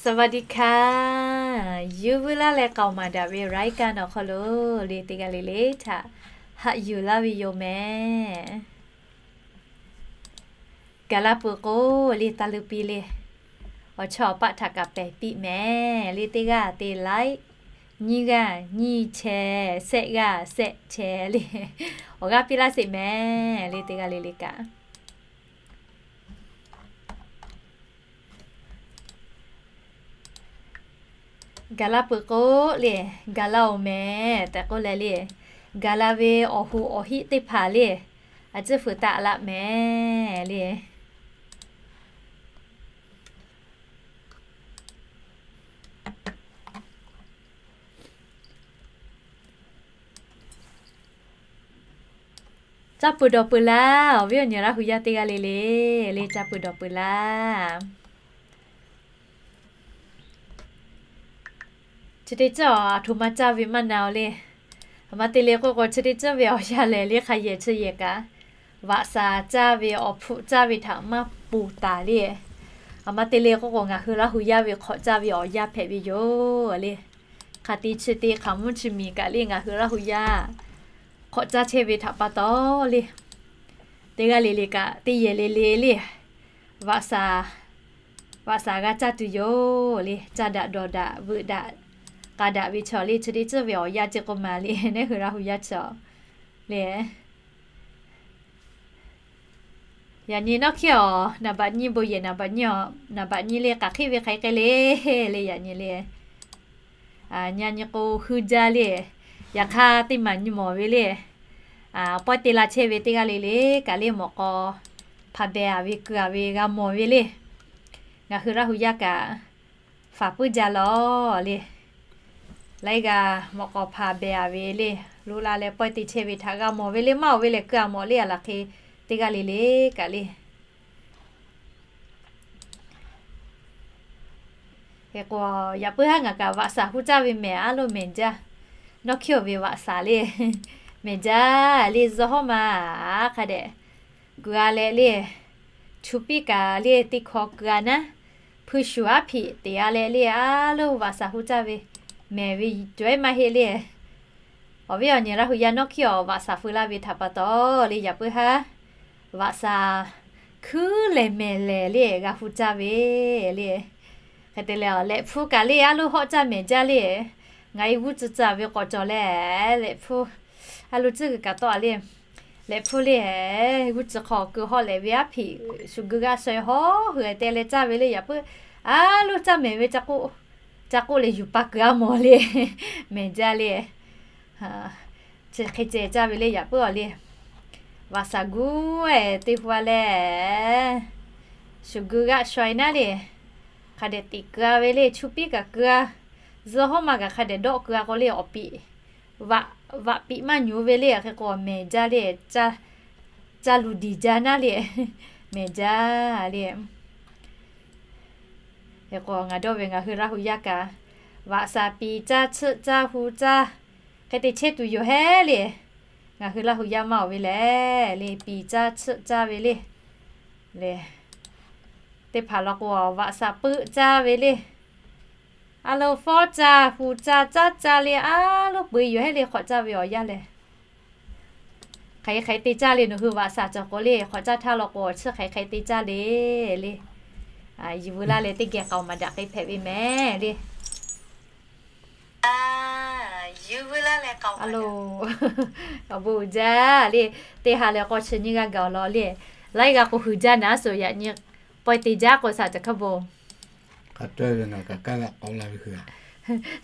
สวัสดีค่ะ Yawˇ vuiˇ laˇ leh k'aoˍ maˍ daꞈ ve รายการ awˬ hk'aw lo le teˇ g'aˇ le le htaꞈ haꞈ yuˬ laˇ ve yoˬ mehˍ. Gaˬ la peuˬ k'o le, taˇ leuˇ piˇ le. Awˬ chawˇ awˬ paˆ htaꞈ kaꞈ pehˬ piˇ mehˍ le. Teˇ g'aˇ te ไลค์, nyiˇ g'aˇ nyiˇ แชร์, share g'aˇ share แชร์ le. Awˬ g'aˇ piˇ laˇ sheˍ mehˍ le teˇ g'aˇ le le kaꞈ. Gaˬ la peuˬ k'o le, gaˬ la-oˬ mehˍ tehꞈ k'oˆ leh le, gaˬ la ve awˬ hoꞈ awˬ hiˆ teˇ hpaˍ le, a ciˉ fuiˍ taˆ laˆ mehˍ le. Caˇ peuˬ dawˬ peuˬ laˇ, awˬ viˉ awˬ nyi Laˇ hu yaˇ teˇ g'aˇ le le, le caˇ peuˬ dawˬ peuˬ laˇ. Chi teˇ ceuˬ aˬ htoꞈ ma caˇ ve maˇ na-oˬ le. Aˬ ma te le k'oˆ k'o, chi teˇ ceuˬ ve awˬ yanˇ lehˬ le hk'a yehˬ chi yehˬ kaꞈ, vaꞈ shaˍ caˇ ve awˬ hpfuhˆ caˇ ve htaꞈ maˇ ponˬ taˍ le. Aˬ ma te le k'oˆ k'o, ngaˬ hui Laˇ hu yaˇ ve hk'awꞈ caˇ ve awˬ yanˇ hpehꞈ ve yoˬ le. Hk'aˬ te chi te hk'aˬ mvuhˇ chi miˬ kaꞈ le ngaˬ hui Laˇ hu yaˇ hk'awꞈ caˇ chehˇ ve htaꞈ pa taw le, teˇ g'aˇ le le kaꞈ teˇ yehˬ le le le vaꞈ shaˍ, vaꞈ shaˍ g'a caˇ tuˬ yoˬ le. Caˇ daꞈ dawˬ daꞈ veuꞈ daꞈ k'a daꞈ ve chaw le, chi teˇ ceuˬ ve awˬ yanˇ ceh k'o maˍ le, naˉ hui Laˇ hu yaˇ chaw le. Yaꞈ nyi nawˉ hkiˉ awˬ naˍ baꞈ nyiˇ bon yehˬ naˍ baꞈ nyiˇ, naˍ baꞈ nyiˇ le k'aˬ hkiˆ ve hk'aˬ hk'e le, le yaꞈ nyi le. Nyi nyi k'o hui jaˇ le. Yaꞈ hk'aˇ teˇ maˬ nyi mawˬ ve le. Pawehˇ te la chehˇ ve teˇ g'aˇ le le kaꞈ le mawꞈ k'aw hpa beh-a ve keu-a ve g'a mawˬ ve le. Ngaˬ hui Laˇ hu yaˇ kaꞈ faˍ puiˉ jaˇ lawˬ le. Laiˉ g'aˇ mawꞈ k'aw hpa beh-a ve le. Loꞈ la leh pawehˇ te chehˇ ve htaꞈ g'a mawˬ ve le. Maˇ oˬ ve lehˬ keu-a mawˬ le, a laˬ hk'e teˇ g'aˇ le le kaꞈ le. Hk'e k'o, yaꞈ puiˉ haˉ ngaˬ kaꞈ vaꞈ shaˍ hu caˇ ve mehˍ aˉ lo mehˍ jaˇ. Nawˉ hkiˉ awˬ ve vaꞈ shaˍ le mehˍ jaˇ le. Zuhˇ hawˉ ma hk'a dehꞈ keu-a leh le, chu piˉ kaꞈ le teˇ hkaw keu-a naˉ, hpui shuˍ aˉ hpiꞈ teꞈ-a leh le, aˉ lo vaꞈ shaˍ hu caˇ ve mehˍ ve cawehˉ maˇ heˆ le. Awˬ viˉ awˬ nyi Laˇ hu yaˇ nawˉ hkiˉ awˬ vaꞈ shaˍ feu laˇ ve htaꞈ pa taw le, yaꞈ puiˉ haˉ vaꞈ shaˍ hkuiˉ lehˬ mehˍ lehˬ le g'a hu caˇ ve le. Hk'e te leh, lehꞈ hpu kaꞈ le aˉ lo hawˆ caˇ mehˍ jaˇ le. Ngaˬ e g'uˇ tcuh tcuh ve k'awꞈ cawˬ leh, lehꞈ hpu aˉ lo tcuhˉ g'uiˬ kaꞈ tawˆ-a le. Lehꞈ hpu le, g'uˇ tcuh hk'aw keu hawˆ lehꞈ ve aˉ hpiꞈ shuˍ gui g'aˇ shawehˇ hawˉ hui te leh caˇ ve le, yaꞈ puiˉ aˉ lo caˇ mehˍ ve ca k'oˆ leh yuˬ pa keu-a mawˬ le, mehˍ jaˇ le. Chi hk'e ceh caˇ ve le, yaꞈ puiˉ awˬ le. Vaꞈ shaˍ guˇ-e te hu-a leh, shuˍ gui g'aˇ shawehˇ naˉ le, hk'a dehꞈ teꞈ keu-a ve le, chu piˉ kaꞈ keu-a, zuhˇ hawˉ ma kaꞈ hk'a dehꞈ dawˆ keu-a k'o le, awˬ piˍ vaꞈ piˍ maˇ nyi ve le. Hk'e k'o mehˍ jaˇ le, caˇ luˬ diˬ jaˇ naˉ le, mehˍ jaˇ le. Hk'e k'o ngaˬ dawˇ ve ngaˬ hui Laˇ hu yaˇ kaꞈ, vaꞈ shaˍ piˍ caˇ tsuhˆ caˇ hu caˇ hk'e te chehˇ tuˬ yoˬ hehˉ le. Ngaˬ hui Laˇ hu yaˇ maˇ oˬ ve lehˬ le, piˍ caˇ tsuhˆ caˇ ve le, le teˇ hpaˍ law k'o vaꞈ shaˍ peuˆ caˇ ve le. Aˉ lo fawˉ caˇ hu caˇ caˉ caˇ le, aˉ lo peu-e yoˬ hehˉ le, hk'awꞈ caˇ ve awˬ yanˇ lehˬ. Hk'aˬ hk'e hk'e te caˇ le, nawˬ hui vaꞈ shaˍ cawˬ k'o le, hk'awꞈ caˇ htaˇ law k'o chi hk'e hk'e te caˇ le le. Yuˬ veu laˇ leh teˇ geh k'aoˍ maˍ daꞈ k'ai hpehꞈ ve mehˍ le. Yuˬ veu laˇ leh k'aoˍ maˍ daꞈ, awˬ bon uiˍ jaˇ le. Teˇ ha leh k'awˇ chi nyiˇ g'aˇ gaˬ-oˬ law le. Laiˉ g'aˇ k'o hui jaˇ naˉ suh yaꞈ nyi pawehˇ te jaˇ k'o shaˍ caˬ hkaˇ bon,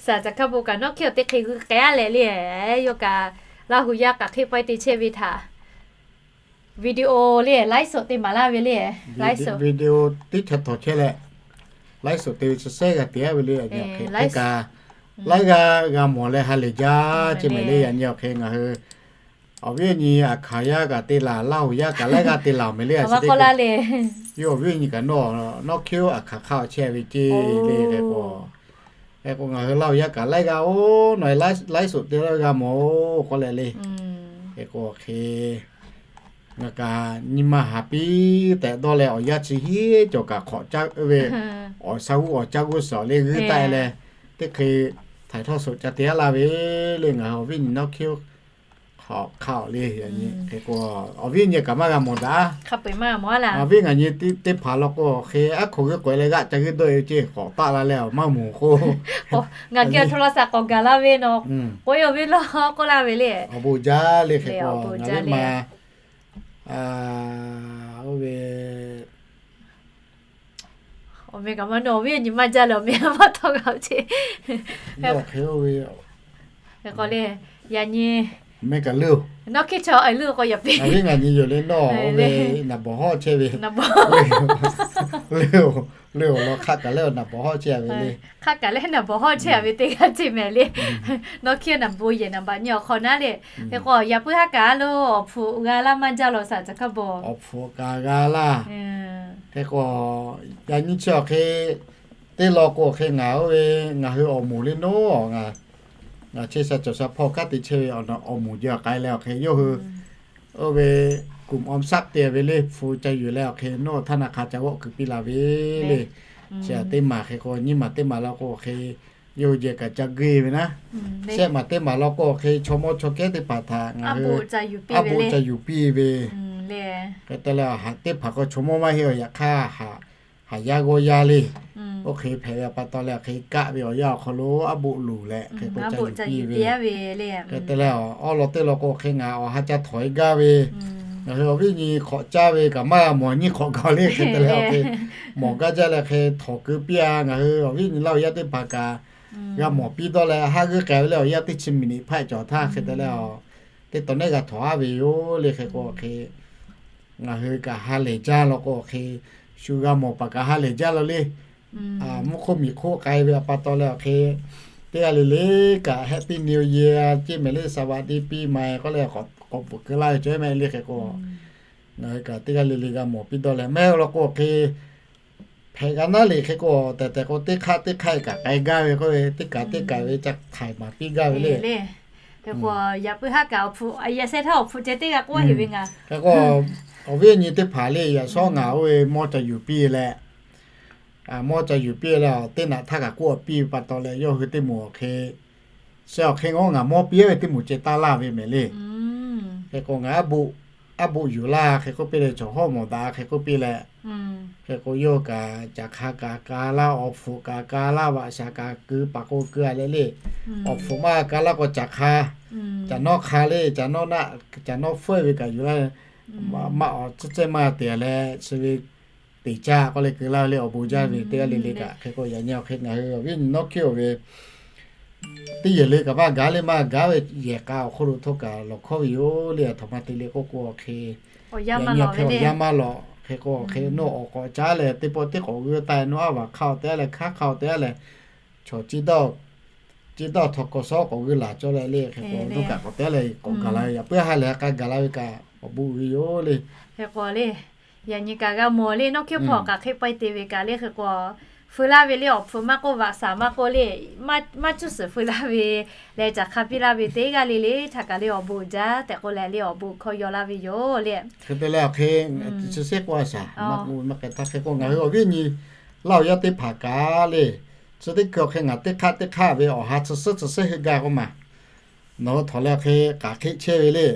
shaˍ caˬ hkaˇ bon kaꞈ nawˉ hkiˉ awˬ teˇ hk'e g'uiˬ k'ai-a leh le, yawˇ kaꞈ Laˇ hu yaˇ k'aˬ hk'e pawehˇ te chehˇ ve htaꞈ video le ไลฟ์สด te maˍ laˇ ve le. ไลฟ์สด video tiˉ htaꞈ htawnˍ chehˇ leh ไลฟ์สด te ve chi sehˉ g'a te-a ve le. Aˬ nyi hk'e kaꞈ laiˉ g'aˇ g'a mawˬ leh ha lehˬ jaˇ ce mehˍ le. Yaꞈ nyi awˬ hk'e ngaˬ hui awˬ viˉ awˬ nyi Aˍ hkanˍ yaˇ kaꞈ te laˬ, Laˇ hu yaˇ kaꞈ laiˉ g'aˇ te laˬ mehˍ le. Yawˇ awˬ viˉ awˬ nyi kaꞈ nawˉ hkiˉ Aˍ hkanˍ hk'aˇ awˬ chehˇ ve ce le. Hk'e k'o, hk'e k'o ngaˬ hui Laˇ hu yaˇ kaꞈ laiˉ g'aˇ-oˬ, nawˬ ไลฟ์สด te laˇ g'a mawˬ-oˬ k'oˆ leh le. Hk'e k'o hk'e Ngaˬ kaꞈ nyi ma haˍ piˇ tehꞈ dawˇ leh awˬ yanˇ chi hiˉ cawˬ kaꞈ hk'awꞈ caˇ ve, awˬ sha g'uˇ awˬ caˇ g'uˇ suhˍ le g'uiˇ taˆ e leh, teˇ hk'e htaiˍ htawˇ suhˍ ca te aˉ laˇ ve le. Ngaˬ hui awˬ viˉ nyi nawˉ hkiˇ hk'aw hk'a awˬ le, hk'e k'o, awˬ viˉ nyi kaꞈ maˇ g'a mawˬ daꞈ. Awˬ viˉ ngaˬ nyi teˇ hpaˍ law k'o, hk'e aˉ hk'aw g'uiˇ k'awꞈ e leh g'aˆ ca g'uiˇ dawˇ e ve ceˇ, k'awꞈ taˆ la leh maˇ mawˬ k'o, ngaˬ geh awˬ htoꞈ la shaˍ k'awꞈ gaˬ laˇ ve nawˬ, k'oˆ ve law k'oˆ laˇ ve le. Awˬ bon jaˇ le, hk'e k'o ngaˬ viˉ ma oˇ ve, awˬ meh kaꞈ maˇ nawˬ awˬ viˉ nyi maˇ jaˇ leh awˬ meh maˇ tawˇ g'a ve ceˇ. Hk'e k'o le, yaꞈ nyi meh kaꞈ le, nawˉ hkiˇ chaw a leuˆ k'o yaꞈ piˇ, ngaˬ viˉ ngaˬ nyi yoˬ le nawˬ oˇ ve naˍ bawˍ hawˉ chehˇ ve, le awˬ lawn hk'aˆ kaꞈ leh naˍ bawˍ hawˉ chehˇ a ve le. Hk'aˆ kaꞈ leh naˍ bawˍ hawˉ chehˇ a ve teˇ g'aˇ ceˇ meh le. Nawˉ hkiˇ naˍ bon yehˬ naˍ baꞈ nyi awˬ hk'awꞈ naˉ le. Hk'e k'o yaꞈ puiˉ haˉ kaꞈ lo awˬ hpfuhꞈ g'a laˇ maˇ jaˇ law shaˍ caˬ hkaˇ bawˬ. Awˬ hpfuhꞈ kaꞈ g'a laˇ. Hk'e k'o yaꞈ nyi chi awˬ hk'e teˇ law k'o hk'e ngaˬ oˇ ve ngaˬ hui awˬ moˍ le nawˉ, ngaˬ chehˇ sha cawˬ sha hpawˇ kanˉ te chehˇ ve awˬ moˍ jaˇ k'ai leh awˬ hk'e yawˇ hui oˇ ve kuˬ awˬ shaˆ te ve le hpu ca yuˬ leh awˬ hk'e nawˉ htaˇ na hk'a ca g'awˆ keu piˇ la ve le. Chi teˇ maˬ hk'e k'o nyiˇ maˬ teˇ maˬ law k'o hk'e yawˇ hui jeh kaꞈ ca g'uiˇ ve naˉ. Shehˆ maˬ teˇ maˬ law k'o hk'e chaw mawˇ chaw kehˉ teˇ hpaˍ htaꞈ ngaˬ hui aˉ bo ca yuˬ piˇ ve. Hk'e te leh teˇ hpaˍ k'o chaw mawˇ maˇ heˆ a, yaꞈ hk'aˇ haˍ yaˇ g'awˇ yaˇ le. Oˇ hk'e hpehꞈ ve pa taw leh hk'e kaˆ ve awˬ yanˇ awˬ hk'aw lo aˉ bo luˬ leh hk'e k'o ca yuˬ piˇ ve. Hk'e te leh awˬ lawn teˇ lawn k'o hk'e ngaˬ awˬ ha ca htawnˍ e gaˇ ve, ngaˬ hui awˬ viˉ nyi hk'awꞈ caˇ ve kaꞈ maˇ g'a mawˬ nyiˇ hk'awꞈ gaˬ le. Hk'e te leh awˬ hk'e mawˬ gaˇ jaˇ leh hk'e htawnˍ keu piˇ a. Ngaˬ hui awˬ viˉ nyi laˇ awˬ yaˇ teˇ hpaˍ kaꞈ g'a mawˬ piˇ dawˇ leh haˉ g'uiˇ k'ai ve le awˬ yanˇ teˇ chi miˬ niꞈ hpaˆ cawˬ htaˇ hk'e te leh a teˇ taw nehˉ g'a htawnˍ aˉ ve yoˬ le. Hk'e k'o hk'e ngaˬ hui kaꞈ ha lehˬ jaˇ law k'o hk'e shu g'a mawˬ paˍ kaꞈ ha lehˬ jaˇ law le. Mvuhˇ hk'oˆ miˬ hk'oˆ k'ai ve pa taw leh awˬ hk'e teˇ g'aˇ le le kaꞈ Happy New Year ceˇ meh le, สวัสดีปีใหม่ k'oˆ leh k'awꞈ bvuhꞈ keu laˇ ve cawˬ meh le. Hk'e k'o ngaˬ hui kaꞈ teˇ g'aˇ le le g'a mawˬ piˇ dawˇ leh mehˆ law k'o hk'e hpehꞈ g'a naˉ le. Hk'e k'o tehꞈ tehꞈ k'o teˇ hk'aˆ teˇ hk'aˆ kaꞈ k'ai gaˇ ve k'oˆ ve teˇ kaꞈ teˇ kaꞈ ve ca htaiˍ maˍ piˇ gaˇ ve le. Yaꞈ puiˉ haˉ kaꞈ awˬ hpu a yehˬ sheh htaˇ awˬ hpu ceh teˇ g'aˇ k'oˆ heˆ ve ngaˬ. Hk'e k'o awˬ viˉ awˬ nyi teˇ hpaˍ le yaꞈ shawˉ ngaˬ oˇ ve mawˇ ca yuˬ piˇ leh, mawˇ ca yuˬ piˇ leh teˇ naꞈ htaˇ kaꞈ k'oˆ piˇ ve pa taw leh yawˇ hui teˇ moˍ awˬ hk'e sheh awˬ hk'e ngaˬ mawˇ piˇ ve teˇ moˍ ceh taˇ laˇ ve meh le. Hk'e k'o ngaˬ aˉ bo yuˬ laˇ hk'e k'oˆ piˇ leh chaw hawˉ mawˬ daꞈ hk'e k'oˆ piˇ leh, hk'e k'o yawˇ kaꞈ caˬ hk'a kaꞈ ka laˇ, awˬ hpfuhꞈ kaꞈ ka laˇ, vaꞈ shaˍ kaꞈ keu paˍ k'o keu a leh le. Awˬ hpfuhꞈ maˇ ka laˇ k'o caˬ hk'a, caˬ nawˉ hk'a le, caˬ nawˉ naˆ, caˬ nawˉ feuˆ ve kaꞈ yuˬ laˇ. Maˇ awˬ tcuhˉ cehˇ maˇ te leh chi ve teꞈ caˇ k'oˆ leh keu laˇ ve le. Awˬ bon jaˇ ve teˇ g'aˇ le le kaꞈ hk'e k'o yaꞈ nyi awˬ hk'e ngaˬ hui awˬ viˉ nyi nawˉ hkiˇ oˬ ve teˇ yehˬ le kaꞈ maˇ gaˬ le, maˇ gaˬ ve yehˬ k'a awˬ hk'oˆ lo htawˇ kaꞈ lawˬ hkawˉ ve yoˬ le. Aˬ htoꞈ ma te le k'oˆ k'o hk'e yaꞈ nyi awˬ hk'e awˬ yanˇ maˇ lawꞈ. Hk'e k'o hk'e nawˬ awˬ k'awꞈ caˉ leh teˇ pawˆ teˇ k'awꞈ g'uiˇ taˍ, nawˬ aˉ vaˬ hk'a awˬ te aˉ leh hkanˉ hk'a awˬ te aˉ leh chaw ciˇ dawˇ, ciˇ dawˇ htaw k'awꞈ shawˉ k'awꞈ g'uiˇ laˬ cawˇ leh le. Hk'e k'o nawˬ kaꞈ k'awꞈ te aˉ leh k'awꞈ gaˬ la ve yaꞈ puiˉ ha lehˬ ha k'a gaˬ la ve kaꞈ awˬ bon uiˍ ve yoˬ le. Hk'e k'o le, yaꞈ nyi kaꞈ g'a mawˬ le, nawˉ hkiˇ hpawˇ kaꞈ hk'e pawehˇ te ve kaꞈ le. Hk'e k'o feu laˇ ve le, awˬ hpfuhꞈ maˇ k'oˆ, vaꞈ shaˍ maˇ k'oˆ le, maˇ cuˇ suhˍ feu laˇ ve leh caˬ hk'a piˇ laˇ ve teˇ g'aˇ le le htaꞈ kaꞈ le awˬ bon uiˍ jaˇ tehꞈ k'oˆ leh le awˬ bon hkawˇ yaw laˇ ve yoˬ le. Hk'e te leh awˬ hk'e chi shehˆ k'oˆ a shaˍ maˇ k'oˆ maˇ k'ai htaˇ hk'e k'o ngaˬ hui awˬ viˉ nyi laˇ awˬ yaˇ teˇ hpaˍ kaꞈ le, chi teˇ hkui awˬ hk'e ngaˬ teˇ hk'aˆ teˇ hk'aˆ ve awˬ ha chi suhˉ chi suhˉ heuˆ gaˇ k'oˆ maˬ, nawˬ hui htawnˍ leh hk'e k'aꞈ hk'eˆ chehˇ ve le.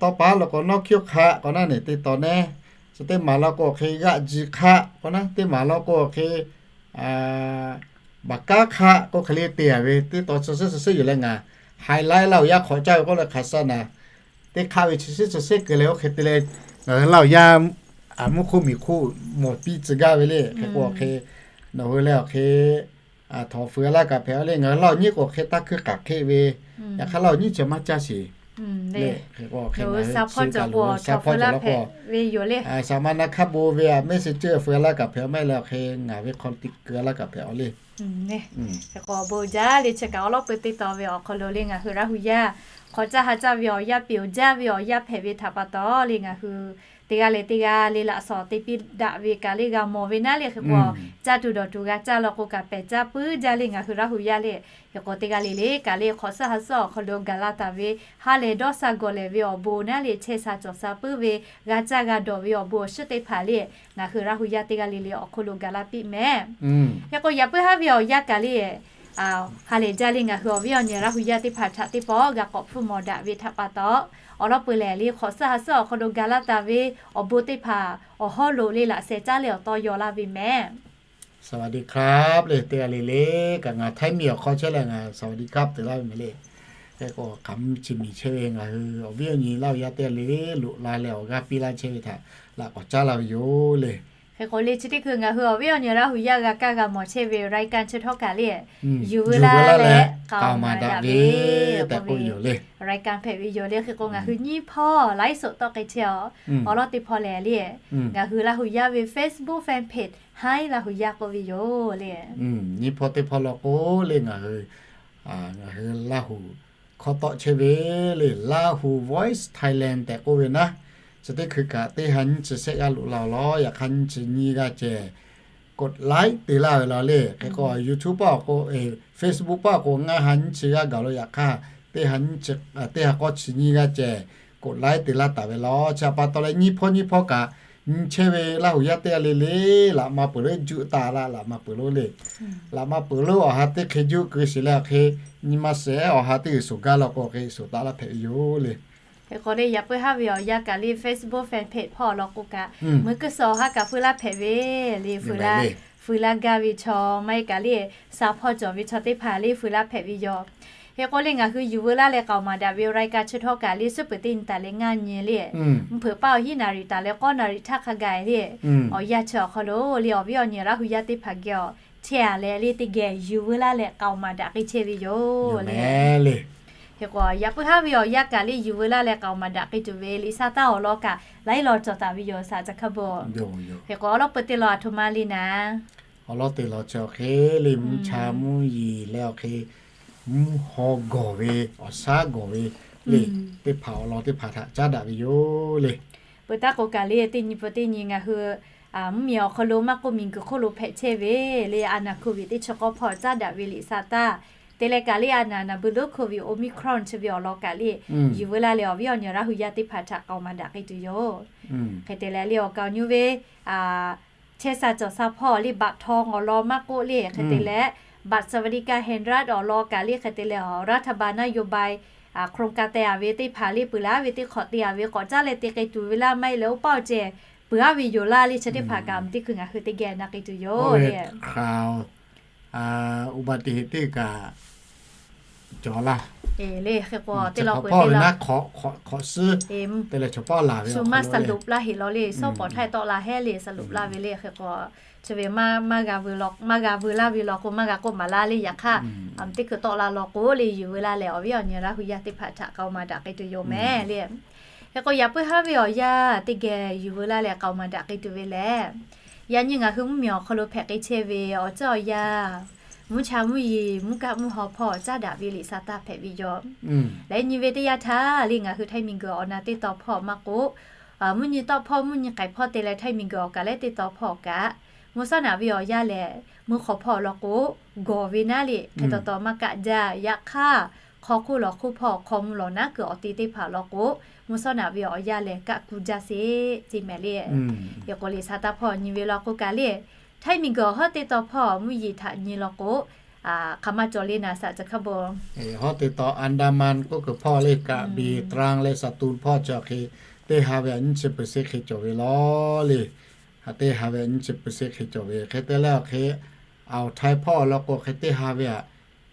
Tawˇ pa lo k'o nawˉ hkiˇ hk'aˆ k'o naˉ neˬ teˇ taw nehˉ, chi teˇ maˬ law k'o hk'e g'aˆ ji hk'aˆ k'o naˉ, teˇ maˬ law k'o hk'e baˬ kanˉ hk'aˆ k'oˆ hk'e le te a ve teˇ taw chi suhˉ chi suhˉ yuˬ leh ngaˬ ha laiˉ laˇ awˬ yaˇ hk'awꞈ caˇ ve k'oˆ leh hk'aˬ shaˉ naˍ teˇ hk'aˆ ve chi suhˉ chi suhˉ keu leh oˇ hk'e te leh ngaˬ hui laˇ awˬ yaˇ mvuhˇ hk'oˆ miˬ hk'oˆ mawˬ piˇ tcuh gaˇ ve le. Hk'e k'o awˬ hk'e nawˬ hui leh awˬ hk'e htawnˍ feu laˇ kaꞈ hpehꞈ a le. Ngaˬ hui laˇ awˬ nyiˉ k'o hk'e taˇ hkuiˇ k'aꞈ hk'eˆ ve, yaꞈ hk'aˇ laˇ awˬ nyiˉ chi maˇ caˇ sheˍ le. Hk'e k'o hk'e ngaˬ hui chi kaꞈ lo shaˉ hpawˇ cawˬ law k'o, shaˍ ma na hk'aˇ bon ve a mehˆ shiˍ ceuˇ feu laˇ kaꞈ hpehꞈ a mehˆ leh awˬ hk'e ngaˬ ve hk'aw tiꞈ keu laˇ kaꞈ hpehꞈ a le. Hk'e k'o awˬ bon jaˇ le chi kaꞈ awˉ lawˉ peu teˇ taw ve awˬ hk'aw lo le ngaˬ hui Laˇ hu yaˇ hk'awꞈ caˇ ha caˇ ve awˬ yaˇ peꞈ awˬ jaˇ ve awˬ yaˇ hpehꞈ ve htaꞈ pa taw le ngaˬ hui teˇ g'aˇ leh teˇ g'aˇ le laꞈ shawˍ te piˇ daꞈ ve kaꞈ le g'a mawˬ ve naˉ le. Hk'e k'o, caˇ tuˬ dawˬ tuˬ g'a caˇ law k'o kaꞈ pehˬ caˇ puiˉ jaˇ le ngaˬ hui Laˇ huˍ yaˇ le. Hk'e k'o teˇ g'aˇ le le kaꞈ le hk'awꞈ suhˉ ha suhˉ awˬ hk'aw lo gaˬ la taˍ ve ha lehˬ dawˇ sha gawˬ lehˬ ve awˬ bon naˉ le chehˇ sha cawˬ sha puiˉ ve g'a caˇ g'a dawˬ ve awˬ bon awˬ shiˉ teˇ hpaˍ le ngaˬ hui Laˇ huˍ yaˇ teˇ g'aˇ le le awˬ hk'aw lo gaˬ la piˇ mehˍ. Hk'e k'o yaꞈ puiˉ haˉ ve awˬ yanˇ kaꞈ le ha lehˬ jaˇ le ngaˬ hui awˬ viˉ awˬ nyi Laˇ huˍ yaˇ teˇ hpaˍ htaꞈ teˇ pawˆ g'a k'awꞈ hpfuhˇ mawˬ daꞈ ve htaꞈ pa taw, awˬ lawn peuˬ lehˬ le hk'awꞈ suhˉ ha suhˉ awˬ hk'aw lo gaˬ la taˍ ve awˬ bon teˇ hpaˍ awˬ hawˉ lo le laꞈ sheh caˉ leh awˬ tawˇ yaw laˇ ve mehˍ. สวัสดีครับ le teˇ g'aˇ le le kaꞈ ngaˬ ไทย miˬ awˬ hk'aw chehˇ leh ngaˬ สวัสดีครับ te laˇ ve mehˍ le. Hk'e k'o hk'aˬ mvuhˇ chi miˬ chehˇ ve ngaˬ hui awˬ viˉ awˬ nyi Laˇ huˍ yaˇ teˇ g'aˇ le le loꞈ la leh awˬ g'aˇ piˇ laˇ chehˇ ve htaꞈ laꞈ k'awꞈ caˉ laˇ ve yoˬ le. Hk'e k'o le chi teˇ hkui ngaˬ hui awˬ viˉ awˬ nyi Laˇ huˍ yaˇ g'a kaˇ g'a mawˬ chehˇ ve รายการ chi htawˇ kaꞈ le yuˬ veu laˇ leh k'aoˍ maˍ daꞈ ve tehꞈ k'oˆ yoˬ le. รายการ hpehꞈ ve yoˬ le. Hk'e k'o ngaˬ hui nyiˇ hpawˇ ไลฟ์สด tawˆ k'ai chehˇ a. Awˬ lawn teˇ hpawˇ lehˬ le ngaˬ hui Laˇ huˍ yaˇ ve Facebook fan page Hi Laˇ huˍ yaˇ k'oˆ ve yoˬ le. Nyiˇ hpawˇ teˇ hpawˇ law k'o le ngaˬ hui ngaˬ hui Laˇ huˍ hkawˇ tawˆ chehˇ ve le Lahu Voice Thailand tehꞈ k'oˆ ve naˉ, chi teˇ hkui kaꞈ teˇ ha nyiˇ chi shehˆ g'aˇ loꞈ la awˬ lawn yaꞈ hk'aˇ nyiˇ chi nyiˇ g'aˇ ceh กดไลค์ te laˇ ve law le. Hk'e k'o YouTube paˇ awˬ k'o, Facebook paˇ awˬ k'o ngaˇ ha nyiˇ chi g'aˇ gaˬ lo yaꞈ hk'aˇ teˇ ha nyiˇ chi, teˇ ha k'awˇ chi nyiˇ g'aˇ ceh กดไลค์ te laˇ taˍ ve law. Chi htaꞈ pa taw leh nyiˇ hpawˇ nyiˇ hpawˇ kaꞈ nyi chehˇ ve Laˇ huˍ yaˇ teˇ g'aˇ le le laꞈ ma peuˬ lonˉ juˆ taˍ la laꞈ ma peuˬ lonˉ le. Laꞈ ma peuˬ lonˉ awˬ ha teˇ hk'e juˆ keu shiˍ leh awˬ hk'e nyi ma shehˍ awˬ ha teˇ g'uiˬ shoˍ gaˇ law k'o hk'e shoˍ taˍ laˇ hpehꞈ ve yoˬ le. Hk'e k'o le yaꞈ puiˉ haˉ ve awˬ yanˇ kaꞈ le Facebook fan page hpawˇ awˬ lawn k'o kaꞈ meuꞈ kuiˉ suh awˬ ha kaꞈ feu laˇ hpehꞈ ve le. Feu laˇ gaˇ ve chaw maˇ heˆ kaꞈ le, sha hpawˇ cawˬ ve chaw teˇ hpaˍ le feu laˇ hpehꞈ ve yoˬ. Hk'e k'o le ngaˬ hui yuˬ veu laˇ leh k'aoˍ maˍ daꞈ ve รายการ chi htawˇ kaꞈ le suhˉ peuˬ teˇ nyi taˍ leh ngaˇ nyi le mvuhˇ hpeuꞈ paˇ awˬ hiˉ naˍ riˍ taˍ leh k'awˇ naˍ riˍ htaˇ hk'a gaˬ le awˬ yanˇ chi awˬ hk'aw lo le awˬ viˉ awˬ nyi Laˇ huˍ yaˇ teˇ hpaˍ geh awˬ chehˇ a leh le teˇ geh yuˬ veu laˇ leh k'aoˍ maˍ daꞈ k'ai chehˇ ve yoˬ le. Hk'e k'o yaꞈ puiˉ haˉ ve awˬ yanˇ kaꞈ le yuˬ veu laˇ leh k'aoˍ maˍ daꞈ k'ai tuˬ ve liꞈ sa taˇ awˬ lawn kaꞈ laiˉ law cawˬ taˍ ve yoˬ สาธุ kaˇ bon. Hk'e k'o awˬ lawn peuˬ teˇ law a htoꞈ ma le naˉ, awˬ lawn teˇ law chi awˬ hk'e le mvuhˇ cha mvuhˇ yeˬ leh awˬ hk'e mvuhˇ haw gawˬ ve awˬ shaˉ gawˬ ve le teˇ hpaˍ awˬ lawn teˇ hpaˍ htaꞈ caˉ daꞈ ve yoˬ le. Peuˬ taˇ k'o kaꞈ le teˇ nyi peuˬ teˇ nyi ngaˬ hui mvuhˇ miˬ awˬ hk'aw lo maˇ k'oˆ miˬ guiˬ hk'oˆ lo hpehꞈ chehˇ ve le a naˬ โควิด teˇ chi k'awˇ hpawˇ caˉ daꞈ ve liꞈ sa taˇ te leh kaꞈ le a naˬ naˬ beuꞈ lonˉ โควิด Omicron chi ve awˬ lawn kaꞈ le yuˬ veu laˇ leh awˬ viˉ awˬ nyi Laˇ huˍ yaˇ teˇ hpaˍ htaꞈ k'aoˍ maˍ daꞈ k'ai tuˬ yoˬ. Hk'e te leh le awˬ kaˍ awˬ nyu ve chehˇ sha cawˬ sha hpawˇ le baꞈ htaw awˬ lawn maˇ k'oˆ le hk'e te leh บัตรสวัสดิการแห่งรัฐ awˬ lawn kaꞈ le hk'e te leh รัฐบาลนโยบาย โครงการ te a ve teˇ hpaˍ le peuˬ laˇ ve teˇ hk'awꞈ te a ve k'awꞈ caˉ leh te k'ai tuˬ ve laˇ maˇ heˆ leh oˇ paˆ awˬ ceh peuˬ aˉ ve yoˬ laˇ le chi teˇ hpaˍ kaꞈ mvuhˇ teˇ hkui ngaˬ hui teˇ geh na k'ai tuˬ yoˬ le. อุบัติเหตุ teˇ kaꞈ cawˬ laˇ le hk'e k'o teˇ law peuˬ teˇ law hk'awꞈ suhˉ te leh chaw paˇ laˬ ve shu maˇ สรุป laˇ heˆ law le. Shawˉ pawˍ htaˇ tawˆ la hehˉ le สรุป laˇ ve le hk'e k'o chi ve maˇ maˇ g'a veu laˇ ve law k'o maˇ g'a k'oˆ maˍ laˇ le. Yaꞈ hk'aˇ teˇ hkui tawˆ la law k'o le yuˬ veu laˇ leh awˬ viˉ awˬ nyi Laˇ huˍ yaˇ teˇ hpaˍ htaꞈ k'aoˍ maˍ daꞈ k'ai tuˬ yoˬ mehˍ le. Hk'e k'o yaꞈ puiˉ haˉ ve awˬ yanˇ teˇ geh yuˬ veu laˇ leh k'aoˍ maˍ daꞈ k'ai tuˬ ve lehˬ, yaꞈ nyi ngaˬ hui mvuhˇ miˬ awˬ hk'aw lo hpehꞈ k'ai chehˇ ve awˬ ceuˬ awˬ yanˇ mvuhˇ cha mvuhˇ yeˬ mvuhˇ kaˆ mvuhˇ haw hpawˇ caˉ daꞈ ve liꞈ sa taˇ hpehꞈ ve yoˬ. Leh nyi ve teˇ yanˇ htaˇ le ngaˬ hui Htaiˇ miˬ guiˬ awˬ na teˇ taw hpawˇ maˇ k'oˆ, mvuhˇ nyi tawˆ hpawˇ mvuhˇ nyi k'ai hpawˇ te leh Htaiˇ miˬ guiˬ awˬ kaꞈ leh teˇ taw hpawˇ kaꞈ mvuhˇ shawˉ naꞈ ve awˬ yanˇ lehˬ mvuhˇ hk'awꞈ hpawˇ law k'o gawˬ ve naˉ le hk'e taw taw maˇ kaˆ jaˇ. Yaꞈ hk'aˇ hk'aw hk'oˆ lawˬ hk'oˆ hpawˇ hk'aw mvuh lawˬ naˉ kuiˬ awˬ te teˇ hpaˍ law k'o mvuhˇ shawˉ naꞈ ve awˬ yanˇ lehˬ kaˆ ku jaˇ sheˍ ceˇ mehˍ le. Hk'e k'o liꞈ sa taˇ hpawˇ nyi ve law k'o kaꞈ le Htaiˇ miˬ guiˬ awˬ hawˉ teˇ taw hpawˇ mvuhˇ yeˬ htaꞈ nyi law k'o hk'aˬ ma cawˬ le naˍ สาธุ kaˇ bon. Hawˉ teˇ taw Andaman k'oˆ kuiˬ hpawˇ le kaꞈ biˬ ตรัง leh สตูล hpawˇ chi awˬ hk'e teˇ ha ve a nyiˇ chi เปอร์เซ็นต์ hk'e cawˬ ve law le. Teˇ ha ve a nyiˇ chi เปอร์เซ็นต์ hk'e cawˬ ve hk'e te leh awˬ hk'e Awˬ htaiˍ hpawˇ awˬ lawn k'o hk'e teˇ ha ve a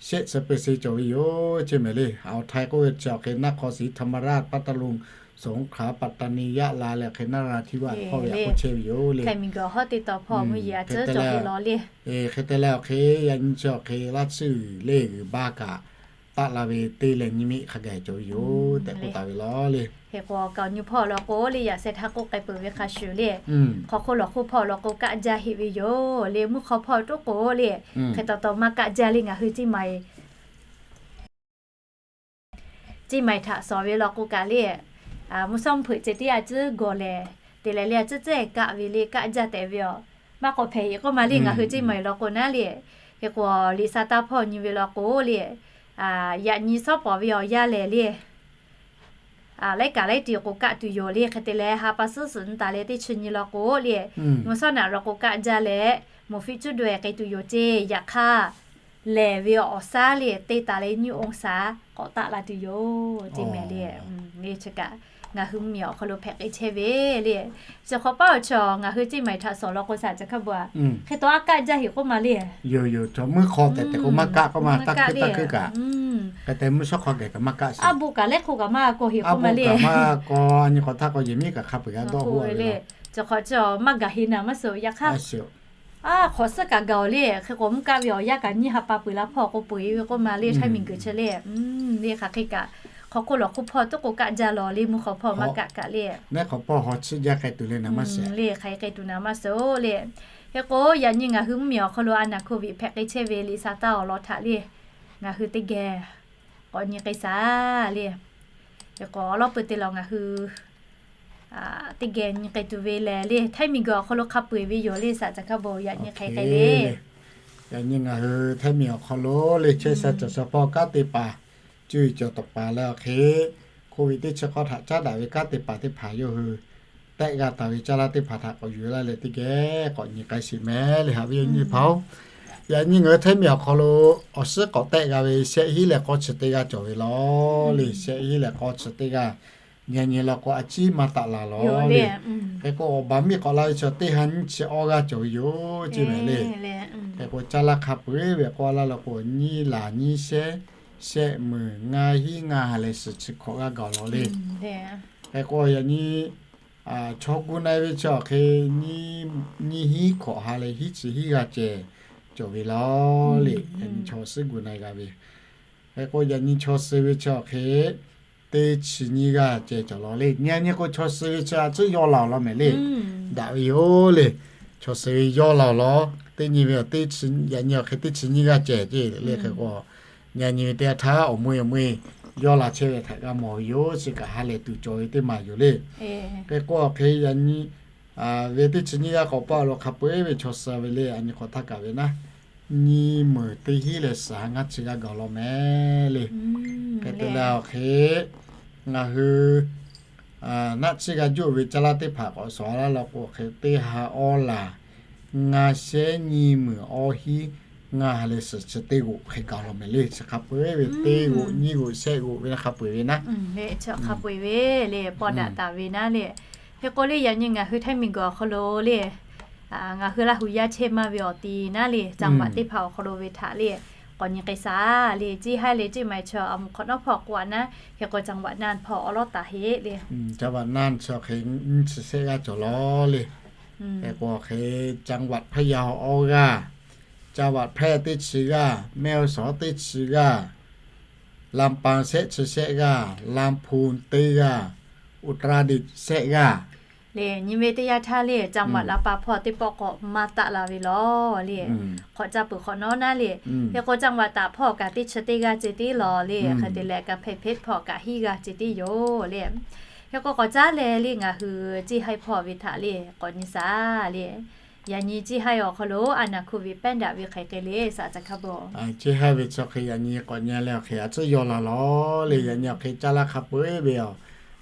shehˆ chi เปอร์เซ็นต์ cawˬ ve yoˬ ceˇ mehˍ le. Awˬ htaiˍ k'oˆ ve chi awˬ hk'e นครศรีธรรมราช พัทลุง สงขลา ปัตตานี ยะลา leh hk'e นราธิวาส hpawˇ ve a k'oˆ chehˇ ve yoˬ le. Htaiˇ miˬ guiˬ awˬ hawˉ teˇ taw hpawˇ mvuhˇ yeˬ a tcuhˉ cawˬ ve law le. Hk'e te leh awˬ hk'e yaꞈ nyi chi awˬ hk'e laˇ tsuhˇ le g'uiˬ baˇ kaꞈ taˆ la ve teˇ leh nyiˇ miˆ hk'a gaˬ cawˬ ve yoˬ tehꞈ k'oˆ taˍ ve law le. Hk'e k'o awˬ kaˍ awˬ nyu hpawˇ awˬ lawn k'o le yaꞈ sheh htaˇ k'oˆ k'ai peuˬ ve hk'a shuˍ le hk'aw hk'oˆ lawˬ hk'oˆ hpawˇ awˬ lawn k'o kaˆ jaˇ heˆ ve yoˬ le. Mvuhˇ hk'aw hpawˇ toˉ k'o le hk'e taw taw maˇ kaˆ jaˇ le. Ngaˬ hui ceˇ ma e ceˇ ma e htaꞈ shawˍ ve law k'o kaꞈ le mvuhˇ shawˉ mvuhˇ hpeuꞈ ceh tiˉ a tcuhˉ gawˬ lehˬ te leh le, a ciˉ ciˉ kaˆ ve le, kaˆ jaˇ tehꞈ ve aˬ. Maˇ k'awꞈ hpehꞈ heˆ k'oˆ ma le, ngaˬ hui ceˇ maˬ eˬ law k'o naˉ le. Hk'e k'o, liꞈ sa taˇ hpawˇ nyi ve law k'o le, yaꞈ nyi shawˉ pawˍ ve awˬ yanˇ lehˬ le, laiˉ kaꞈ laiˉ tiˍ k'o kaˆ tuˬ yoˬ le. Hk'e te leh, ha pa suhˉ suhˍ nyi taˍ leh teˇ chi nyi law k'o le, mvuhˇ shawˉ naꞈ law k'o kaˆ jaˇ leh, moˍ fiˆ cuˉ daweh k'ai tuˬ yoˬ ceˇ. Yaꞈ hk'aˇ, lehˬ ve awˬ shaˉ le te taˍ leh nyiˇ องศา k'awꞈ taˆ la tuˬ yoˬ ceˇ mehˍ le. Le chi kaꞈ ngaˬ hui mvuhˇ miˬ awˬ hk'aw lo hpehꞈ k'ai chehˇ ve le. Chi hk'awꞈ paˉ awˬ chaw ngaˬ hui ceˇ maˬ eˬ htaꞈ sawˍ law k'o shaˍ ca hkaˇ bvuhꞈ a, hk'e taw a kaˆ jaˇ heˆ k'oˆ ma le. Yoˬ yoˬ, chaw mvuhˇ hk'aw tehꞈ tehꞈ k'o maˇ kaˆ k'oˆ ma, taˇ hkuiˇ taˇ hkuiˇ kaꞈ, hk'e te mvuhˇ shawˉ hk'aw geh kaꞈ maˇ kaˆ sheˍ. A bon kaꞈ lehˉ hk'oˆ kaꞈ maˇ kawˬ heˆ k'oˆ ma le. Maˇ kawˬ, a nyi hk'aw htaˇ k'o yehˬ miˉ kaꞈ hk'a peu-eˬ g'a dawˇ hoˆ ve le. Chi hk'awꞈ chi maˇ gaˬ heˆ naˍ maˇ suhˍ. Yaꞈ hk'aˇ, a hk'awꞈ suhˉ kaꞈ gaˬ-oˬ le. Hk'e k'o mvuhˇ kaˆ ve awˬ yanˇ kaꞈ nyiˇ ha pa peuˬ la hpawˇ k'o peu-eˬ ve k'oˆ ma le, Htaiˇ miˬ guiˬ chi le. Le hk'aˬ hk'e kaꞈ, hk'aw hk'oˆ lawˬ hk'oˆ hpawˇ tuˉ k'o kaˆ jaˇ lawˬ le, mvuhˇ hk'aw hpawˇ maˇ kaˆ kaꞈ le. Neˉ hk'awꞈ hpawˇ haw chiˇ jaˇ k'ai tuˬ le naˍ maˇ sheˍ. Le hk'aˬ hk'e k'ai tuˬ naˍ maˇ suhˍ le. Hk'e k'o, yaꞈ nyi ngaˬ hui mvuhˇ miˬ awˬ hk'aw lo a naˍ hk'oˆ viꞈ hpehꞈ k'ai chehˇ ve liꞈ sa taˇ awˬ lawn htaꞈ le, ngaˬ hui teˇ geh k'awꞈ nyi k'ai shaˍ le. Hk'e k'o, awˬ lawn peuˬ te lawˬ ngaˬ hui teˇ geh nyi k'ai tuˬ ve lehˬ le, Htaiˇ miˬ guiˬ awˬ hk'aw lo hk'a peu-eˬ ve yoˬ le, shaˍ ca hkaˇ bon yaꞈ nyi hk'aˬ hk'e k'ai le. Yaꞈ nyi ngaˬ hui Htaiˇ miˬ awˬ hk'aw lo le chehˇ sha cawˬ sha hpawˇ kanˉ te paˍ, cuˇ yiˍ cawˬ tawˍ paˍ leh awˬ hk'e, hk'oˆ ve teˇ chi hk'awˇ htaꞈ caˉ daꞈ ve kanˉ te paˍ teˇ hpaˍ yawˇ hui tehˆ g'a taˍ ve caˇ lanˇ teˇ hpaˍ htaꞈ k'awꞈ yuˬ laˇ leh teˇ geh k'awꞈ nyi k'ai sheˍ mehˍ le, haꞈ ve nyi hpaˍ-oˬ. Yaꞈ nyi ngaˬ hui Htaiˇ miˬ awˬ hk'aw lo awˬ suhˉ k'awꞈ tehˆ g'a ve shehˆ hinˉ leh k'awˇ chi teˇ g'aˇ cawˬ ve lawˬ le. Shehˆ hinˉ leh k'awˇ chi teˇ g'aˇ, nyi nyi law k'o a ciˉ maˇ taˆ la lawˬ le. Hk'e k'o, awˬ baˬ miˇ k'awꞈ la ve chaw teˇ ha nyiˇ chi awˇ g'aˇ cawˬ ve yoˬ ceˇ mehˍ le. Hk'e k'o, caˇ lanˇ hk'a peu-eˬ ve k'awꞈ laˇ law k'o, nyiˇ laˬ nyiˇ shehˉ, shehˆ meunˍ, ngaˇ hinˉ ngaˇ ha leh suhˍ chi hkawꞈ g'aˇ gaˬ lawˬ le. Hk'e k'o, yaꞈ nyi chaw gu na-e ve chi awˬ hk'e, nyiˇ hinˉ hkawꞈ ha leh hiˉ chi hiˉ g'aˇ ceh cawˬ ve lawˬ le. Yaꞈ nyi chaw suhˉ gu na-e g'a ve. Hk'e k'o, yaꞈ nyi chaw suh ve chi awˬ hk'e, teˇ chi nyiˇ g'aˇ ceh cawˬ lawˬ le. Nyi nyi k'o, chaw suh ve chi a ciˉ yawˇ laˬ lawˬ mehˍ le. Daꞈ ve yoˬ le. Chaw suh ve yawˇ laˬ lawˬ. Teˇ nyi ve awˬ teˇ chi, yaꞈ nyi awˬ hk'e teˇ chi nyiˇ g'aˇ ceh ceˇ le. Hk'e k'o, nyi nyi ve teˇ yanˇ htaˇ awˬ meuˇ awˬ meuˇ yawˇ laˬ chehˇ ve htaꞈ g'a mawˬ ve yoˬ. Chi kaꞈ ha lehˬ tuˬ cawˬ ve teˇ maˬ yoˬ le. Hk'e k'o, awˬ hk'e yaꞈ nyi ve teˇ chi nyiˇ g'aˇ k'awꞈ paˆ lo hk'a peu-eˬ ve chaw suh ve le. A nyi k'awꞈ htaˇ kaꞈ ve naˉ, nyiˇ meunˍ teˇ hinˉ leh suhˍ ha ngaˇ chi g'aˇ gaˬ lawˬ mehˍ le. Hk'e te leh awˬ hk'e, ngaˬ hui naˆ tsuhˇ g'a juˆ ve caˇ lanˇ teˇ hpaˍ k'awꞈ shawˍ laˇ law k'o, awˬ hk'e teˇ ha awˇ laˬ, ngaˇ shehˉ nyiˇ meunˍ awˇ hinˉ ngaˇ ha leh suhˍ chi teˇ g'oꞈ hk'e gaˬ lawˬ mehˍ le. Chi hk'a peu-eˬ ve teˇ g'oꞈ nyiˇ g'oꞈ shehˆ g'oꞈ ve naˉ hk'a peu-eˬ ve naˉ, hk'e k'o le, yaꞈ nyi ngaˬ hui Htaiˇ miˬ guiˬ awˬ hk'aw lo le, ngaˬ hui Laˇ huˍ yaˇ chehˇ maˇ ve awˬ ti naˉ le, จังหวัด teˇ hpaˍ awˬ hk'aw lo ve htaꞈ le, k'awꞈ nyi k'ai shaˍ le. Ceˇ haiˇ leh ceˇ maˬ chaw a moˍ hk'awꞈ nawˉ hpawˇ k'oˆ a naˉ, hk'e k'o จังหวัด naˇ hpawˇ awˉ lawˉ taˍ heˆ le. จังหวัด naˇ chi awˬ hk'e nyiˇ chi shehˆ g'aˇ cawˬ lawˬ le. Hk'e k'o awˬ hk'e จังหวัด พะเยา awˇ g'aˇ, จังหวัด แพร่ teˇ chi g'aˇ, แม่ฮ่องสอน teˇ chi g'aˇ, ลำปาง shehˆ chi shehˆ g'aˇ, ลำพูน teˇ g'aˇ, อุตรดิตถ์ shehˆ g'aˇ. Le nyi ve teˇ yanˇ htaˇ le จังหวัด la pa hpawˇ teˇ pawˆ k'awꞈ maˇ taˆ la ve lawˬ le. Hk'awꞈ caˇ peuˬ hk'awꞈ nawˉ naˉ le. Hk'e k'o จังหวัด taˍ hpawˇ kaꞈ teˇ chi teˇ g'aˇ ceh tiˉ lawˬ le. Hk'e te leh กำแพงเพชร hpawˇ kaꞈ hiˉ g'aˇ ceh tiˉ yoˬ le. Hk'e k'o k'awꞈ caˉ leh le ngaˬ hui ceˇ haiˇ hpawˇ ve htaꞈ le k'awꞈ nyi shaˍ le. Yaꞈ nyi ceˇ haiˇ awˬ hk'aw lo a naˍ hkuˇ ve pehˉ daꞈ ve hk'e k'ai le shaˍ ca hkaˇ bon. Ceˇ haiˇ ve chi awˬ hk'e yaꞈ nyi k'awꞈ nyi leh awˬ hk'e a ciˉ yawˇ laˬ lawˬ le. Yaꞈ nyi awˬ hk'e caˇ lanˇ hk'a peu-eˬ ve aˬ,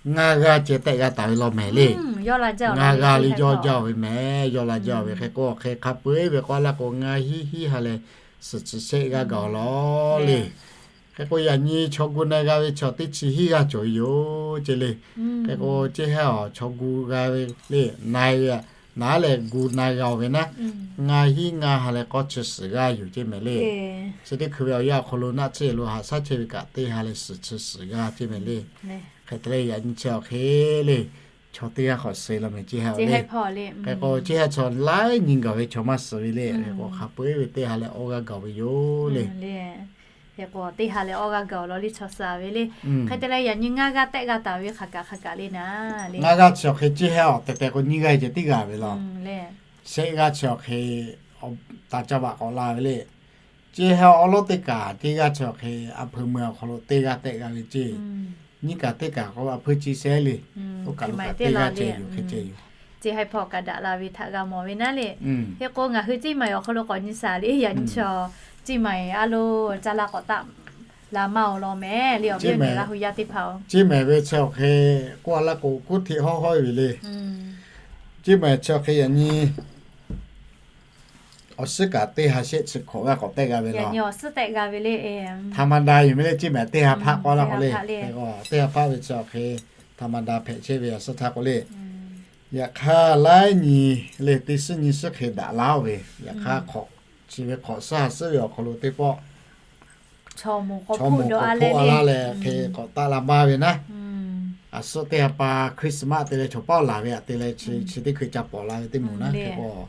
ngaˇ g'aˇ ceh tehˆ g'a taˍ ve lawˬ mehˍ le. Ngaˇ g'aˇ le yawˇ jaˇ ve mehˍ, yawˇ laˬ jaˇ ve. Hk'e k'o awˬ hk'e hk'a peu-eˬ ve k'oˆ laˇ k'o, ngaˇ hinˉ hiˉ ha leh suhˍ chi shehˆ g'aˇ gaˬ lawˬ le. Hk'e k'o yaꞈ nyi chaw gu na g'a ve chaw teˇ chi hiˉ g'aˇ cawˬ ve yoˬ ceˇ le. Hk'e k'o ceˇ haiˇ awˬ chaw gu g'a ve le, na ve a, naˉ leh gu na g'a-oˬ ve naˉ, ngaˇ hinˉ ngaˇ ha leh k'awˇ chi suhˍ g'aˇ yoˬ ceˇ mehˍ le. Chi teˇ hkui ve awˬ yanˇ awˬ hk'aw lo naˆ tsuhˇ lo haꞈ shaˉ chehˇ ve kaꞈ teˇ ha leh suhˍ chi suhˍ g'aˇ ceˇ mehˍ le. Hk'e te leh yaꞈ nyi chi awˬ hk'e le, chaw teˇ g'aˇ k'awꞈ suh lawˬ mehˍ ceˇ haiˇ le. Hk'e k'o ceˇ haiˇ chaw laiˉ nyi gaˬ ve chaw maˇ suh ve le. Hk'e k'o hk'a peu-eˬ ve teˇ ha leh awˇ g'aˇ gaˬ ve yoˬ le. Hk'e k'o teˇ ha leh awˇ g'aˇ gaˬ lawˬ le chaw suh ve le. Hk'e te leh yaꞈ nyi ngaˇ g'aˇ tehˆ g'a taˍ ve hk'aˬ kaꞈ hk'aˬ kaꞈ le naˉ le. Ngaˇ g'aˇ chi awˬ hk'e ceˇ haiˇ awˬ tehˬ tehˬ k'o nyiˇ g'aˇ ceh tiˉ g'a ve lawˬ. Shehˆ g'aˇ chi awˬ hk'e taˍ caˇ vaꞈ k'awꞈ la ve le. Ceˇ haiˇ awˬ lawˉ teˇ kaꞈ teˇ g'aˇ chi awˬ hk'e a hpeuꞈ meuˇ awˬ hk'aw lo teˇ g'aˇ tehˆ g'a ve ceˇ. Nyiˇ kaꞈ teˇ kaꞈ k'o a hpeuꞈ chi shehˍ le. Oˇ kaꞈ lo kaꞈ teˇ g'aˇ ceh yoˬ hk'e ceh yoˬ. Ceˇ haiˬ hpawˇ kaꞈ daꞈ la ve htaꞈ g'a mawˬ ve naˉ le. Hk'e k'o ngaˬ hui Ceˇ maiˬ awˬ hk'aw lo k'awꞈ nyi shaˍ le, yaꞈ nyi chaw Ceˇ maiˬ a lo caˇ laˇ k'awꞈ taˆ la maˇ-oˬ law mehˍ le, awˬ viˉ awˬ nyi Laˇ hu yaˇ teˇ hpaˍ-oˬ, Ceˇ maiˬ ve chi awˬ hk'e k'oˆ a laˇ k'o, kuˉ hteꞈ hawˉ hawˉ ve le. Ceˇ maiˬ chi awˬ hk'e yaꞈ nyi awˬ suhˉ kaꞈ teˇ ha shehˆ chi hkawꞈ g'aˇ k'awꞈ tehˆ g'a ve law. Htaꞈ ma da yoˬ meh le, Ceˇ maiˬ teˇ ha hpaˆ k'oˆ laˇ k'o le. Teˇ ha hpaˆ ve chi awˬ hk'e htaꞈ ma da hpehꞈ chehˇ ve awˬ suhˉ htaˇ k'o le. Yaꞈ hk'aˇ laiˉ nyi le, teˇ suhˉ nyi suhˉ hk'e daꞈ laˇ-oˬ ve, yaꞈ hk'aˇ hk'awꞈ chi ve hk'awꞈ suhˉ ha suhˉ ve awˬ hk'aw lo teˇ pawˆ chaw moˍ k'awꞈ hpoˆ a laˇ leh hk'e k'awꞈ taˆ la maˇ ve naˉ. A suhˉ teˇ ha pa Christmas te leh chaw paˉ laˬ ve aꞈ te leh chi teˇ hkui ca pawˍ la ve teˇ moˍ naˉ hk'e k'o,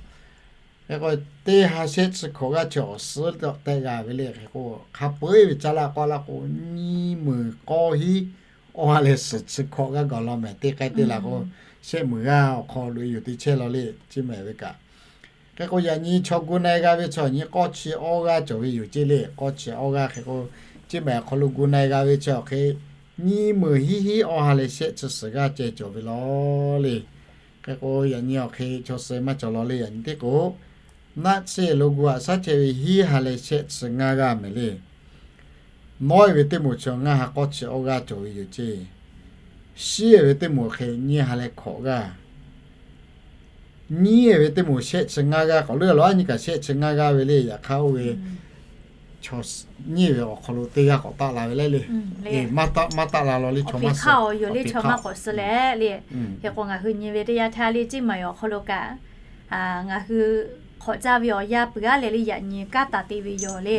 hk'e k'o teˇ ha shehˆ chi hkawꞈ g'aˇ chi awˬ suhˉ tehˆ g'a ve le. Hk'e k'o hk'a peu-eˬ ve caˇ laˇ k'awꞈ laˇ k'o, nyiˇ meunˍ k'awˇ hiˉ awˇ ha leh suhˍ chi hkawꞈ g'aˇ gaˬ law mehˍ. Teˇ k'ai te la k'o, shehˆ meunˍ g'aˇ awˬ hk'aw loꞈ-e yoˬ te chehˇ law le, Ceˇ maiˬ ve kaꞈ. Hk'e k'o yaꞈ nyi chaw gu na-e g'a ve chi awˬ nyi k'awˇ chi awˇ g'aˇ cawˬ ve yoˬ ceˇ le. K'awˇ chi awˇ g'aˇ hk'e k'o, Ceˇ maiˬ awˬ hk'aw lo gu na-e g'a ve chi awˬ hk'e nyiˇ meunˍ hiˉ hiˉ awˇ ha leh shehˆ chi suhˍ g'aˇ ceh cawˬ ve law le. Hk'e k'o yaꞈ nyi awˬ hk'e chaw suh maˇ cawˬ law le. Yaꞈ nyi teˇ k'o, naˆ tsuhˇ lo gu aꞈ shaˉ chehˇ ve hiˉ ha leh shehˆ chi ngaˇ g'aˇ mehˍ le. Nawˉ-e ve teˇ moˍ chi ngaˇ ha k'awˇ chi awˇ g'aˇ cawˬ ve yoˬ ceˇ. Shiˉ-e ve teˇ moˍ hk'e nyiˇ ha leh hkawꞈ g'aˇ. Nyiˇ-e ve teˇ moˍ shehˆ chi ngaˇ g'aˇ k'awꞈ leuˉ law, a nyi kaꞈ shehˆ chi ngaˇ g'aˇ ve le. Yaꞈ hk'aˇ oˇ ve nyiˇ ve awˬ hk'aw lo teˇ g'aˇ k'awꞈ taˆ la ve le le. Maˇ taˆ la law le, chaw maˇ suh le, chaw maˇ k'awꞈ suh leh le. Hk'e k'o ngaˬ hui nyi ve teˇ yanˇ htaˇ le, Ceˇ maiˬ awˬ hk'aw lo kaꞈ ngaˬ hui hk'awꞈ caˇ ve awˬ yanˇ peuˬ g'aˇ leh le, yaꞈ nyi kanˉ taˍ te ve yoˬ le.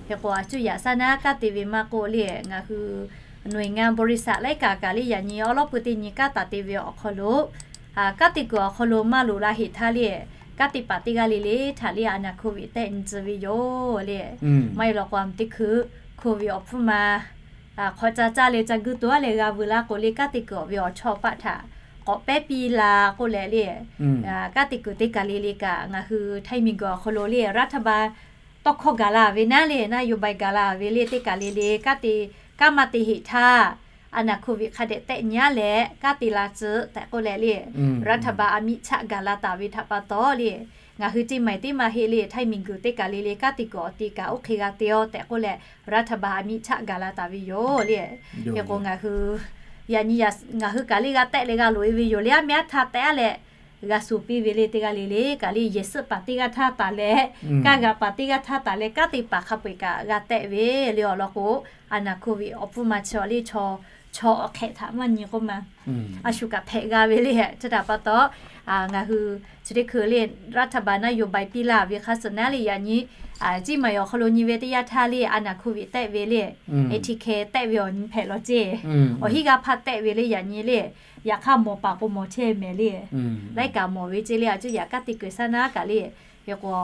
Hk'e k'o a cuˇ yaꞈ shaˉ naˉ kanˉ te ve maˇ k'oˆ le, ngaˬ hui หน่วยงาน บริษัท laiˉ kaꞈ kaꞈ le yaꞈ nyi awˉ lawˉ pui teˇ nyi kanˉ taˍ te ve awˬ hk'aw lo, kanˉ te kuiˬ awˬ hk'aw lo maˇ loˍ la heꞈ htaˇ le, kanˉ te paˍ teˇ g'aˇ le le htaꞈ le a naˍ โควิด tehˆ nyi tcuh ve yoˬ le. Maˇ heˆ law k'o a mvuhˇ teˇ hkui โควิด awˬ hpfuhˇ ma hk'awꞈ ca caˇ leh ca guˇ tuˬ aˉ leh g'a veu laˇ k'o le, kanˉ te kuiˬ awˬ ve awˬ chawˇ paˆ htaꞈ k'awꞈ pehˉ piˇ la k'oˆ leh le, kanˉ te kuiˬ teˇ kaˬ le le kaꞈ ngaˬ hui ไทย miˬguiˬ awˬ hk'aw lo le รัฐบาล tawˇ hkawˇ gaˬ la ve naˉ le, นโยบาย gaˬ la ve le teˇ kaˬ le le kanˉ te, kanˉ maˇ te heꞈ htaˇ a naˍ โควิด hk'a dehꞈ tehˆ nyi aˉ leh kanˉ te la tcuh tehꞈ k'oˆ leh le, รัฐบาล a miˇ chaˆ gaˬ la taˍ ve htaꞈ pa taw le, ngaˬ hui Ceˇ maiˬ teˇ maˇ heˆ le, ไทย miˬguiˬ teˇ kaˬ le le kanˉ te kuiˬ awˬ te kaꞈ oˇ hk'e g'a te-o tehꞈ k'oˆ leh รัฐบาล a miˇ chaˆ gaˬ la taˍ ve yoˬ le. Hk'e k'o ngaˬ hui yaꞈ nyi ngaˬ hui kaˬ le g'a tehˆ leh g'a loꞈ-e ve yoˬ le, aˉ meh aˉ htaˇ tehˆ aˉ leh g'a suˍ piˇ ve le teˇ g'aˇ le le kaꞈ le, yehˬ suhˆ paˍ teˇ g'aˇ htaˇ taˍ leh, kanˇ g'aꞈ paˍ teˇ g'aˇ htaˇ taˍ leh kanˉ te paˍ hk'a peu-eˬ kaꞈ g'a tehˆ ve le awˬ lawn k'o, a naˍ โควิด awˬ hpfuhˇ ma chi awˬ le chaw, chaw awˬ hk'ehꞈ htaꞈ maˇ nyi k'oˆ ma a shu kaꞈ hpehꞈ g'a ve le. Chi htaꞈ pa taw ngaˬ hui chi teˇ hkui le รัฐบาล นโยบาย piˇ laˇ ve hk'a suh naˉ le, yaꞈ nyi Ceˇ maiˬ awˬ hk'aw lo nyi ve teˇ yanˇ htaˇ le a naˍ โควิด tehˆ ve le, ATK tehˆ ve awˬ nyi hpehꞈ law ceˇ. Awˬ hinˉ g'aˇ hpaˇ tehˆ ve le yaꞈ nyi le. Yaꞈ hk'aˇ mawˬ paˍ k'o mawˬ chehˇ mehˍ le. Laiˉ kaꞈ mawˬ ve ceˇ le, a cuˇ yaꞈ kanˉ te kuiˬ shaˉ naˉ kaꞈ le. Hk'e k'o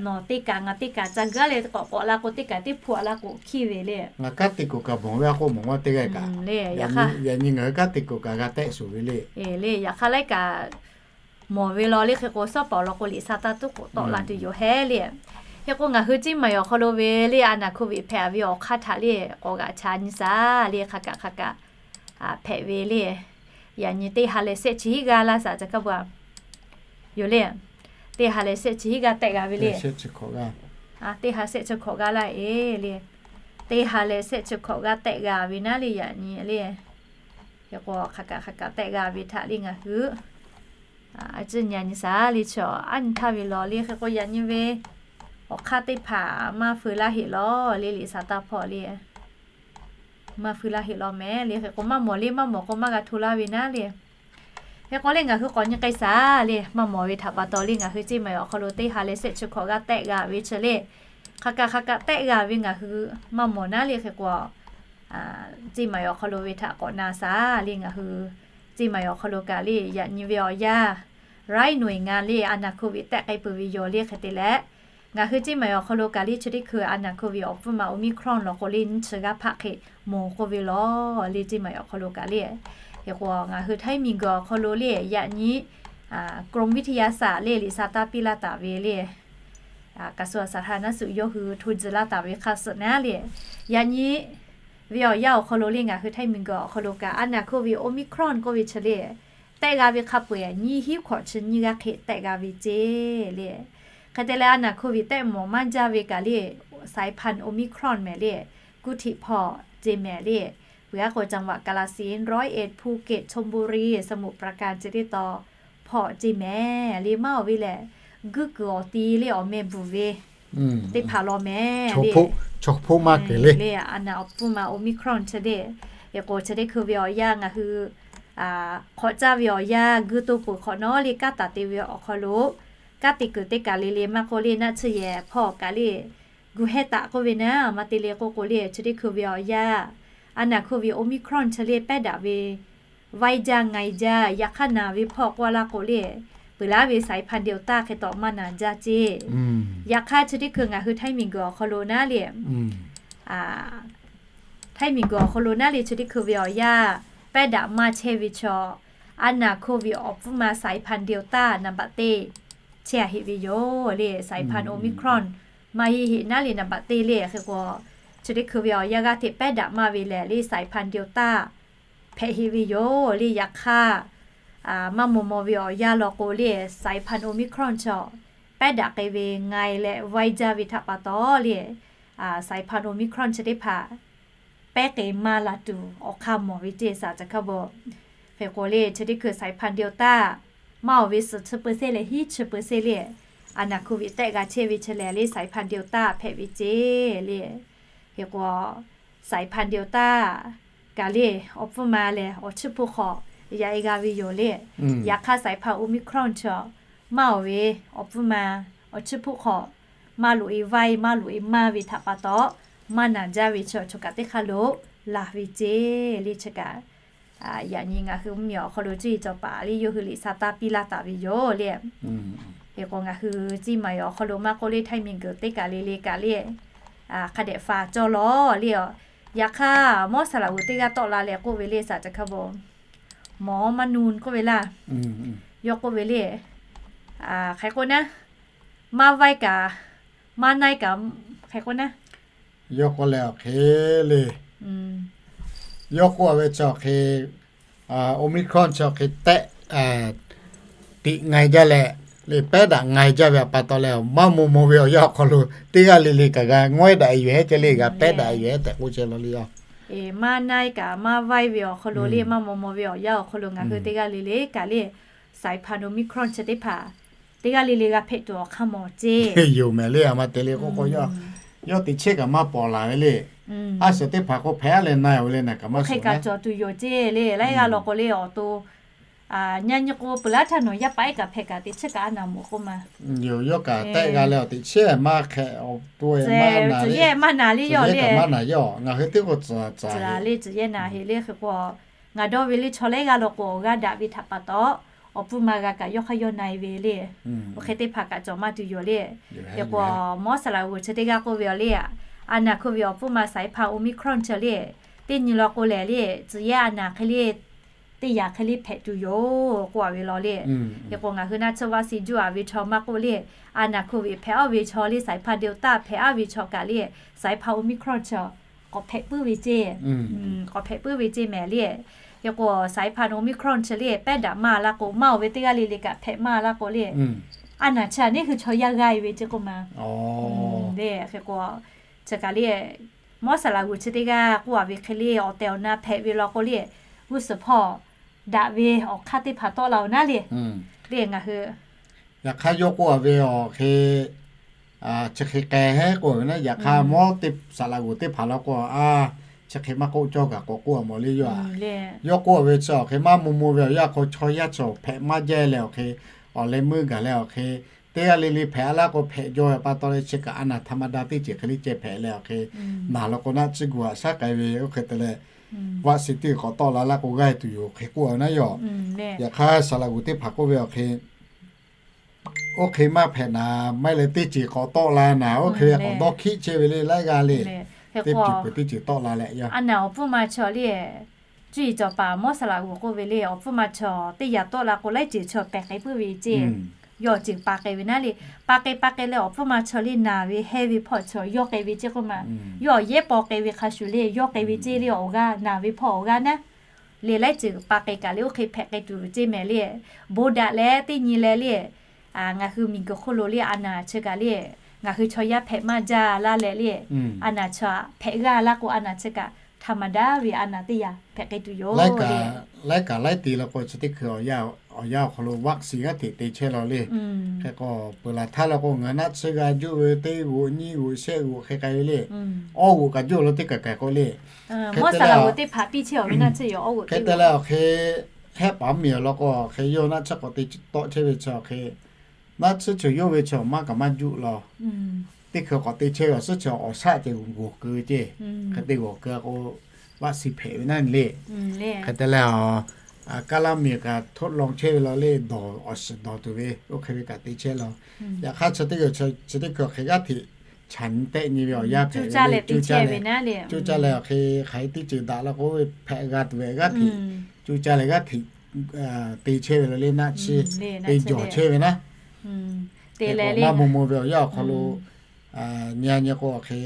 nawˬ teˇ kaˬ ngaˬ teˇ kaˬ ca guˇ aˉ leh k'awꞈ k'awꞈ la k'o teˇ kaˬ teˇ hpu a la k'o hkiˇ ve le. Ngaˬ kanˉ te kuiˬ kaꞈ mawˬ ve a k'oˆ mawˬ maˇ teˇ g'aˇ kaꞈ le. Yaꞈ nyi ngaˬ hui kanˉ te kuiˬ kaꞈ g'a tehˆ shuˍ ve le. Le yaꞈ hk'aˇ laiˉ kaꞈ mawˬ ve law le. Hk'e k'o shawˉ pawˍ law k'o liꞈ sha taˇ tuˉ k'oꞈ tawˆ la tuˬ yoˬ hehˉ le. Hk'e k'o ngaˬ hui Ceˇ maiˬ awˬ hk'aw lo ve le a naˍ โควิด hpehꞈ ve awˬ hk'aˇ htaꞈ le k'awꞈ g'aꞈ cha nyi shaˍ le, hk'a kaꞈ hk'a kaꞈ hpehꞈ ve le. Yaꞈ nyi teˇ ha leh shehˆ chi hiˉ g'aˇ laˇ shaˍ ca kaˇ bu a yoˬ le. Teˇ ha leh shehˆ chi hiˉ g'aˇ tehˆ g'a ve le. Teˇ ha shehˆ chi hkawꞈ g'aˇ laˇ e le. Teˇ ha leh shehˆ chi hkawꞈ g'aˇ tehˆ g'a ve naˉ le yaꞈ nyi le. Hk'e k'o hk'a kaꞈ hk'a kaꞈ tehˆ g'a ve htaꞈ le ngaˬ hui a ciˉ nyi nyi shaˍ le chi a aˉ nyi htaˇ ve law le. Hk'e k'o yaꞈ nyi ve awˬ hk'aˇ teˇ hpaˍ maˇ feu laˇ heˆ law le, liꞈ sha taˇ hpawˇ le. Maˇ feu laˇ heˆ law mehˍ le. Hk'e k'o maˇ mawˬ le, maˇ mawˬ k'o maˇ g'a hto laˇ ve naˉ le. Hk'e k'o le ngaˬ hui k'awꞈ nyi k'ai shaˍ le, maˇ mawˬ ve htaꞈ pa taw le ngaˬ hui Ceˇ maiˬ awˬ hk'aw lo teˇ ha leh shehˆ chi hkawꞈ g'aˇ tehˆ g'a ve chi le. Hk'a kaꞈ hk'a kaꞈ tehˆ g'a ve ngaˬ hui maˇ mawˬ naˉ le. Hk'e k'o Ceˇ maiˬ awˬ hk'aw lo ve htaꞈ k'awꞈ na shaˍ le ngaˬ hui Ceˇ maiˬ awˬ hk'aw lo kaꞈ le yaꞈ nyi ve awˬ yanˇ ไร้หน่วยงาน le a naˍ โควิด tehˆ k'ai peuˬ ve yoˬ le. Hk'e te leh ngaˬ hui Ceˇ maiˬ awˬ hk'aw lo kaꞈ le chi teˇ hkui a naˍ โควิด awˬ hpfuhˇ ma Omicron law k'o le nyiˇ chi g'aˇ hpaˆ hk'e mawˬ k'oˆ ve law le Ceˇ maiˬ awˬ hk'aw lo kaꞈ le. Hk'e k'o ngaˬ hui ไทย miˬguiˬ awˬ hk'aw lo le yaꞈ nyi กรมวิทยาศาสตร์ le liꞈ sha taˇ piˇ laˇ taˍ ve le กระทรวงสาธารณสุข yawˇ hui hto tcuh laˇ taˍ ve hk'a suh naˉ le. Yaꞈ nyi ve awˬ yanˇ awˬ hk'aw lo le ngaˬ hui ไทย miˬguiˬ awˬ hk'aw lo kaꞈ a naˍ โควิด Omicron k'oˆ ve chi le tehˆ g'a ve hk'a peu-eˬ nyiˇ hinˉ hkawꞈ chi nyiˇ g'aˇ hk'e tehˆ g'a ve ceˇ le. Hk'e te leh, a naˬ โควิด tehˆ mawˬ maˇ jaˇ ve kaꞈ le, สายพันธุ์ Omicron mehˍ le, kuˇ htiꞈ hpawˇ ceˇ mehˍ le. Peuˬ aˉ k'o, จังหวัดกาฬสินธุ์ ร้อยเอ็ด ภูเก็ต ชลบุรี สมุทรปราการ ceˇ teˇ taw hpawˇ ceˇ mehˍ le. Maˇ awˬ ve lehˬ, guiˇ kuiˬ awˬ ti le awˬ meh bvuhˬ ve teˇ hpaˍ law mehˍ le. Chaw hpoˆ maˇ kehˬ le. A naˬ awˬ pfuhˇ ma Omicron chi le. Eˬ k'o, chi teˇ hkui ve awˬ yanˇ ngaˬ hui hk'awꞈ caˇ ve awˬ yanˇ guiˇ to peuˬ hk'awꞈ nawˉ le, kanˉ taˍ te ve awˬ hk'aw lo kanˉ te kuiˬ teˇ kaˬ le le maˇ k'oˆ le, naˆ tsuhˇ yehˬ hpawˇ kaꞈ le gu hehˇ taˍ k'oˆ ve naˉ, maˇ te le k'oˆ k'o le, chi teˇ hkui ve awˬ yanˇ a naˬ โควิด Omicron chi le pehˉ daꞈ ve vaiˇ jaˇ ngaiˬ jaˇ. Yaꞈ hk'aˇ naˬ ve hpawˇ k'oˆ laˇ k'o le, peuˬ laˉ ve สายพันธุ์ Delta hk'e tawꞈ maˇ naˬ jaˇ ceˇ. Yaꞈ hk'aˇ chi teˇ hkui ngaˬ hui ไทย miˬguiˬ awˬ hk'aw lo naˉ le, ไทย miˬguiˬ awˬ hk'aw lo naˉ le, chi teˇ hkui ve awˬ yanˇ pehˉ daꞈ maˇ chehˇ ve chaw, a naˬ โควิด awˬ pfuhˇ ma สายพันธุ์ Delta นับ teˇ chehˇ a heˆ ve yoˬ le. สายพันธุ์ Omicron maˇ heˆ heˆ naˉ le นับ teˇ le. Hk'e k'o, chi teˇ hkui ve awˬ yanˇ g'aˇ hteꞈ pehˉ daꞈ maˇ ve lehˬ le, สายพันธุ์ Delta hpehꞈ heˆ ve yoˬ le. Yaꞈ hk'aˇ, maˇ maw maw ve awˬ yanˇ law k'o le, สายพันธุ์ Omicron chaw pehˉ daꞈ k'ai ve ngaiˬ leh vaiˇ jaˇ ve htaꞈ pa taw le, สายพันธุ์ Omicron chi teˇ hpaˍ pehˉ k'ai maˇ la tuˬ awˬ hk'aˇ mawˬ ve ceˇ, saˍ ca hkaˇ bo. Hk'e k'o le, chi teˇ hkui สายพันธุ์ Delta maˇ awˬ ve suhˍ chi เปอร์เซ็นต์ leh hiˉ chi เปอร์เซ็นต์ le, a naˬ โควิด tehˆ g'a chehˇ ve chi lehˬ le, สายพันธุ์ Delta hpehꞈ ve ceˇ le. Hk'e k'o, สายพันธุ์ Delta kaꞈ le, awˬ pfuhˇ ma lehˬ awˬ chiˇ hpuˇ hk'awꞈ yaꞈ e g'a ve yoˬ le. Yaꞈ hk'aˇ สายพันธุ์ Omicron chaw maˇ awˬ ve awˬ pfuhˇ ma awˬ chiˇ hpuˇ hk'awꞈ maˇ loꞈ e vaiˇ maˇ loꞈ e maˇ ve htaꞈ pa taw, maˇ naˬ jaˇ ve chaw choˬ kaꞈ teˇ hk'aˇ lo laˬ ve ceˇ le. Chi kaꞈ yaꞈ nyi ngaˬ hui mvuhˇmiˬ awˬ hk'aw lo cuˇ yiˍ cawˬ paˍ le yawˇ hui liꞈ sha taˇ piˇ laˇ taˍ ve yoˬ le. Hk'e k'o, ngaˬ hui ciˇ maˍ awˬ hk'aw lo maˇ k'oˆ le, ไทย miˬguiˬ teˇ kaˬ le le kaꞈ le, hk'a dehꞈ faˍ cawˇ lawˬ le. Yaꞈ hk'aˇ, mawˇ saˍ laꞈ g'uˬ teˇ g'aˇ tawˆ la leh k'oˆ ve le, saˍ ca hkaˇ bo, mawˇ maˇ nuˇ k'oˆ ve laˇ. Yawˇ k'oˆ ve le, hk'e k'o naˉ, maˇ vaiˇ kaꞈ, maˇ naiˇ kaꞈ, hk'e k'o naˉ, yawˇ k'oˆ leh awˬ hk'e le, yawˇ k'oˆ a ve chi awˬ hk'e, Omicron chi awˬ hk'e tehˆ tiꞈ ngaiˬ jaˇ leh, le pehˉ daꞈ ngaiˬ jaˇ ve pa taw leh, maˇ maw maw ve awˬ yanˇ awˬ hk'aw lo teˇ g'aˇ le le kaꞈ g'a ngawehˉ daꞈ e yoˬ hehˉ ceh le, g'a pehˉ daꞈ e yoˬ hehˉ tehꞈ k'oˆ ceh law le yoˬ. Maˇ naiˇ kaꞈ maˇ vaiˇ ve awˬ hk'aw lo le, maˇ maw maw ve awˬ yanˇ awˬ hk'aw lo ngaˬ hui teˇ g'aˇ le le kaꞈ le, สายพันธุ์ Omicron chi teˇ hpaˍ teˇ g'aˇ le le g'a hpehꞈ tuˬ awˬ hk'aˇ mawˬ ceˇ yoˬ mehˍ le. A ma te le k'oˆ k'o, yawˇ teꞈ chehˇ kaꞈ maˇ pawˍ laˬ ve le. A shaꞈ teˇ hpaˍ k'o hpehꞈ a leh na-e ve le, naˬ kaꞈ maˇ hk'e kaꞈ cawˬ tuˬ yoˬ ceˇ le. Laiˉ g'aˇ law k'o le, awˬ to nyi nyi k'o peuˬ laˉ htaˇ nawˬ yaˇ paˍ ehˉ kaꞈ hpehꞈ kaꞈ teꞈ chehˇ kaꞈ a naˍ mawˬ k'oˆ ma yoˬ. Yawˇ kaꞈ tehˆ g'a leh awˬ teꞈ chehˇ maˇ hk'e, awˬ to maˇ na le, maˇ na le, yawˇ le maˇ na yawˇ ngaˬ hui teˇ k'o tcuhˍ tcuhˍ le, tcuhˍ yehˇ naˍ heˆ le. Hk'e k'o, ngaˬ dawˇ ve le chaw laiˉ g'aˇ law k'o awˬ g'aˇ daꞈ ve htaꞈ pa taw, awˬ pfuhˇ ma g'a kaꞈ yawˇ hk'aˇ yawˇ na-e ve le. Awˬ hk'e teˇ hpaˍ kaꞈ cawˬ maˇ tuˬ yoˬ le. Hk'e k'o, mawˇ saˍ laꞈ g'uˬ chi teˇ g'aˇ k'oˆ ve awˬ le, a naˍ โควิด awˬ pfuhˇ ma สายพันธุ์ Omicron chi le, teˇ nyi law k'o lehˬ le, tcuhˍ yehˇ a naˍ hk'e le teˇ yanˇ hk'e le hpehꞈ tuˬ yoˬ k'oˆ a ve law le. Hk'e k'o, ngaˬ hui naˆ tsuhˇ vaˆ si juˇ a ve chaw maˇ k'oˆ le, a naˍ โควิด hpehꞈ a ve chaw le, สายพันธุ์ Delta hpehꞈ a ve chaw kaꞈ le, สายพันธุ์ Omicron chaw k'awꞈ hpehꞈ puiˉ ve ceˇ, k'awꞈ hpehꞈ puiˉ ve ceˇ mehˍ le. Hk'e k'o, สายพันธุ์ Omicron chi le pehˉ daꞈ maˇ laˇ k'o, maˇ awˬ ve teˇ g'aˇ le le kaꞈ hpehꞈ maˇ laˇ k'o le, a naˍ chi a neˉ hui chaw yaˇ g'aˇ e ve ceˇ k'oˆ ma le. Hk'e k'o, chi kaꞈ le, mawˇ saˍ laꞈ g'uˬ chi teˇ g'aˇ k'oˆ a ve hk'e le, awˬ tehˬ awˬ na hpehꞈ ve law k'o le, g'uˇ suhˍ hpawˇ daꞈ ve awˬ hk'aˇ teˇ hpaˍ tawˆ la-oˬ naˉ le. Le ngaˬ hui yaꞈ hk'aˇ yawˇ k'oˆ a ve awˬ hk'e chi hk'e k'ai hehˉ k'oˆ ve naˉ, yaꞈ hk'aˇ mawˇ teˇ saˍ laꞈ g'uˬ teˇ hpaˍ law k'o a, chi hk'e maˇ k'oˆ cawˇ kaꞈ k'awꞈ k'oˆ a mawˬ le yoˬ. Yawˇ k'oˆ a ve chi awˬ hk'e maˇ maw maw ve awˬ yanˇ hk'aw chaw yaˇ chaw hpehꞈ maˇ jaˇ leh awˬ hk'e, awˬ leh meuˇ gaˬ leh awˬ hk'e, teˇ g'aˇ le le hpehꞈ a laˇ k'o hpehꞈ jaw ve pa taw leh chi kaꞈ a naˍ ธรรมดา teˇ ceuˬ hk'e le ceh hpehꞈ leh awˬ hk'e, naˬ law k'o naˆ tsuhˇ gu haꞈ shaˉ k'ai ve oˇ hk'e te leh, vaˆ si teˇ k'awꞈ tawˆ la laˇ k'o g'aˇ e tuˬ yoˬ hk'e k'oˆ a naˉ yoˬ. Yaꞈ hk'aˇ saˍ laꞈ g'uˬ teˇ hpaˍ k'oˆ ve awˬ hk'e, oˇ hk'e maˇ hpehꞈ naˍ, maˇ heˆ leh teˇ ceuˬ k'awꞈ tawˆ la naˍ, oˇ hk'e ve k'awꞈ dawˇ hkiˆ chehˇ ve le laiˉ g'aˇ le. Teˇ ceuˬ peuˬ teˇ ceuˬ tawˆ la leh yoˬ. A naˍ awˬ pfuhˇ ma chaw le, cuˇ yiˍ cawˬ paˍ mawˇ saˍ laꞈ g'uˬ k'oˆ ve le, awˬ pfuhˇ ma chaw teˇ yanˇ tawˆ la k'o laiˉ ceuˬ chaw pehˬ k'ai puiˉ ve ceˇ. Yawˇ ceuˬ pa k'ai ve naˉ le, pa k'ai pa k'ai leh awˬ pfuhˇ ma chaw le naˬ ve hehˇ ve hpawˇ chaw yawˇ k'ai ve ceˇ k'oˆ ma. Yawˇ awˬ yehˉ paw k'ai ve hk'a shuˍ le yawˇ k'ai ve ceˇ le awˬ g'aˇ naˬ ve hpawˇ awˬ g'aˇ naˉ le laiˉ ceuˬ pa k'ai kaꞈ le oˇ hk'e hpehꞈ k'ai tuˬ ceˇ mehˍ le. Bon daꞈ leh teˇ nyi leh le, ngaˬ hui miˬguiˬ hk'oˆ lo le a naˍ chi kaꞈ le, ngaˬ hui chaw yaˇ hpehꞈ maˇ jaˇ laˇ leh le, a naˍ chi hpehꞈ g'aˇ laˇ k'o a naˍ chi kaꞈ htaꞈ maˍ daꞈ ve a naˍ teˇ yanˇ hpehꞈ k'ai tuˬ yoˬ le. Laiˉ kaꞈ laiˉ te la k'o chi teˇ hkui awˬ yanˇ awˬ hk'aw lo vaccine g'aˇ hteꞈ te chehˇ la le. Hk'e k'o peuˬ laˬ htaˇ la k'o ngaˬ naˆ tsuhˇ g'a juˇ ve teˇ g'oꞈ nyiˇ g'oꞈ shehˆ g'oꞈ hk'e k'ai ve le. Awˇ g'oꞈ kaꞈ juˇ lo teˇ kaˬ kaˬ k'o le. Hk'e te leh teˇ hpaˍ piˇ chehˇ awˬ ve naˆ tsuhˇ yoˬ, awˇ g'oꞈ hk'e te leh awˬ hk'e hehˆ paˍ mvuhˇmiˬ awˬ lawn k'o hk'e yawˇ naˆ tsuhˇ k'awꞈ te tawˆ chehˇ ve chi awˬ hk'e, naˆ tsuhˇ chi yawˇ ve chi awˬ maˇ kaꞈ maˇ juˇ la. Teˇ hkui k'awꞈ te chehˇ ve awˬ suhˉ chi awˬ shaˆ ceh g'oˬ keu ceˇ. Hk'e te g'oˬ keu k'o vaccine hpehꞈ ve naˉ le. Hk'e te leh kaˉ laˇ miˬ kaꞈ htoˆ law chehˇ ve la le, dawˬ awˬ shiˍ dawˬ tuˬ ve oˇ hk'e ve kaꞈ te chehˇ la. Yaꞈ hk'aˇ chi teˇ g'aˇ chi teˇ hkui awˬ hk'e g'aˇ hteꞈ chaꞈ nyi tehˆ nyi ve awˬ yanˇ hpehꞈ ve le. Cuˇ caˇ leh awˬ hk'e hk'aˬ hk'e teˇ ceuˬ daꞈ la k'o hpehꞈ g'a tuˬ ve g'aˇ hteꞈ, cuˇ caˇ leh g'aˇ hteꞈ te chehˇ ve la le, naˆ tsuhˇ te jawˬ chehˇ ve naˉ. Te leh maˇ bon maw ve awˬ yanˇ awˬ hk'aw lo nyi nyi k'o awˬ hk'e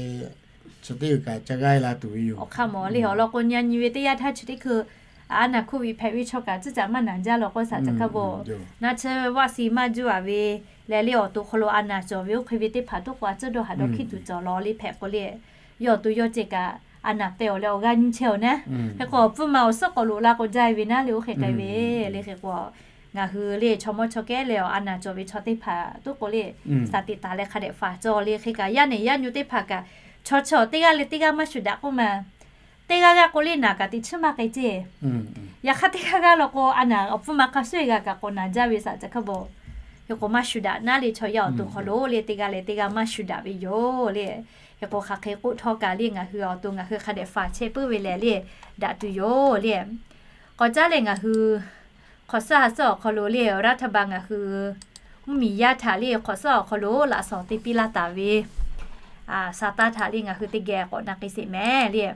chi teˇ g'aˇ kaꞈ ca g'aˇ la tuˬ ve yoˬ. Awˬ hk'aˇ mawˬ le awˬ lawn k'o nyi nyi ve teˇ yanˇ htaˇ chi teˇ hkui a naˍ hkuˇ ve hpehꞈ ve chaw kaꞈ tcuhˉ caꞈ maˇ naˍ jaˇ law k'o shaˍ ca hk'a bawˬ, naˆ tsuhˇ vaccine maˇ juˇ a ve leh le awˬ to hk'aw lo a naˍ cawˬ ve oˇ hk'e ve teˇ hpaˍ toˉ k'o a tcuhˇ dawˇ haˍ dawˇ hkiˇ tuˬ cawˬ law le hpehꞈ k'o le, yawˇ awˬ to yawˇ ceh kaꞈ a naˍ pehˬ awˬ leh awˬ g'aˇ nyi chehˇ awˬ naˉ. Hk'e k'o awˬ pfuhˇ ma awˬ suhˉ k'awꞈ loꞈ la k'o jaˇ ve naˉ le oˇ hk'e k'ai ve le. Hk'e k'o ngaˬ hui le chaw mawˇ chaw kehˉ leh awˬ a naˍ cawˬ ve chaw teˇ hpaˍ toˉ k'o le, shaˍ tiꞈ taˍ leh hk'a dehꞈ faˍ cawˬ le. Hk'e kaꞈ yaˇ nehˬ yaˇ nyi teˇ hpaˍ kaꞈ chaw chi awˬ teˇ g'aˇ leh teˇ g'aˇ maˇ shuˍ daꞈ k'oˆ ma, teˇ g'aˇ g'aˇ k'o le naˬ kaꞈ teꞈ chiˉ maˇ k'ai ceˇ. Yaꞈ hk'aˇ teˇ g'aˇ g'aˇ law k'o a naˍ awˬ pfuhˇ ma hk'a shuˍ g'a kaꞈ k'awꞈ naˍ jaˇ ve shaˍ ca hk'a bawˬ, hk'e k'o maˇ shuˍ daꞈ naˉ le chaw yaˇ awˬ to hk'aw lo le teˇ g'aˇ leh teˇ g'aˇ maˇ shuˍ daꞈ ve yoˬ le. Hk'e k'o hk'aˬ hk'e k'oˆ htawˇ kaꞈ le ngaˬ hui awˬ to ngaˬ hui hk'a dehꞈ faˍ chehˇ puiˉ ve lehˬ le daꞈ tuˬ yoˬ le. K'awꞈ caˉ leh ngaˬ hui hk'awꞈ suhˉ ha suhˉ awˬ hk'aw lo le รัฐบาล ngaˬ hui mvuhˇmiˬ yaˇ htaꞈ le hk'awꞈ suhˉ awˬ hk'aw lo laꞈ shawnˍ te piˇ laˇ taˍ ve sa taˇ htaꞈ le ngaˬ hui teˇ geh k'awꞈ na k'ai sheˍ mehˍ le.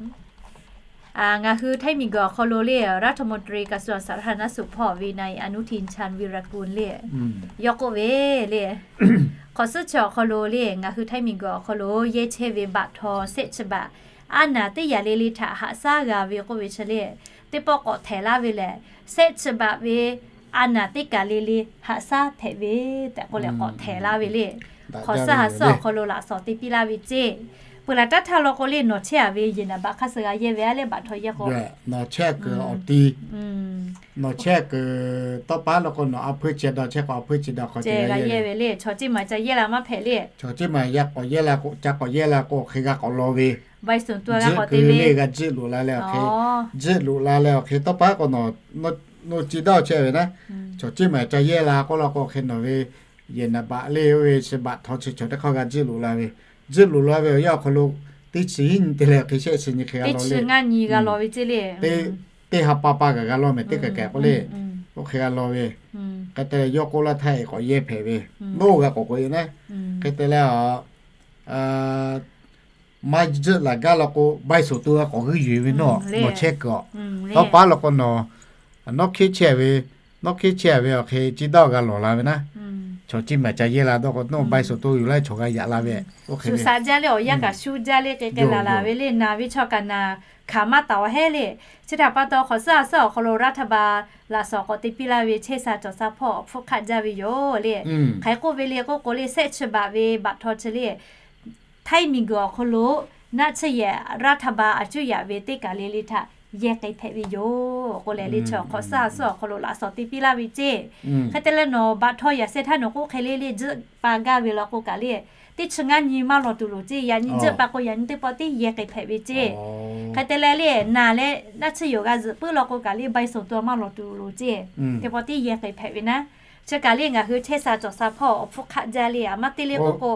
Ngaˬ hui Htaiˇ miˬguiˬ awˬ hk'aw lo le รัฐมนตรีกระทรวงสาธารณสุข hpawˇ ve na e Anutin Charnvirakul le yawˇ k'oˆ ve le, hk'awꞈ suhˉ chi awˬ hk'aw lo le ngaˬ hui Htaiˇ miˬguiˬ awˬ hk'aw lo yehˇ chehˇ ve baꞈ htaw shehˆ chi baꞈ a naˍ teˇ yaꞈ le le htaꞈ haꞈ shaˉ g'a ve k'oˆ ve chi le, teˇ pawˆ k'awꞈ htehˍ laˇ ve lehˬ, shehˆ chi baꞈ ve a naˍ teˇ kaˬ le le haꞈ shaˉ hpehꞈ ve tehꞈ k'oˆ leh k'awꞈ htehˍ laˇ ve le. Hk'awꞈ suhˉ ha suhˉ awˬ hk'aw lo laꞈ shawnˍ te piˇ laˇ ve ceˇ. Peuˬ laˬ taˇ htaˇ law k'o le nawˬ chehˇ a ve yehˬ naˍ baꞈ hk'aˇ suh g'a yehˇ ve a leh baꞈ htaw yehˇ k'o, nawˬ chehˇ kuiˬ awˬ ti, nawˬ chehˇ kuiˬ tawˇ paˉ law k'o nawˬ a hpuiˇ chi daw chehˇ k'o a hpuiˇ chi daw k'awꞈ te g'a yehˇ ve le. Chaw ceˇ maˬ ca yehˇ la maˇ hpehꞈ le. Chaw ceˇ maˬ ca k'awꞈ yehˇ la k'o ca k'awꞈ yehˇ la k'o hk'e g'a k'awꞈ law ve. Jiˆ keu le g'a jiˆ loꞈ la leh awˬ hk'e, jiˆ loꞈ la leh awˬ hk'e tawˇ paˉ k'o nawˬ, nawˬ chi daw chehˇ ve naˉ, chaw ceˇ maˬ ca yehˇ la k'oˆ la k'o hk'e nawˬ ve yehˬ naˍ baꞈ le oˇ ve chi baꞈ htaw chi chaw teˇ hk'awˇ g'a jiˆ loꞈ la ve. Jiˆ loꞈ la ve awˬ yanˇ awˬ hk'aw lo teˇ chi hiˉ nyi te leh hk'e shehˆ chi nyi hk'e g'a law le. Teˇ ha pa pa kaꞈ g'a law mehˍ teˇ kaˬ kaˬ k'oˆ le. Oˇ hk'e g'a law ve. Hk'e te leh yawˇ k'oˆ laˇ htaˇ e k'awꞈ yehˇ hpehꞈ ve. Nawˬ g'a k'awꞈ k'oꞈ e naˉ. Hk'e te leh maˇ jiˆ laˬ gaˇ law k'o ใบส่งตัว g'a k'awꞈ g'uiˇ yuˬ ve nawˬ, nawˬ chehˇ kuiˬ awˬ. Tawˇ paˉ law k'o nawˬ, nawˬ hk'e chehˇ ve, nawˬ hk'e chehˇ ve awˬ hk'e chi daw g'a lawˬ la ve naˉ. Chaw ceˇ maˬ ca yehˇ la dawˇ k'o nawˬ ใบส่งตัว yuˬ laˇ chaw g'a yaꞈ la ve. Shu shaꞈ jaˇ le awˬ yanˇ kaꞈ shu jaˇ le k'ai k'ai laˬ laˬ ve le naˬ ve chaw kaꞈ naˬ hkanˍ maˇ taˍ awˬ heˉ le. Chi htaꞈ pa taw hk'awꞈ suhˉ ha suhˉ awˬ hk'aw lo รัฐบาล laꞈ shawnˍ k'awꞈ te piˇ laˇ ve chehˇ sha cawˬ sha hpawˇ awˬ hpfuhˇ hk'aˆ jaˇ ve yoˬ le. Hk'aˬ hk'e k'oˆ ve le k'oˆ k'o le shehˆ chi baꞈ ve baꞈ htaw chi le Htaiˇ miˬguiˬ awˬ hk'aw lo naˆ tsuhˇ yehˬ รัฐบาล a cuˇ yaꞈ ve teˇ kaˬ le le htaꞈ yehˇ k'ai hpehꞈ ve yoˬ k'oˆ leh le chi awˬ hk'awꞈ suhˉ ha suhˉ awˬ hk'aw lo laꞈ shawnˍ te piˇ laˇ ve ceˇ. Hk'e te leh nawˬ baꞈ htaw yaꞈ sheh htaˇ nawˬ k'oˆ hk'e le le jiˆ pa gaˇ ve law k'o kaꞈ le teˇ chi ngaˇ nyi maˇ lawˬ tuˬ loˍ ceˇ. Yaꞈ nyi jiˆ pa k'o yaꞈ nyi teˇ pawˆ tiˉ yehˇ k'ai hpehꞈ ve ceˇ. Hk'e te leh le naˬ leh naˆ tsuhˇ yehˬ g'a zuhꞈ puiˉ law k'o kaꞈ le ใบส่งตัว maˇ lawˬ tuˬ loˍ ceˇ. Teˇ pawˆ tiˉ yehˇ k'ai hpehꞈ ve naˉ. Chi kaꞈ le ngaˬ hui chehˇ sha cawˬ sha hpawˇ awˬ hpfuhˇ hk'aˆ jaˇ le. A maˇ te le k'oˆ k'o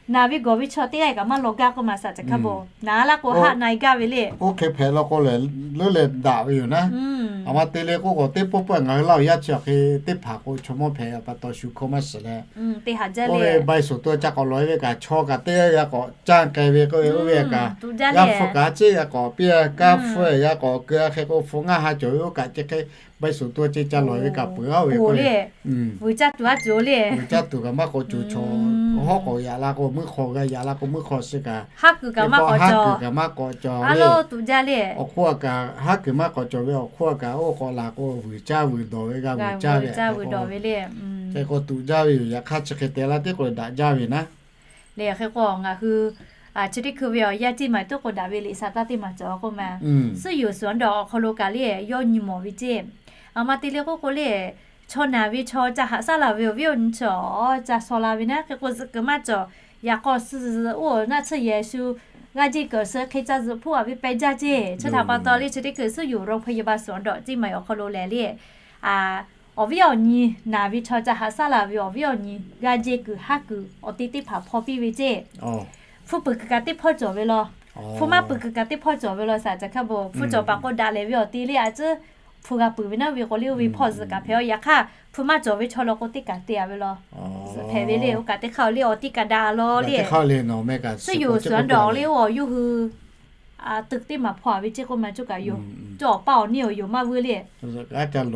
naˬ ve gawˬ ve chaw teˇ g'aˇ kaꞈ maˇ lawˬ gaˇ k'oˆ ma shaˍ ca hk'a bawˬ naˬ laˇ k'o haˆ na e gaˇ ve le. Oˇ hk'e hpehꞈ law k'o lehˬ leuˉ leh daꞈ ve yoˬ naˉ. A maˇ te le k'oˆ k'o teˇ pawˆ pawˆ ngaˬ hui laˇ awˬ yanˇ chi awˬ hk'e teˇ hpaˍ k'o chaw mawˇ hpehꞈ pa taw shu hkawˇ maˇ shiˍ leh, oˇ ve ใบส่งตัว ca k'awꞈ lawˬ e ve kaꞈ chaw kaꞈ teˇ g'aˇ g'a k'awꞈ caˇ k'ai ve k'oˆ ve oˇ ve kaꞈ g'a hpfuhˇ kaꞈ ceˇ g'a k'awꞈ piˇ a, kanˉ hpfuhˇ g'a k'awꞈ keu a hk'e k'o hpu ngaˇ ha cawˬ ve oˇ kaꞈ ce hk'e ใบส่งตัว ce ca lawˬ ve kaꞈ peuˬ a oˇ ve k'o le. Vuiˬ caˇ tuˬ a ceuˬ le. Vuiˬ caˇ tuˬ kaꞈ maˇ k'awꞈ cawˬ chaw Hawˉ k'awꞈ yaꞈ la k'o meuˇ hk'aw g'a, yaꞈ la k'o meuˇ hk'aw shiˍ kaꞈ, haˉ kuiˬ kaꞈ maˇ k'awꞈ cawˬ, haˉ kuiˬ kaꞈ maˇ k'awꞈ cawˬ le. Awˬ hk'oˆ kaꞈ haˉ kuiˬ maˇ k'awꞈ cawˬ ve awˬ hk'oˆ kaꞈ, oˇ k'awꞈ la k'o vuiˬ caˇ vuiˬ dawˬ ve g'a, vuiˬ caˇ ve, vuiˬ dawˬ ve le. Hk'e k'o tuꞈ jaˇ ve yoˬ. Yaꞈ hk'aˇ chi hk'e te la teˇ k'o daꞈ jaˇ ve naˉ. Le hk'e k'o ngaˬ hui chi teˇ hkui ve awˬ yanˇ tiˇ maˬ tuˉ k'o daꞈ ve liꞈ shaˍ taˇ teˇ maˬ cawˬ k'oˆ ma. Suhˉ yoˬ suhˍ awˬ hk'aw lo kaꞈ le yawˇ nyi mawˬ ve ceˇ. Aˬ ma te le k'oˆ k'o le, chaw naˬ ve chaw ca haꞈ shaˉ la ve awˬ viˉ awˬ nyi chi awˬ ca shaw la ve naˉ. Hk'e k'o zuhꞈ kuiˬ maˇ cawˬ. Yaꞈ k'aw suh zuhꞈ oˇ naˆ tsuhˇ Yeˍsuˆ g'aˇ jeˇ kuiˬ suh hk'e ca zuhꞈ hpfuhˆ a ve pehˇ jaˇ ceˇ. Chi htaꞈ pa taw le chi teˇ hkui suhˉ yoˬ โรงพยาบาล suhˍ awˬ dawꞈ teˇ maˬ awˬ hk'aw lo lehˬ le, awˬ viˉ awˬ nyi naˬ ve chaw ca haꞈ shaˉ la ve awˬ viˉ awˬ nyi g'aˇ jeˇ kuiˬ haˉ kuiˬ awˬ te teˇ hpaˍ hpaw piˇ ve ceˇ. Hpu peuˬ kuiˬ kaꞈ teˇ hpawˇ cawˬ ve law. Hpu maˇ peuˬ kuiˬ kaꞈ teˇ hpawˇ cawˬ ve law shaˍ ca hk'a bo. Hpu cawˬ paˍ k'o daꞈ lehˬ ve awˬ te le a ciˉ hpu g'a peuˬ ve naˉ ve k'o le oˇ ve hpawˇ zuhꞈ kaꞈ hpehꞈ a. Yaꞈ hk'aˇ hpu maˇ cawˬ ve chaw law k'o teˇ kaꞈ te a ve law. Zuhꞈ hpehꞈ ve le. Oˇ kaꞈ teˇ hk'aˇ le awˬ ti kaꞈ daꞈ law le. Suhˉ yoˬ suhˍ dawꞈ le oˇ awˬ yawˇ hui tuꞈ teˇ maˬ hpaw a ve ceˇ k'oˆ ma cawˬ kaꞈ yoˬ. Cawˬ paˇ awˬ neˇ awˬ yoˬ maˇ vuiˇ le. Cawˬ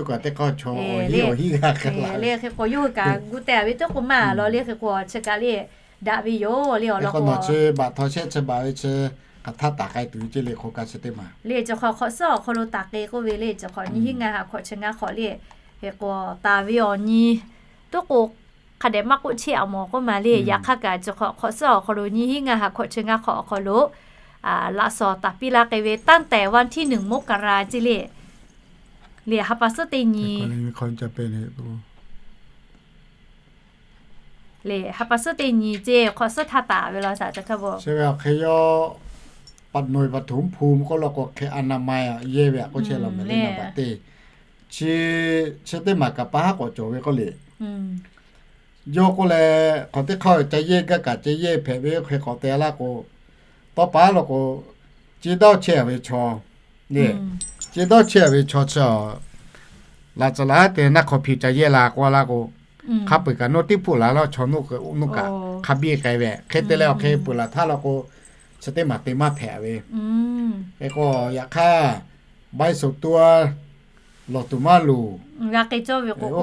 kaꞈ teˇ hk'aˇ chaw awˬ hiˉ awˬ hiˉ g'a hk'e la le. Hk'e k'o yawˇ hui kaꞈ gu teh a ve teˇ k'o maˇ law le. Hk'e k'o chi kaꞈ le daꞈ ve yoˬ le. Awˬ lawn k'o chi baꞈ htaw shehˆ chi baꞈ ve chi hk'aˬ htaˇ taˍ k'ai tuˬ ve ceˇ le hk'o ka chi teˇ maˬ le. Chi hk'awꞈ hk'awꞈ suhˉ awˬ hk'aw lo taˍ k'e k'oˆ ve le. Chi hk'awꞈ nyiˇ hinˉ ngaˇ ha hk'awꞈ chi ngaˇ hk'awꞈ le. Hk'e k'o taˍ ve awˬ nyi tuˉ k'o hk'a dehꞈ maˇ k'oˆ chehˇ a mawˬ k'oˆ ma le. Yaꞈ hk'aˇ kaꞈ chi hk'awꞈ hk'awꞈ suhˉ awˬ hk'aw lo nyiˇ hinˉ ngaˇ ha hk'awꞈ chi ngaˇ hk'awꞈ awˬ hk'aw lo laꞈ shawnˍ taˍ piˇ la k'e ve ตั้งแต่วันที่หนึ่ง มกรา ceˇ le. Le ha pa suhˉ teˇ nyi le ha pa suhˉ teˇ nyi ceˇ hk'awꞈ suhˉ htaˇ taˍ ve law shaˍ ca hk'a bo. Chi ve awˬ hk'e yawˇ ปฐม ภูมิ k'oˆ law k'o hk'e อนามัย a yehˇ ve a k'oˆ chehˇ law mehˍ le. Naˍ baꞈ teˇ chi, chi teˇ maˬ kaꞈ pa haˉ k'awꞈ cawˬ ve k'oˆ le. Yawˇ k'oˆ leh hk'awꞈ teˇ hk'aˇ ca yehˇ gaˇ kaꞈ ca yehˇ hpehꞈ ve hk'e k'awꞈ te laˇ k'o, tawˇ pa law k'o, ceˇ dawˇ chehˇ ve chaw le, ceˇ dawˇ chehˇ ve chaw chi laꞈ caˬ laꞈ te naˆ hk'aw hpiˇ ca yehˇ la k'oˆ laˇ k'o, hk'a peu-eˬ kaꞈ nawˇ teˇ hpuˆ laˬ laˇ chaw nawˇ kaꞈ hk'a biˇ k'ai ve hk'e te leh awˬ hk'e peuˬ laˬ htaˇ law k'o, chi teˇ maˬ te maˇ hpehꞈ ve. Hk'e k'o yaꞈ hk'aˇ ใบส่งตัว lawˬ tuˬ maˇ loˬ. Oˇ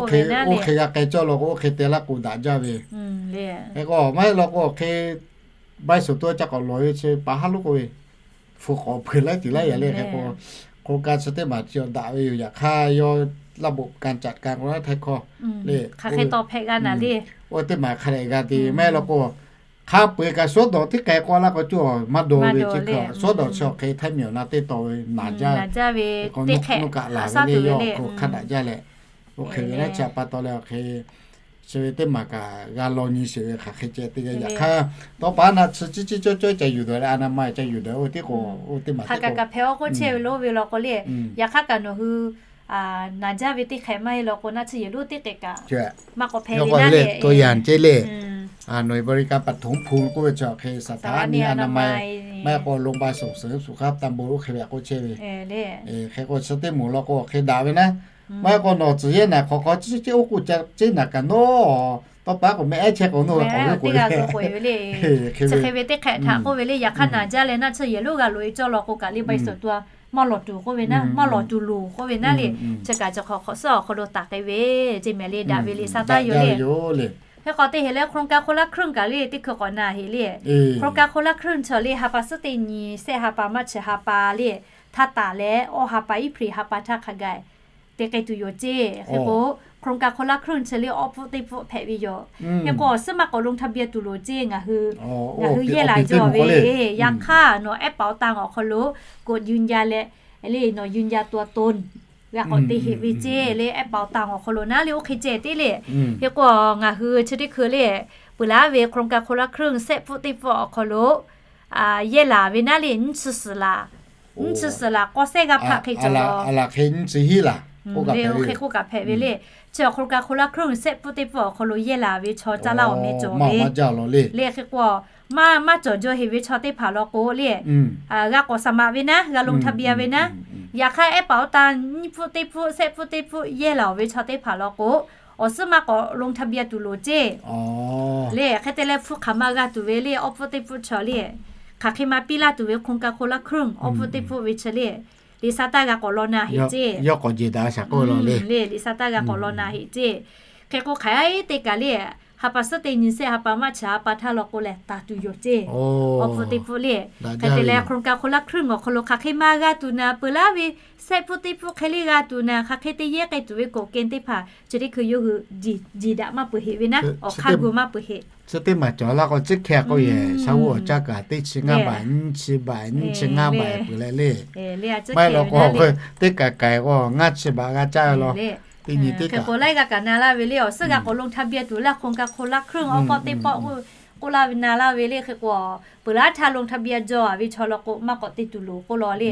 hk'e g'a k'ai cawˇ law k'o oˇ hk'e te laˇ k'o daꞈ jaˇ ve. Hk'e k'o maˇ heˆ law k'o hk'e ใบส่งตัว ca k'awꞈ lawˬ ve chi pa haˉ lo k'oˆ ve, hpu k'awꞈ hpeuꞈ laiˉ tiˍ laiˉ yaꞈ le. Hk'e k'o hk'aw ka chi teˇ maˬ chi awˬ daꞈ ve yoˬ. Yaꞈ hk'aˇ yawˇ laˇ boꞈ ka caꞈ ka k'o laˇ htaiˇ hkawˇ le, oˇ teˇ maˬ hk'a dehꞈ g'a te maˇ heˆ law k'o, hk'a peu-eˬ kaꞈ suhˉ dawˬ teˇ k'ai k'o laˇ k'o cawˬ maˇ dawˬ ve ceˇ. Suhˉ dawˬ chi awˬ hk'e htaiˇ miˬ awˬ na teˇ taw ve naˍ jaˇ ve, teˇ hk'e kaꞈ laˬ ve le. Yawˇ hk'aw hk'a daꞈ jaˇ leh, oˇ hk'e ve naˉ chi pa taw leh awˬ hk'e chi ve teˇ maˬ kaꞈ g'a law nyi sheˍ ve hk'aˬ hk'e ceh teˇ g'aˇ. Yaꞈ hk'aˇ tawˇ pa naˆ chi ciˉ ciˉ cawˇ cawˇ ca yuˬ dawˬ leh a na ma ca yuˬ dawˬ oˇ teˇ k'o, oˇ teˇ maˬ hk'a kaꞈ kaꞈ hpehꞈ a k'oˆ chehˇ ve lo ve law k'o le. Yaꞈ hk'aˇ kaꞈ nawˬ hui naˍ jaˇ ve teˇ hk'e maˇ heˆ law k'o naˆ chi yehˬ lo teˇ hk'e kaꞈ maˇ k'awꞈ hpehꞈ ve naˉ le. ตัวอย่าง ceˇ le. หน่วยบริการปฐมภูมิ k'oˆ ve chi awˬ hk'e สถานีอนามัย maˇ heˆ k'o โรงพยาบาลส่งเสริมสุขภาพตำบล oˇ hk'e ve k'oˆ chehˇ ve. Hk'e k'o chi teˇ moˍ law k'o hk'e daꞈ ve naˉ. Maˇ heˆ k'o nawˬ tcuhˍ yehˇ naˍ hk'awꞈ hk'aw ciˉ ciˉ oˇ k'oˆ ceˇ naˍ kaꞈ nawˉ tawˇ pa k'o mehˆ ehˉ chehˇ k'o nawˉ ve k'awꞈ ve k'oˆ ve le. Chi hk'e ve teˇ hk'e htaꞈ k'oˆ ve le. Yaꞈ hk'aˇ naˍ jaˇ leh naˆ chi yehˬ lo g'a loꞈ e cawˇ law k'o kaꞈ le ใบส่งตัว maˇ lawˬ tuˬ k'oˆ ve naˉ, maˇ lawˬ tuˬ loˬ k'oˆ ve naˉ le. Chi kaꞈ chi hk'awꞈ hk'awꞈ suhˉ awˬ hk'aw lo taˍ k'ai ve ceˇ mehˍ le. Daꞈ ve liꞈ sha taˇ yoˬ le. Hk'e k'o teˇ heˍ leh โครงการคนละครึ่ง kaꞈ le teˇ hkui k'awꞈ na heˍ le. โครงการคนละครึ่ง chi le ha pa suhˉ teˇ nyi shehˆ ha pa maˇ chi ha pa le htaˇ taˍ leh awˇ ha pa iˉ hpri ha pa htaˇ hk'a gaˬ te k'ai tuˬ yoˬ ceˇ. Hk'e k'o โครงการคนละครึ่ง chi le awˇ pfuhˆ teˇ pfuhˆ hpehꞈ ve yoˬ. Hk'e k'o awˬ suhˉ maˇ k'awꞈ ลงทะเบียน tuˬ loˬ ceˇ. Ngaˬ hui yehˇ laˬ cawˇ ve le. Yaꞈ hk'aˇ nawˬ แอปเป๋าตัง awˬ hk'aw lo กดยืนยัน leh le nawˬ ยืนยันตัวตน g'a k'awꞈ te heˍ ve ceˇ le. แอปเป๋าตัง awˬ hk'aw lo naˉ le oˇ hk'e ceh teˇ le. Hk'e k'o ngaˬ hui chi teˇ hkui le peuˬ laˇ ve โครงการคนละครึ่ง shehˆ pfuhˆ teˇ pfuhˆ awˬ hk'aw lo yehˇ laˬ ve naˉ le nyiˇ chi suhˍ laˬ, nyiˇ chi suhˍ laˬ k'awˇ sehˉ g'aˇ hpaˆ hk'e cawˬ law. Oˇ hk'e k'oˆ kaꞈ hpehꞈ ve le. Chi โครงการคนละครึ่ง shehˆ pfuhˆ teˇ pfuhˆ awˬ hk'aw lo yehˇ laˬ ve chaw caˇ laˇ awˬ meh cawˬ ve le. Hk'e k'o maˇ maˇ cawˬ jaw heˍ ve chaw teˇ hpaˍ law k'o le g'a k'awꞈ สมัคร ve naˉ, g'a ลงทะเบียน ve naˉ. Yaꞈ hk'aˇ แอปเป๋าตัง nyiˇ pfuhˆ teˇ pfuhˆ shehˆ pfuhˆ teˇ pfuhˆ yehˇ laˬ ve chaw teˇ hpaˍ law k'o awˬ suhˉ maˇ k'awꞈ ลงทะเบียน tuˬ loˬ ceˇ le. Hk'e te leh hpu hk'aˬ ma g'a tuˬ ve le awˇ pfuhˆ teˇ pfuhˆ chaw le hk'aˬ hk'e ma piˇ laˇ tuˬ ve โครงการคนละครึ่ง awˇ pfuhˆ teˇ pfuhˆ ve chi le liꞈ sha taˇ g'a k'awꞈ law na heˍ ceˇ. Yawˇ k'awꞈ jeˬ daꞈ shaˍ k'oˆ law le. Liꞈ sha taˇ g'a k'awꞈ law na heˍ ceˇ. Hk'e k'o hk'aˬ hk'e te kaꞈ le Ha pa suhˉ teˇ nyi sehˆ ha pa maˇ chi ha pa htaˇ law k'o lehˬ, taˍ tuˬ yoˬ ceˇ. Awˬ hpfuhˆ teˇ hpfuhˆ le. Hk'e te leh โครงการคนละครึ่ง awˬ hk'aw lo hk'aˬ hk'e maˇ g'a tuˬ naˍ, peuˬ laˉ ve sehˆ hpfuhˆ teˇ hpfuhˆ hk'e le g'a tuˬ naˍ, hk'aˬ hk'e te yehˇ k'ai tuˬ ve กฎเกณฑ์ teˇ hpaˍ chi teˇ hkui yawˇ hui jiˍ daꞈ maˇ peuˬ heˆ ve naˉ, awˬ hk'aˇ gu maˇ peuˬ heˆ. Chi teˇ maˬ cawˬ laˇ k'o, chi hk'e k'o yehˬ shaˉ g'oˇ awˬ caˇ kaꞈ teˇ chi ngaˇ baꞈ, nyiˇ chi baꞈ, nyiˇ chi ngaˇ baꞈ peuˬ leh le. Maˇ heˆ law k'o, teˇ kaˬ kaiˍ k'o ngaˇ chi baꞈ g'a caˇ ve law. Teˇ nyi teˇ kaꞈ k'o laiˉ g'a kaꞈ na laˇ ve le, awˬ suhˉ g'a k'awꞈ ลงทะเบียน tuˬ laˇ โครงการคนละครึ่ง awˬ pawˆ teˇ pawˆ k'oˆ laˇ ve na laˇ ve le. Hk'e k'o, peuˬ laˉ htaˇ ลงทะเบียน jaw a ve chaw law k'o maˇ k'awꞈ te tuˬ loˍ k'oˆ law le.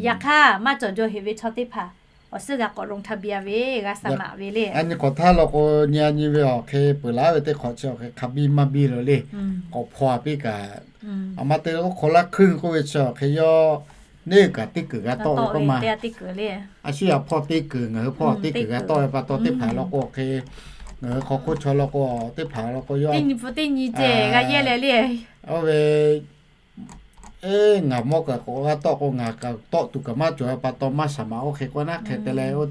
Yaꞈ hk'aˇ maˇ cawˬ jaw heꞈ ve chaw teˇ hpaˍ awˬ suhˉ g'a k'awꞈ ลงทะเบียน ve g'a สมัคร ve le. A nyi k'awꞈ htaˇ law k'o, nyi a nyi ve awˬ hk'e peuˬ laˉ ve teˇ hk'awꞈ chi awˬ hk'e hk'a biˇ maˇ biˇ lo le. K'awꞈ hpaw a piˇ kaꞈ, a ma te k'o คนละครึ่ง k'oˆ ve chi awˬ hk'e yawˇ neˇ kaꞈ teˇ kuiˬ g'a tawˆ ve k'oˆ ma. A shu yaꞈ hpawˇ teˇ kuiˬ, ngaˬ hui hpawˇ teˇ kuiˬ g'a tawˆ ve pa taw, teˇ hpaˍ law k'o awˬ hk'e, ngaˬ hui hk'aw hk'oˆ chaw law k'o, teˇ hpaˍ law k'o yawˇ teˇ nyi pfuhˍ teˇ nyi ceh g'a yehˇ leh le. Oˇ ve, eˇ, ngaˬ mawˇ kaꞈ k'awꞈ g'a tawˆ k'o, ngaˬ kaꞈ tawˆ tuˬ kaꞈ maˇ cawˬ ve pa taw maˇ สมัคร oˇ hk'e k'oˆ naˉ. Hk'e te leh, oˇ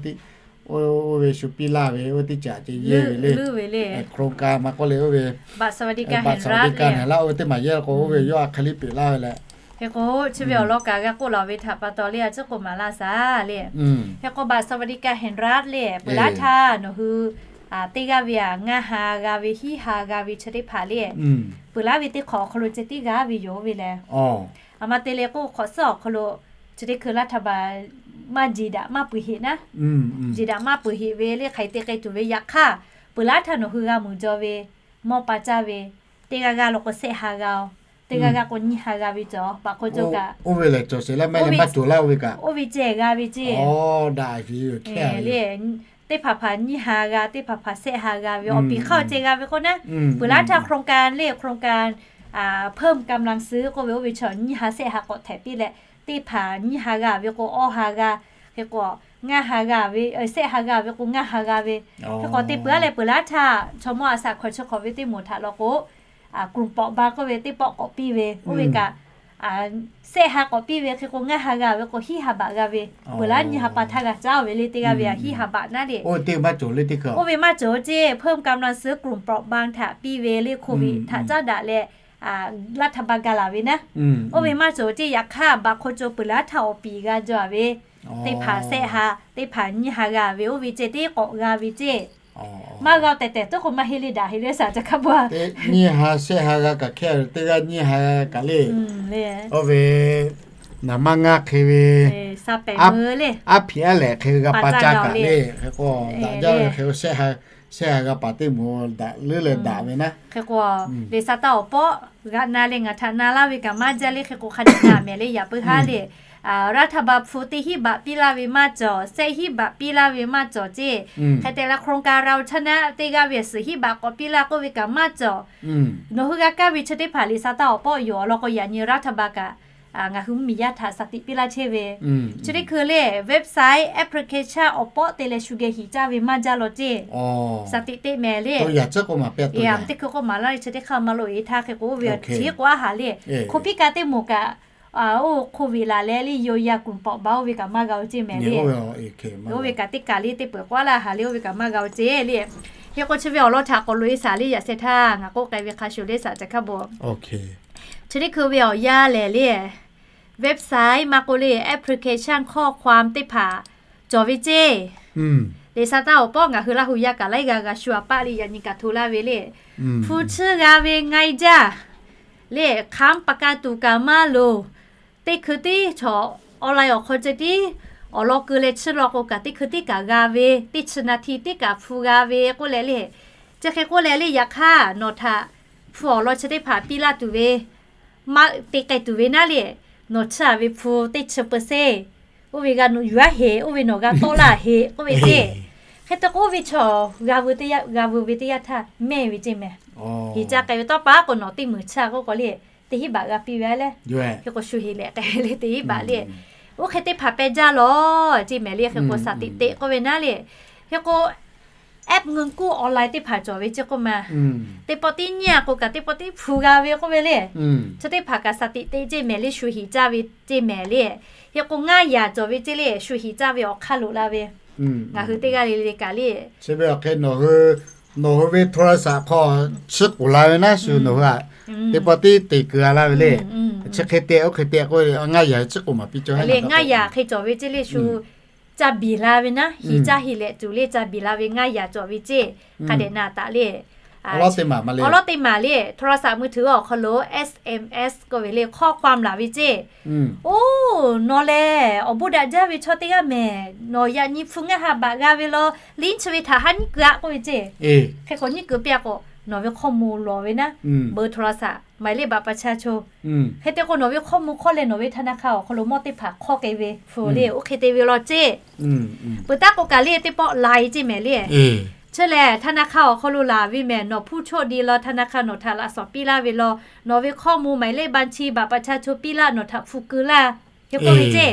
ve shu piˇ laˇ ve oˇ ve teˇ caꞈ ceh yehˇ ve le. โครงการ ma k'oˆ le, oˇ ve บัตรสวัสดิการแห่งรัฐ laˇ oˇ ve teˇ maˬ yehˇ k'o, oˇ ve yawˇ a hk'e liˇ peꞈ laˇ ve leh. Hk'e k'o, chi ve awˬ lawn kaꞈ g'a k'oˆ laˬ ve htaꞈ pa taw le, a ciˉ k'oˆ maˍ laˇ shaˍ le. Hk'e k'o บัตรสวัสดิการแห่งรัฐ le, peuˬ laˉ htaˇ nawˬ hui teˇ g'aˇ ve a ngaˇ ha g'a ve, hiˉ ha g'a ve chi teˇ hpaˍ le, peuˬ laˉ ve teˇ hk'awꞈ awˬ hk'aw lo ceh tiˉ g'a ve yoˬ ve leh. A ma te leh k'o, hk'awꞈ suhˉ awˬ hk'aw lo chi teˇ hkui laˇ htaˇ baˬ maˇ jeˬ daꞈ maˇ peuˬ heꞈ naˉ. Jeˬ daꞈ maˇ peuˬ heꞈ ve le, hk'aˬ hk'e te k'ai tuˬ ve. Yaꞈ hk'aˇ peuˬ laˉ htaˇ nawˬ hui g'a muiˬ jaw ve mawˇ pa caˇ ve, teˇ g'aˇ g'aˇ law k'o sehˆ ha g'a-oˬ, teˇ g'aˇ g'aˇ k'o nyiˇ ha g'a ve cawˬ. Paˍ hk'oˆ cawˬ kaꞈ, oˇ ve lehˬ cawˬ sheˍ laˇ maˇ heˆ, maˇ cawˬ laˇ oˇ ve kaꞈ, oˇ ve ceh g'a ve ceˇ. Teˇ hpaˍ hpaˍ nyiˇ ha g'a, teˇ hpaˍ hpaˍ sehˆ ha g'a ve, awˬ piˍ hk'aˇ ceh g'a ve k'oˆ naˉ. Peuˬ laˉ htaˇ โครงการ le, โครงการ เพิ่มกำลังซื้อ k'oˆ ve oˇ ve chaw nyiˇ ha sehˆ ha k'awꞈ htehꞈ piˇ leh, teˇ hpaˍ nyiˇ ha g'a ve k'o awˇ ha g'a, hk'e k'o ngaˇ ha g'a ve, sehˆ ha g'a ve k'o ngaˇ ha g'a ve. Hk'e k'awꞈ te peuˬ a leh, peuˬ laˉ htaˇ chaw mawˇ a shaꞈ hkawꞈ chi hk'awꞈ ve teˇ moˍ htaꞈ law k'o, กลุ่มเปราะบาง k'oˆ ve teˇ pawˆ k'awꞈ piˇ ve, oˇ ve kaꞈ sehˆ ha k'awꞈ piˇ ve, hk'e k'o ngaˇ ha g'a ve k'o hiˉ ha baꞈ g'a ve. Peuˬ laˉ nyiˇ ha pa htaˇ g'a caˉ ve le, teˇ g'aˇ ve a hiˉ ha baꞈ naˉ le. Oˇ ve maˇ cawˬ le, teˇ hkui oˇ ve maˇ cawˬ ceˇ. เพิ่มกำลังซื้อ กลุ่มเปราะบาง htaꞈ piˇ ve le, โควิด htaꞈ caˉ daꞈ leh, laˇ htaˇ ba ga laˬ ve naˉ. Oˇ ve maˇ cawˬ ceˇ. Yaꞈ hk'aˇ baꞈ hk'aw cawˬ peuˬ laˉ htaˇ awˬ piˍ g'a jaw ve, teˇ hpaˍ sehˆ ha, teˇ hpaˍ nyiˇ ha g'a ve, oˇ ve ceh teˇ k'awꞈ g'a ve ceˇ. Maˇ g'a tehˬ tehˬ tuˉ k'o maˇ heˆ le, daꞈ heˆ le, shaˍ ca hk'a bu a. Nyiˇ ha sehˆ ha g'a kaꞈ hkehˇ ve, teˇ g'aˇ nyiˇ ha g'a kaꞈ le. Oˇ ve naˍ maˇ ngaˇ hk'e ve, aˉ hpiꞈ aˉ lehꞈ hk'e g'a pa caˇ kaꞈ le. Hk'e k'o daꞈ jaˇ ve hk'e, sehˆ ha g'a paˍ teˇ moˍ daꞈ leuˉ leh daꞈ ve naˉ. Hk'e k'o, Liꞈ shaˍ taˇ awˬ pawˆ g'a na leh ngaˬ htaꞈ na laˇ ve kaꞈ maˇ jaˇ le. Hk'e k'o hk'a dehꞈ na mehˍ le, yaꞈ puiˉ haˉ le. Raˇ htaˇ ba hpu teˇ hiˉ baꞈ piˇ laˇ ve maˇ cawˬ, sehˆ hiˉ baꞈ piˇ laˇ ve maˇ cawˬ ceˇ. Hk'e te leh โครงการเราชนะ teˇ g'aˇ ve suhˍ hiˉ baꞈ k'awꞈ piˇ laˇ k'oˆ ve kaꞈ maˇ cawˬ. Nawˬ hui g'a kaˇ ve chi teˇ hpaˍ Liꞈ shaˍ taˇ awˬ pawˆ yoˬ. Awˬ lawn k'o yaꞈ nyi raˇ htaˇ ba kaꞈ ngaˬ hui mvuhˇmiˬ yaˇ htaꞈ shaˍ tiꞈ piˇ laˇ chehˇ ve, chi teˇ hkui le website, application awˬ pawˆ te leh shu geh hiꞈ caˇ ve maˇ jaˇ law ceˇ. Shaˍ tiꞈ teꞈ mehˍ le. Teˇ hkui k'oˆ maˍ laˇ le, chi teˇ hk'aˇ maˇ loꞈ e htaˇ. Hk'e k'o oˇ ve chi k'o aˉ haˍ le, hk'oˆ piˇ kaꞈ teˇ moˍ kaꞈ, oˇ โควิด laˬ leh le, yawˇ yaˇ กลุ่มเปราะบาง oˇ ve kaꞈ maˇ g'a-o ceˇ mehˍ le. Oˇ ve kaꞈ teˇ kaˬ le, teˇ peuˬ k'o aˉ laˇ haˍ le, oˇ ve kaꞈ maˇ g'a-o ceˇ le. Hk'e k'o chi ve awˬ lawn htaꞈ k'awꞈ loꞈ e shaˍ le, yaꞈ sheh htaˇ ngaˬ k'oˆ k'ai ve hk'a shuˍ le, shaˍ ca hkaˇ bo. Chi teˇ hkui ve awˬ yanˇ lehˬ le, website maˇ k'oˆ le, application ข้อความ teˇ hpaˍ cawˬ ve ceˇ. Liꞈ shaˍ taˇ awˬ pawˆ ngaˬ hui Laˇ hu yaˇ kaꞈ laiˉ g'a g'a shu a paˆ le, yaꞈ nyi kaꞈ hto laˇ ve le. Hpu chiˇ g'a ve ง่ายจัง le, hk'aˉ pa ka tuˬ kaꞈ maˇ loˍ. Teˇ hkui tiˉ chaw online awˬ hk'aw ceh tiˉ awˬ lawn keu leh chiˇ law k'o kaꞈ teˇ hkui tiˉ kaꞈ g'a ve, teˇ chi นาที tiˉ kaꞈ hpu g'a ve k'oˆ leh le. Chi hk'e k'oˆ leh le, yaꞈ hk'aˇ nawˬ htaꞈ hpu awˬ lawn chi teˇ hpaˍ piˇ laˇ tuˬ ve maˇ te k'ai tuˬ ve naˉ le. Nawˬ chiˇ a ve hpu teˇ chi เปอร์เซ็นต์ oˇ ve g'a nawˬ yuˬ aˉ heꞈ, oˇ ve nawˬ g'a tawˆ laˇ heꞈ k'oˆ ve ceˇ. Hk'e te k'o oˇ ve chaw g'a veu teˇ yanˇ, g'a veu ve teˇ yanˇ htaˇ mehˇ ve ceˇ mehˍ. Hiꞈ ca k'ai ve tawˇ pa k'o nawˬ teˇ meunˍ chiˇ a k'oˆ k'o le, teˇ hiˉ baꞈ g'a piˇ ve a le. Hk'e k'o shu heꞈ lehꞈ k'ai le, teˇ hiˉ baꞈ le. Oˇ hk'e teˇ hpaˍ pehˇ jaˇ lawˬ ceˇ mehˍ le. Hk'e k'o shaˍ tiꞈ teꞈ k'oˆ ve naˉ le. Hk'e k'o app เงินกู้ online teˇ hpaˍ cawˬ ve ceˇ k'oˆ ma. Teˇ pawˆ tiˉ nyiˇ a k'o kaꞈ teˇ pawˆ tiˉ hpu g'a ve k'oˆ ve le. Chi teˇ hpaˍ kaꞈ shaˍ tiꞈ teꞈ ceˇ mehˍ le, shu hiꞈ caˇ ve ceˇ mehˍ le. Hk'e k'o ngaˇ yaˍ cawˬ ve ceˇ le, shu hiꞈ caˇ ve awˬ hk'aˇ loꞈ la ve. Ngaˬ hui teˇ g'aˇ le le kaꞈ le, chi ve awˬ hk'e nawˬ hui Nawˬ hui ve โทรศัพท์ hk'aw chiˇ k'oˍ la ve naˉ shu nawˬ hui aꞈ, teˇ pawˆ tiˉ te keu a laˇ ve le. Chi hk'e te oˇ hk'e te k'oˆ ve, ngaˇ yaꞈ chiˇ k'oˍ maˍ piˇ cawˬ le. Ngaˇ yaꞈ hk'e cawˬ ve ceˇ le shu. Ca biˬ la ve naˉ, hiˍ caˇ hiˍ lehꞈ tuˬ le ca biˬ la ve ngaˇ yaꞈ cawˬ ve ceˇ. Hk'a dehꞈ na taˍ le. Awˬ lawn teˇ maˬ le, โทรศัพท์มือถือ awˬ hk'aw lo SMS k'oˆ ve le, ข้อความ laˬ ve ceˇ. Oˇ, nawˬ lehˬ awˬ bon daꞈ jaˇ ve chaw teˇ g'aˇ mehˍ. Nawˬ yaꞈ nyi hpu ngaˇ ha baꞈ g'a ve law, liˇ chi ve htaꞈ ha nyiˉ keu aꞈ k'oˆ ve ceˇ. Hk'e k'o nyiˉ keu piˇ a k'o, nawˬ ve ข้อมูล lawˬ ve naˉ, เบอร์โทรศัพท์ หมายเลขบัตรประชาชน. Hk'e te k'o nawˬ ve ข้อมูล hk'awˇ leh nawˬ ve ธนาคาร awˬ hk'aw lo mawˇ teˇ hpaˍ hk'awˇ k'ai ve hpu le, oˇ hk'e te ve law ceˇ. Peuˬ taˉ k'o kaꞈ le teˇ pawˆ la e ceˇ mehˍ le. Chi lehˬ ธนาคาร awˬ hk'aw lo laˬ ve mehˍ, nawˬ ผู้โชคดี law ธนาคาร nawˬ htaꞈ laꞈ shawˍ piˇ laˇ ve law, nawˬ ve ข้อมูล หมายเลขบัญชี บัตรประชาชน piˇ laˇ nawˬ htaꞈ hpu keu laˇ. Hk'e k'oˆ ve ceˇ.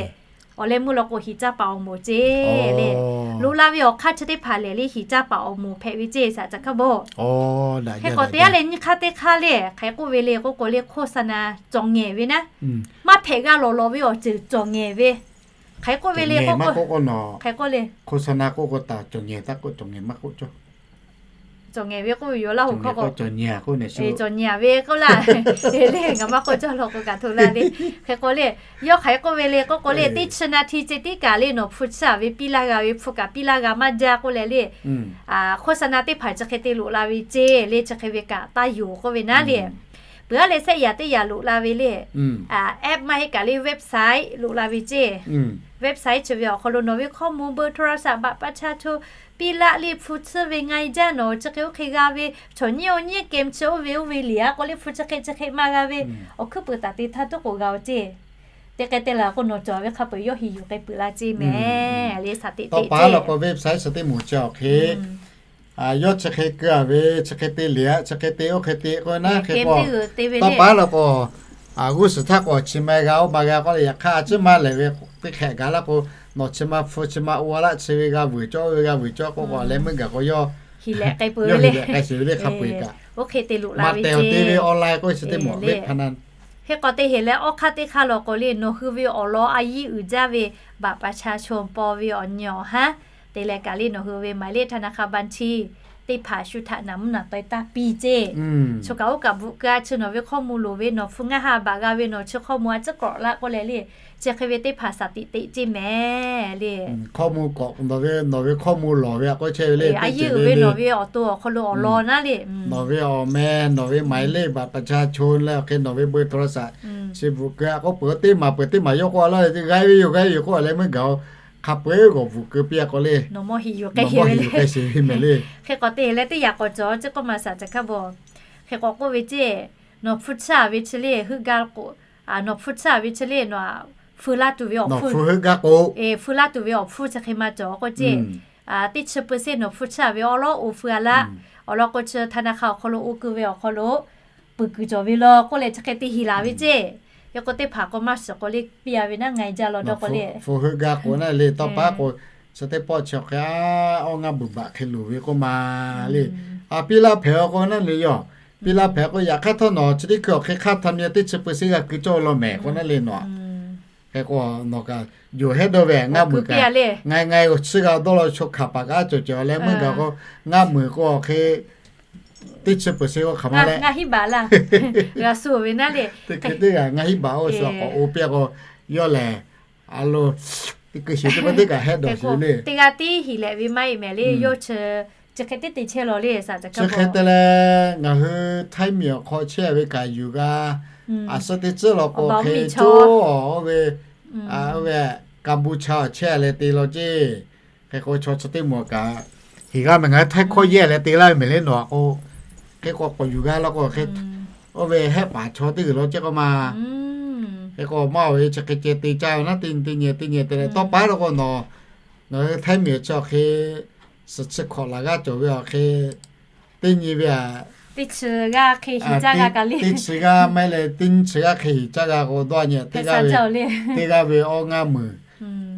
Awˬ leh meuˇ law k'o hiˍ caˇ paˍ awˬ moˍ ceˇ le. Loꞈ la ve awˬ hk'aˇ chi teˇ hpaˍ lehˬ le hiˍ caˇ paˍ awˬ moˍ hpehꞈ ve ceˇ, saˍ caˍ hkaˇ bawˇ. Hk'e k'o teˇ g'aˇ leh nyiˇ hk'aˇ teˇ hk'aˇ le, hk'aˬ hk'e k'oˆ ve le k'oˆ k'o le โฆษณา cawˬ ngehˬ ve naˉ, maˇ hpehꞈ g'a lawˬ lawˬ ve awˬ ceuˬ cawˬ ngehˬ ve. Hk'aˬ hk'e k'oˆ ve le k'oˆ k'o, hk'aˬ hk'e k'oˆ le, โฆษณา k'oˆ k'o taˍ cawˬ ngehˬ taˇ k'oˆ, cawˬ ngehˬ maˇ k'oˆ cawˇ. Cawˬ ngehˬ ve k'oˆ ve yoˬ laˇ hoꞈ hk'aw k'o, cawˬ ngehˬ ve k'oˆ le, ngaˬ maˇ k'oˆ cawˇ laˇ. Le ngaˬ maˇ k'oˆ cawˇ law k'o kaꞈ hto laˇ le. Hk'e k'o le, yawˇ hk'aˬ hk'e k'oˆ ve le k'oˆ k'o le, teˇ chi นาที ceh tiˉ kaꞈ le nawˬ hpu chiˇ a ve piˇ laˇ g'a ve, hpu kaꞈ piˇ laˇ g'a maˇ jaˇ k'oˆ leh le, โฆษณา teˇ hpaˍ chi hk'e te loꞈ la ve ceˇ le, chi hk'e ve kaꞈ taˇ yonˍ k'oˆ ve naˉ le. Peuˬ aˉ leh sehˆ yaꞈ teˇ yaꞈ loꞈ la ve le, app maˇ heˆ kaꞈ le website loꞈ la ve ceˇ. Website chi ve awˬ hk'aw lo nawˬ ve ข้อมูล เบอร์โทรศัพท์ บัตรประชาชน piˇ laˇ le hpu chiˇ ve ngaˇ jaˇ nawˬ chi hk'e oˇ hk'e g'a ve, chaw nyiˇ awˬ nyiˇ kehˬ chi oˇ ve oˇ ve liꞈ a k'o le hpu chi hk'e chi hk'e maˇ g'a ve, awˬ hkuiˉ peuˬ taˍ te htaˇ tuˉ k'oˍ g'a oˬ ceˇ. Teˇ k'ai te laˬ k'o nawˬ cawˬ ve hk'a peu-eˬ yawˇ hiˍ yuˬ k'ai peuˬ la ceˇ mehˍ le, saˍ teꞈ teˇ ceuˬ. Tawˇ pa lawˬ k'o website chi teˇ moˍ chi awˬ hk'e yawˇ chi hk'e keu a ve, chi hk'e te liꞈ a, chi hk'e te oˇ hk'e te k'oˆ ve naˉ hk'e k'o, tawˇ pa lawˬ k'o, g'uˇ suhˍ htaˇ k'o chi ma g'a oˇ ma g'a k'oˆ leh, yaꞈ hk'aˇ a ciˉ maˇ lehˬ ve teˇ hk'ehꞈ gaˬ laˇ k'o, nawˬ chi ma hpu chi ma o a laˇ chi ve g'a vuiˬ cawˇ ve g'a vuiˬ cawˇ k'oˆ k'o leh meuˇ gaˬ k'o yawˇ hiˍ lehꞈ k'ai peuˬ ve le, hk'a peu-eˬ kaꞈ. Oˇ hk'e te loꞈ la ve te ve online k'oˆ chi teˇ moˍ le hpaˇ naˉ. Hk'e k'o te heˍ leh awˬ hk'aˇ teˇ hk'aˇ lawˬ k'o le nawˬ hui ve awˬ lawn a yiˇ uiˍ jaˇ ve บัตรประชาชน paw ve awˬ nyi awˬ haˉ te leh kaꞈ le nawˬ hui ve หมายเลขธนาคาร บัญชี teˇ hpaˍ shu htaꞈ naˍ mvuhˇ naˍ taweh taˇ piˇ ceˇ. Choˬ kaꞈ oˇ kaꞈ bvuhꞈ keu a chi nawˬ ve ข้อมูล loˍ ve, nawˬ hpu ngaˇ ha baꞈ g'a ve, nawˬ chi ข้อมูล a ciˉ k'awꞈ laˇ k'oˆ leh le, chi hk'e ve teˇ hpaˍ saˍ teꞈ teˇ ceuˬ mehˍ le. ข้อมูล k'awꞈ, nawˬ ve ข้อมูล lawˬ ve a k'oˆ chehˇ ve le, a yiˇ uiˍ ve nawˬ ve awˬ to awˬ hk'aw lo awˬ lawn naˉ le, nawˬ ve awˬ meh, nawˬ ve หมายเลขบัตรประชาชน leh awˬ hk'e nawˬ ve เบอร์โทรศัพท์ chi bvuhꞈ keu a k'oˆ peuˬ teˇ maˬ peuˬ teˇ maˬ yawˇ k'oˆ a laˇ ve, g'ai ve yoˬ g'ai ve yoˬ k'oˆ a leh meuˇ gaˬ o, hk'a peu-eˬ g'awˬ bvuhꞈ keu piˇ a k'o le, nawˬ mawˇ hiˍ yuˬ k'ai sheˍ ve le. Hk'e k'o te heˍ leh teˇ yaꞈ k'awꞈ cawˬ ceˇ k'oˆ ma saˍ caˍ hkaˇ bawˬ. Hk'e k'awꞈ k'oˆ ve ceˇ, nawˬ hpu chiˇ a ve chi le heuˆ gaˇ k'o, nawˬ hpu chiˇ a ve chi le nawˬ hpu laˇ tuˬ ve awˬ hpu, hpu laˇ tuˬ ve awˬ hpu chi hk'e ma cawˬ k'oˆ ceˇ. Teˇ chi เปอร์เซ็นต์ nawˬ hpu chiˇ a ve awˉ lawˉ o feu a laˇ. Awˬ lawn k'o chi ธนาคาร awˬ hk'aw lo o keu ve awˬ hk'aw lo peuˬ kuiˬ cawˬ ve law k'oˆ leh chi hk'e te hiˍ laˬ ve ceˇ. Yaꞈ k'o teˇ hpaˍ k'o maˇ shiˍ k'o le piˇ a ve naˉ ngaˬ jaˇ law dawˇ k'o le, hpu heuˆ gaˇ k'o naˉ le tawˇ pa k'o, chi teˇ pawˆ chi awˬ hk'e a awˇ ngaˇ beuˬ baꞈ hk'e loˍ ve k'oˆ ma le. A piˇ laˇ hpehꞈ a k'o naˉ le yoˬ. Piˇ laˇ hpehꞈ k'o yaꞈ hk'aˇ htawˇ nawˬ chi teˇ hkui awˬ hk'e hk'aˇ htaˇ mi teˇ chi เปอร์เซ็นต์ g'a keu cawˇ ve law mehˍ k'o naˉ le nawˬ. Hk'e k'o nawˬ kaꞈ yonˍ hehˉ dawˇ ve ngaˇ meuˍ kaꞈ ngaˬ ngaˬ chiˇ g'a dawˇ law, chaw hkanˍ paˍ kaꞈ a cawˬ cawˬ leh meuˇ gaˬ k'o ngaˇ meuˍ k'o awˬ hk'e teˇ chi เปอร์เซ็นต์ k'o hk'aˬ ma leh ngaˇ hiˉ baꞈ laˇ. G'a shu ve naˉ le. Teˇ hkui teˇ g'aˇ ngaˇ hiˉ baꞈ oˇ shu k'awꞈ o piˇ a k'o, yawˇ lehˬ a lo teˇ hkui sheˍ teˇ pawˆ teˇ kaꞈ hehˆ dawˬ sheˍ ve le. Teˇ g'aˇ tiˉ hiˍ lehꞈ ve maˇ heˆ mehˍ le, yawˇ chi chi hk'e teˇ te chehˇ law le saˍ caˍ hkaˇ. Chi hk'e te leh ngaˬ hui Htaiˇ miˬ awˬ hk'aw chehˇ ve kaꞈ yuˬ g'a. A suhˉ teˇ tcuhˉ law k'o hk'e coˇ oˇ ve, oˇ ve Kaˍbuˍchaˍ awˬ chehˇ leh te law ceˇ. Hk'e k'o chaw chi teˇ moˍ kaꞈ hiˍ g'a mehˍ, ngaˬ hui Htaiˇ hkawˇ yehˇ leh te laˇ ve mehˍ le nawˬ k'o, hk'e k'o k'awꞈ yuˬ g'a law k'o hk'e, oˇ ve hehˆ paˍ chaw teˇ g'uiˬ law ceˇ k'oˆ ma. Hk'e k'o maˇ oˬ ve chi hk'e ceh te caˇ ve naˉ, teˇ nyi teˇ nyi teˇ nyi te leh tawˇ pa law k'o nawˬ, ngaˬ hui Htaiˇ miˬ chi awˬ hk'e suhˍ chi hkawꞈ laˬ g'aˇ cawˬ ve awˬ hk'e teˇ nyi ve a, teˇ chi g'aˇ hk'e hiˍ caˇ g'a kaꞈ le, teˇ chi g'aˇ maˇ heˆ leh teˇ nyi chi g'aˇ hk'e hiˍ caˇ g'a k'o dawˇ a nyi teˇ g'aˇ ve, teˇ g'aˇ ve awˇ ngaˇ meuˍ.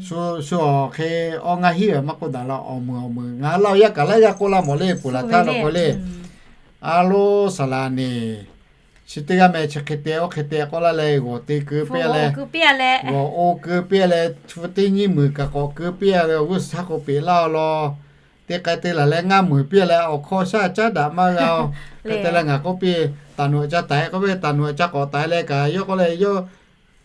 Shu shu awˬ hk'e awˇ ngaˇ hiˉ ve maˇ k'oˆ daꞈ la, awˬ meuˍ awˬ meuˍ ngaˬ hui laˇ oˬ yaˇ kaꞈ laiˉ g'aˇ k'oˆ laˇ mawˬ le, puˍ laˬ htaˇ law k'o le. A lo saˍ laˍ neˍ chi teˇ g'aˇ meh chi hk'e te oˇ hk'e te k'oˆ laˇ leh g'awˬ te keu piˇ a leh, g'awˬ o keu piˇ a leh, hpu teˇ nyiˇ meuˍ kaꞈ k'awꞈ keu piˇ a ve awˬ g'uˇ suhˍ htaˇ k'o peꞈ laˇ a law. Te k'ai te laˬ leh ngaˇ meuˍ piˇ leh awˬ hk'aw shaˉ caˉ daꞈ maˇ g'a-oˬ. Hk'e te leh ngaˬ k'oˆ piˇ, taˍ nuꞈ ca taiˍ k'oˆ ve, taˍ nuꞈ ca k'awꞈ taiˍ leh kaꞈ yawˇ k'oˆ leh, yawˇ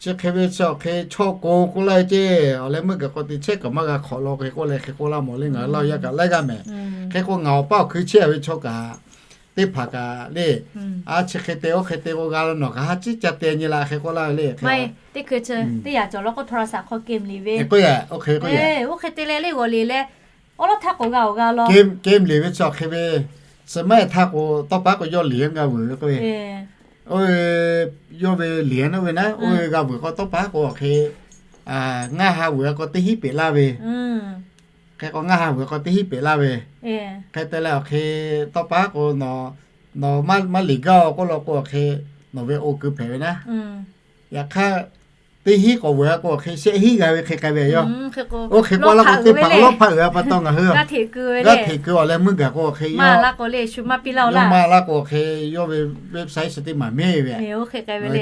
chi hk'e ve chi awˬ hk'e chaw k'o k'oˆ laˇ ve ceˇ. Awˬ leh meuˇ gaˬ k'o te chehˇ kaꞈ maˇ g'a hk'awꞈ law hk'e k'oˆ leh hk'e k'oˆ laˇ mawˬ le, ngaˬ hui Laˇ huˍ yaˇ kaꞈ laiˉ g'aˇ mehˍ. Hk'e k'o ngaˬ awˬ paˇ awˬ hkui chehˇ ve chaw kaꞈ teˇ hpaˍ kaꞈ le, a chi hk'e te oˇ hk'e te k'o g'a la nawˬ kaꞈ ha ciˉ ca te nyi la hk'e k'oˆ laˇ ve le. Teˇ hkui chi teˇ yaꞈ cawˬ law k'o โทรศัพท์ hk'aw kem liꞈ ve, oˇ hk'e k'o oˇ hk'e te leh le g'awˬ liꞈ leh awˉ lawˉ htaˇ k'awꞈ g'a awˬ g'a law. Kem liꞈ ve chi awˬ hk'e ve, suhˍ maˇ heˆ htaˇ k'o tawˇ pa k'o yawˇ liꞈ g'a vuiˬ ve k'o ve, oˇ ve, yawˇ ve liꞈ oˇ ve naˉ, oˇ ve g'a vuiˬ k'o tawˇ pa k'o awˬ hk'e ngaˇ ha vuiˬ k'o teˇ hinˉ peꞈ laˇ ve. Hk'e k'o ngaˇ ha vuiˬ k'o teˇ hinˉ peꞈ laˇ ve. Hk'e te leh awˬ hk'e tawˇ pa k'o, nawˬ maˇ liꞈ gaˇ-oˬ k'oˆ law k'o awˬ hk'e nawˬ ve oˇ keu hpehꞈ ve naˉ. Yaꞈ hk'aˇ, teˇ hinˉ k'awꞈ vuiˬ k'o awˬ hk'e shehˆ hinˉ g'a ve hk'e k'ai ve yoˬ. Oˇ hk'e k'o lawˇ hpaˆ uiˍ ve pa taw ngaˬ hui g'aˇ hteꞈ keu awˬ leh meuˇ gaˬ k'o awˬ hk'e maˇ laˇ k'o le, shu maˇ piˇ laˇ-oˬ laˇ. Maˇ laˇ k'o awˬ hk'e yawˇ ve website chi teˇ maˬ mehˇ ve,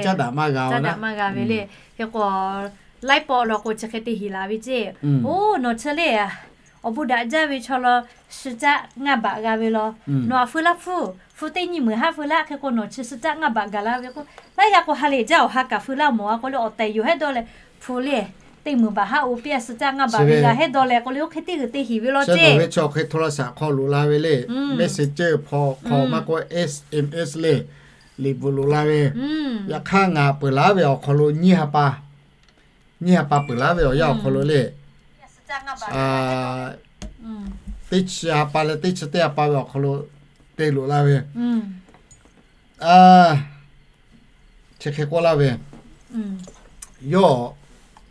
caˉ daꞈ maˇ g'a, caˉ daꞈ maˇ g'a ve le. Hk'e k'o laiˉ pawˆ law k'o chi hk'e te hiˍ laˬ ve ceˇ. Oˇ nawˬ chi le, awˬ bon daꞈ jaˇ ve chaw law, suh caˆ ngaˇ baꞈ g'a ve law. Nawˬ aꞈ feu laˇ hpfuhˇ, hpu teˇ nyi meuˍ haˉ feu laˇ. Hk'e k'o nawˬ chi suh caˆ ngaˇ baꞈ gaˬ la ve k'o, laiˉ g'aˇ k'o ha lehˬ jaˇ awˬ ha kaꞈ feu laˇ mawˬ a k'o le, awˬ tehˬ yoˬ hehˉ dawˇ leh, hpu le, teˇ meuˍ baꞈ haˉ oˇ piˇ a suh caˆ ngaˇ baꞈ ve g'a hehˉ dawˇ leh k'o le, oˇ hk'e teˇ g'uiˬ te hiˍ ve law ceˇ. Nawˬ ve chi awˬ hk'e โทรศัพท์ hk'aw loꞈ la ve le, Messenger hpawˇ hk'aw maˇ k'oˆ SMS le, liꞈ bvuhꞈ loꞈ la ve. Yaꞈ hk'aˇ ngaˬ peuˬ laˉ ve awˬ hk'aw lo nyiˇ ha pa, nyiˇ ha pa peuˬ laˉ ve awˬ yanˇ awˬ hk'aw lo le, teˇ chi ha pa leh teˇ chi teˇ ha pa ve awˬ hk'aw lo te loꞈ la ve. Chi hk'e k'oˆ laˇ ve, yawˇ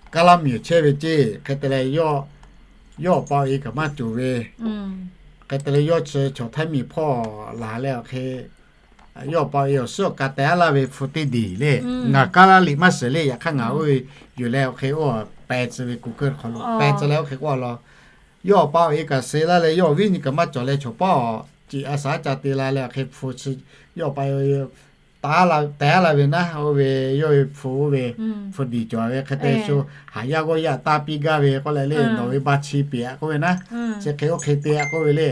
Kaˇlaˇ miˬ chehˇ ve ceˇ. Hk'e te leh yawˇ awˬ pa awˬ e kaꞈ maˇ cawˬ ve. Hk'e te leh yawˇ chi chaw Htaiˇ miˬ hpawˇ laˬ leh awˬ hk'e yawˇ awˬ pa awˬ e awˬ suhˉ awˬ ka teh aˉ laˇ ve hpu teˇ diˬ le. Ngaˬ Kaˇlaˇ liꞈ maˇ shiˍ le, yaꞈ hk'aˇ ngaˬ oˇ ve yuˬ leh awˬ hk'e oˇ peh tcuh ve Google hk'aw lo peh tcuh leh oˇ hk'e k'oˆ law. Yawˇ awˬ pa awˬ e kaꞈ suh laˇ leh yawˇ awˬ viˉ nyi kaꞈ maˇ cawˬ leh chaw paˉ awˬ ciˍ a shaˍ caˇ te la leh awˬ hk'e hpu chi, yawˇ awˬ pa teh aˉ la ve naˉ, oˇ ve yawˇ ve hpu oˇ ve hpu diˬ cawˬ ve hk'e te shu, haˍ yaˇ g'awˇ yaˇ taˇ piˇ gaˇ ve k'oˆ leh le, nawˬ ve ba chi peꞈ a k'oˆ ve naˉ, chi hk'e oˇ hk'e te a k'oˆ ve le.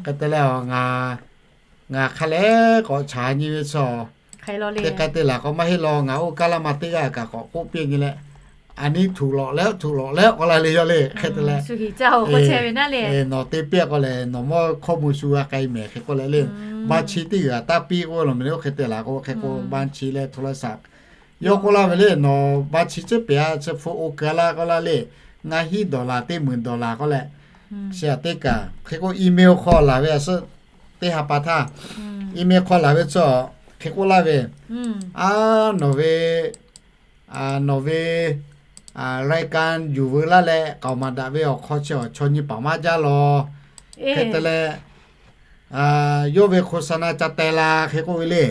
Hk'e te leh ngaˬ hk'a leh k'awꞈ chaˍ nyi ve chaw, teˇ k'ai te laˬ k'o maˇ heˆ law, ngaˬ oˇ Kaˇlaˇ ma teˇ g'aˇ kaꞈ k'awꞈ k'oˆ piˇ nyi leh, aˬ nyi htuꞈ lawꞈ leh htuꞈ lawꞈ leh k'oˆ la le yawˇ le. Hk'e te leh nawˬ te piˇ k'o lehˬ nawˬ mawˇ hkawˇ mvuh shu g'a k'ai mehˍ hk'e k'oˆ leh le, ba chi teˇ g'aˇ taˇ piˇ k'oˆ law meh le, oˇ hk'e te laˬ k'o hk'e k'o ba chi leh โทรศัพท์ yawˇ k'oˆ laˇ ve le, nawˬ ba chi ciˉ peꞈ a chi hpu oˇ keu laˇ k'oˆ laˇ le, ngaˇ hinˉ dollar teˇ meuˍ dollar k'oˆ leh, chi aꞈ teˇ kaˬ hk'e k'o email hk'aw laˬ ve a suhˉ teˇ ha pa htaˇ, email hk'aw laˬ ve chi hk'e k'oˆ laˇ ve, a, nawˬ ve nawˬ ve รายการ yuˬ veu laˇ leh k'aoˍ maˍ daꞈ ve awˬ hk'aw chi awˬ chaw nyi paˍ maˇ jaˇ law. Hk'e te leh yawˇ ve โฆษณา ca teh la hk'e k'oˆ ve le.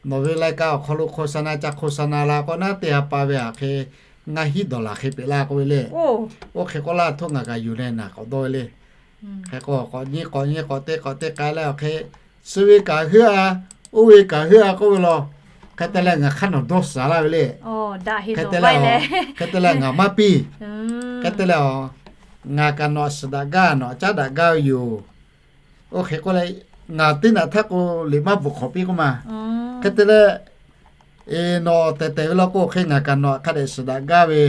Nawˬ ve รายการ awˬ hk'aw lo โฆษณา ca โฆษณา la k'o naˉ teˇ ha pa ve aꞈ hk'e ngaˇ hinˉ dollar hk'e peꞈ laˇ k'oˆ ve le. Oˇ hk'e k'oˆ laˇ htoˇ ngaˬ kaꞈ yuˬ leh naˬ k'awꞈ dawˇ ve le. Hk'e k'o k'awꞈ nyi k'awꞈ nyi k'awꞈ te k'awꞈ te k'ai leh awˬ hk'e, suh ve kaꞈ heuˆ a, oˇ ve kaꞈ heuˆ a k'oˆ ve law. Hk'e te leh ngaˬ hk'aˇ nawˬ dawˇ suhˍ laˇ ve le. Hk'e te leh, hk'e te leh ngaˬ maˇ piˇ. Hk'e te leh, ngaˬ kaꞈ nawˬ aꞈ suhˍ daꞈ gaˇ, nawˬ aꞈ caˉ daꞈ gaˇ ve yoˬ. Oˇ hk'e k'oˆ leh, ngaˬ teˇ naꞈ htaˇ k'o liꞈ maˇ bvuhꞈ hk'awꞈ piˇ k'oˆ ma. Hk'e te leh, nawˬ tehˬ tehˬ ve law k'o hk'e ngaˬ kaꞈ nawˬ aꞈ hk'a dehꞈ suhˍ daꞈ gaˇ ve,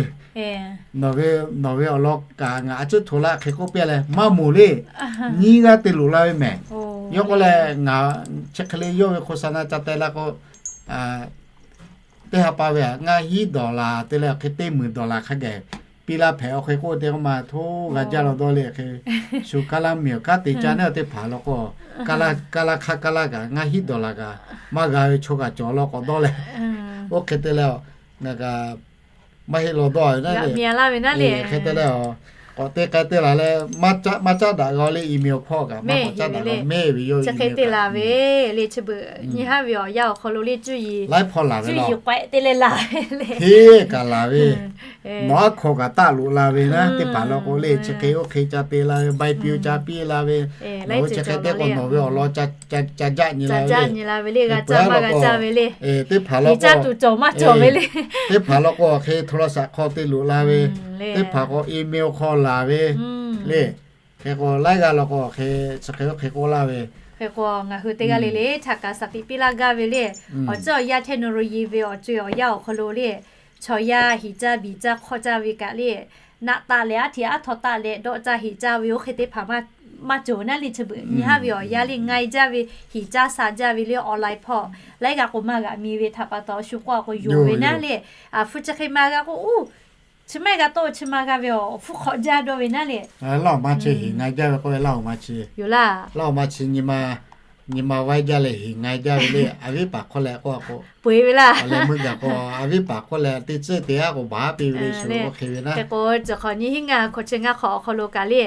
nawˬ ve, nawˬ ve awˬ lawn kaꞈ ngaˬ a ciˉ hto laˇ hk'e k'oˆ piˇ leh maˇ moˍ le. Nyiˇ g'aˇ te loꞈ la ve mehˍ. Yawˇ k'oˆ leh ngaˬ chi hk'e le yawˇ ve โฆษณา ca teh la k'o, teˇ ha pa ve aꞈ ngaˇ hinˉ dollar te leh awˬ hk'e teˇ meuˍ dollar hk'a gaˬ piˇ laˇ hpehꞈ awˬ hk'e k'oˆ te k'oˆ ma htoˇ g'a jaˇ law dawˇ le hk'e, shu Kaˇlaˇ miˬ awˬ kanˉ te ca neˉ awˬ teˇ hpaˍ law k'o, Kaˇlaˇ hk'aˇ Kaˇlaˇ kaꞈ ngaˇ hinˉ dollar kaꞈ maˇ g'a ve chaw kaꞈ cawˬ law k'awꞈ dawˇ leh, oˇ hk'e te leh ngaˬ kaꞈ maˇ heˆ law dawˇ ve naˉ le. Hk'e te leh, k'awꞈ te k'ai te laˬ leh, maˇ caˉ daꞈ g'a le, email hpawˇ kaꞈ maˇ k'awꞈ caˉ daꞈ g'a, mehˆ ve yoˬ. Chi hk'e te laˬ ve le, chi beuꞈ nyi haˉ ve awˬ yanˇ awˬ hk'aw lo le cuˇ yiˍ, laiˉ hpawˇ laˬ ve law, k'awehꞈ te leh laˬ ve le. Hteˇ kaꞈ laˬ ve, nawˬ aˉ hkawˇ kaꞈ taˆ loꞈ la ve naˉ teˇ hpaˍ law k'o le, chi hk'e oˇ hk'e ca te la ve, bai piˇ ca piˇ la ve, nawˬ hui chi hk'e te k'o nawˬ ve awˬ lawn ca jaˆ nyi la ve le. G'a caˇ maˇ g'a caˇ ve le. Teˇ hpaˍ law k'o, teˇ hpaˍ law k'o hk'e โทรศัพท์ hk'aw te loꞈ la ve, teˇ hpaˍ k'o email hk'aw laˬ ve le. Hk'e k'o laiˉ g'aˇ law k'o hk'e chi hk'e oˇ hk'e k'oˆ laˇ ve, hk'e k'o ngaˬ hui teˇ g'aˇ le le htaꞈ kaꞈ saˍ tiꞈ piˇ laˇ gaˇ ve le. Awˬ ceuˬ awˬ yanˇ technology ve awˬ co awˬ yanˇ awˬ hk'aw lo le, chaw yaˇ hiˍ caˇ biˬ caˇ hk'awꞈ caˇ ve kaꞈ le, naꞈ taˆ leh aˉ htiꞈ aˉ htaw taˆ leh dawˆ caˇ hiˍ caˇ ve oˇ hk'e teˇ hpaˍ maˇ cawˬ naˉ le chi beuꞈ nyi haˉ ve awˬ yanˇ le, ngai jaˇ ve hiˍ caˇ sha jaˇ ve le online hpawˇ laiˉ g'aˇ k'o maˇ g'aꞈ mi ve htaꞈ pa taw shu k'oˆ a k'o yonˍ ve naˉ le. Hpu chi hk'e ma g'a k'o, oˇ, chi maˇ g'a tawˆ chi ma g'a ve awˬ hpfuhˇ hk'awꞈ jaˇ dawˇ ve naˉ le. Laˇ awˬ ma chi hiˍ ngai jaˇ ve k'oˆ ve laˇ awˬ ma chi yoˬ laˇ. Laˇ awˬ ma chi nyi ma, nyi ma vaiˇ jaˇ leh hiˍ ngai jaˇ ve le. A viˉ paˍ hk'oˆ leh k'oˆ a k'o, peuˬ ve laˇ. A leh meuˇ gaˬ k'o a viˉ paˍ hk'oˆ leh teˇ tcuhˉ te aˉ k'o baˬ haˉ piˇ ve le shu oˇ hk'e ve naˉ. Hk'e k'o, chi hk'awꞈ nyi hiˉ ngaˇ hk'awꞈ chi ngaˇ hk'awꞈ awˬ hk'aw lo kaꞈ le,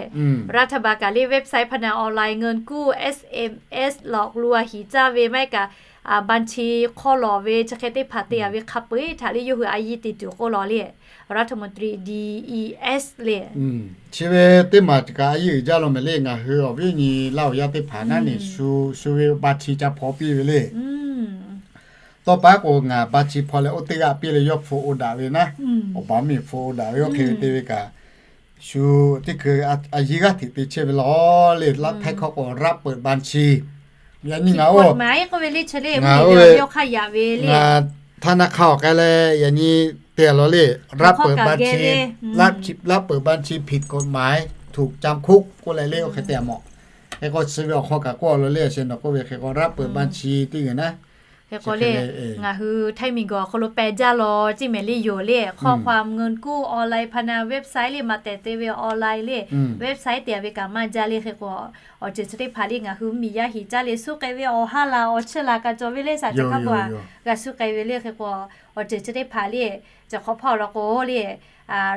รัฐบาล kaꞈ le website พนันออนไลน์ เงินกู้ เอสเอ็มเอส หลอกลวง hiˍ caˇ ve maˇ heˆ kaꞈ บัญชี hk'aw lawˬ ve chi hk'e teˇ hpaˍ te a ve hk'a peu-eˬ htaꞈ le yawˇ hui a yiˇ te tuˬ k'oˆ law le. รัฐมนตรี ดีอีเอส le. Chi ve teˇ maˬ kaꞈ a yiˇ uiˍ jaˇ law mehˍ le. Ngaˬ hui awˬ viˉ awˬ nyi laˇ awˬ yaˇ teˇ hpaˍ naˉ neˬ shu, shu ve บัญชี ca hpaw piˇ ve le. Tawˇ paˉ k'o ngaˬ บัญชี hpaw leh oˇ teˇ g'aˇ piˇ leh yawˇ hpu oˇ daꞈ ve naˉ, awˬ baˬ miˬ hpu oˇ daꞈ ve oˇ hk'e ve te ve kaꞈ, shu teˇ hkui a yiˇ g'aˇ hteꞈ te chehˇ ve law le. Laˇ htaiˇ hkawˇ k'o ระเบิดบัญชี. Yaꞈ nyi ngaˬ oˇ, ngaˬ oˇ ve, ngaˬ ธนาคาร awˬ k'ai leh yaꞈ nyi te law le, ระเบิดบัญชี, ระเบิดบัญชี ผิดกฎหมาย ถูกจำคุก k'oˆ leh le oˇ hk'e te a mawˬ. Hk'e k'o chi ve awˬ hk'aw kaꞈ k'oˆ a law le, a shu nawˬ k'oˆ ve hk'e k'o ระเบิดบัญชี teˇ g'uiˬ naˉ. Hk'e k'o le, ngaˬ hui Htaiˇ miˬguiˬ awˬ hk'aw lo peh jaˇ law ceˇ mehˍ le yoˬ le. ข้อความเงินกู้ออนไลน์ พนัน website le, maꞈ tehˬ te ve online le, website te a ve kaꞈ maˇ jaˇ le. Hk'e k'o awˬ ceuˬ chi teˇ hpaˍ le ngaˬ hui miˬ yaˇ hiˍ caˇ le suh k'ai ve awˬ ha laˬ awˬ chi laˬ kaꞈ cawˬ ve le, shaˍ ca kaˇ pa g'a suh k'ai ve le. Hk'e k'o awˬ ceuˬ chi teˇ hpaˍ le, chi hk'awꞈ hpawˇ law k'o le,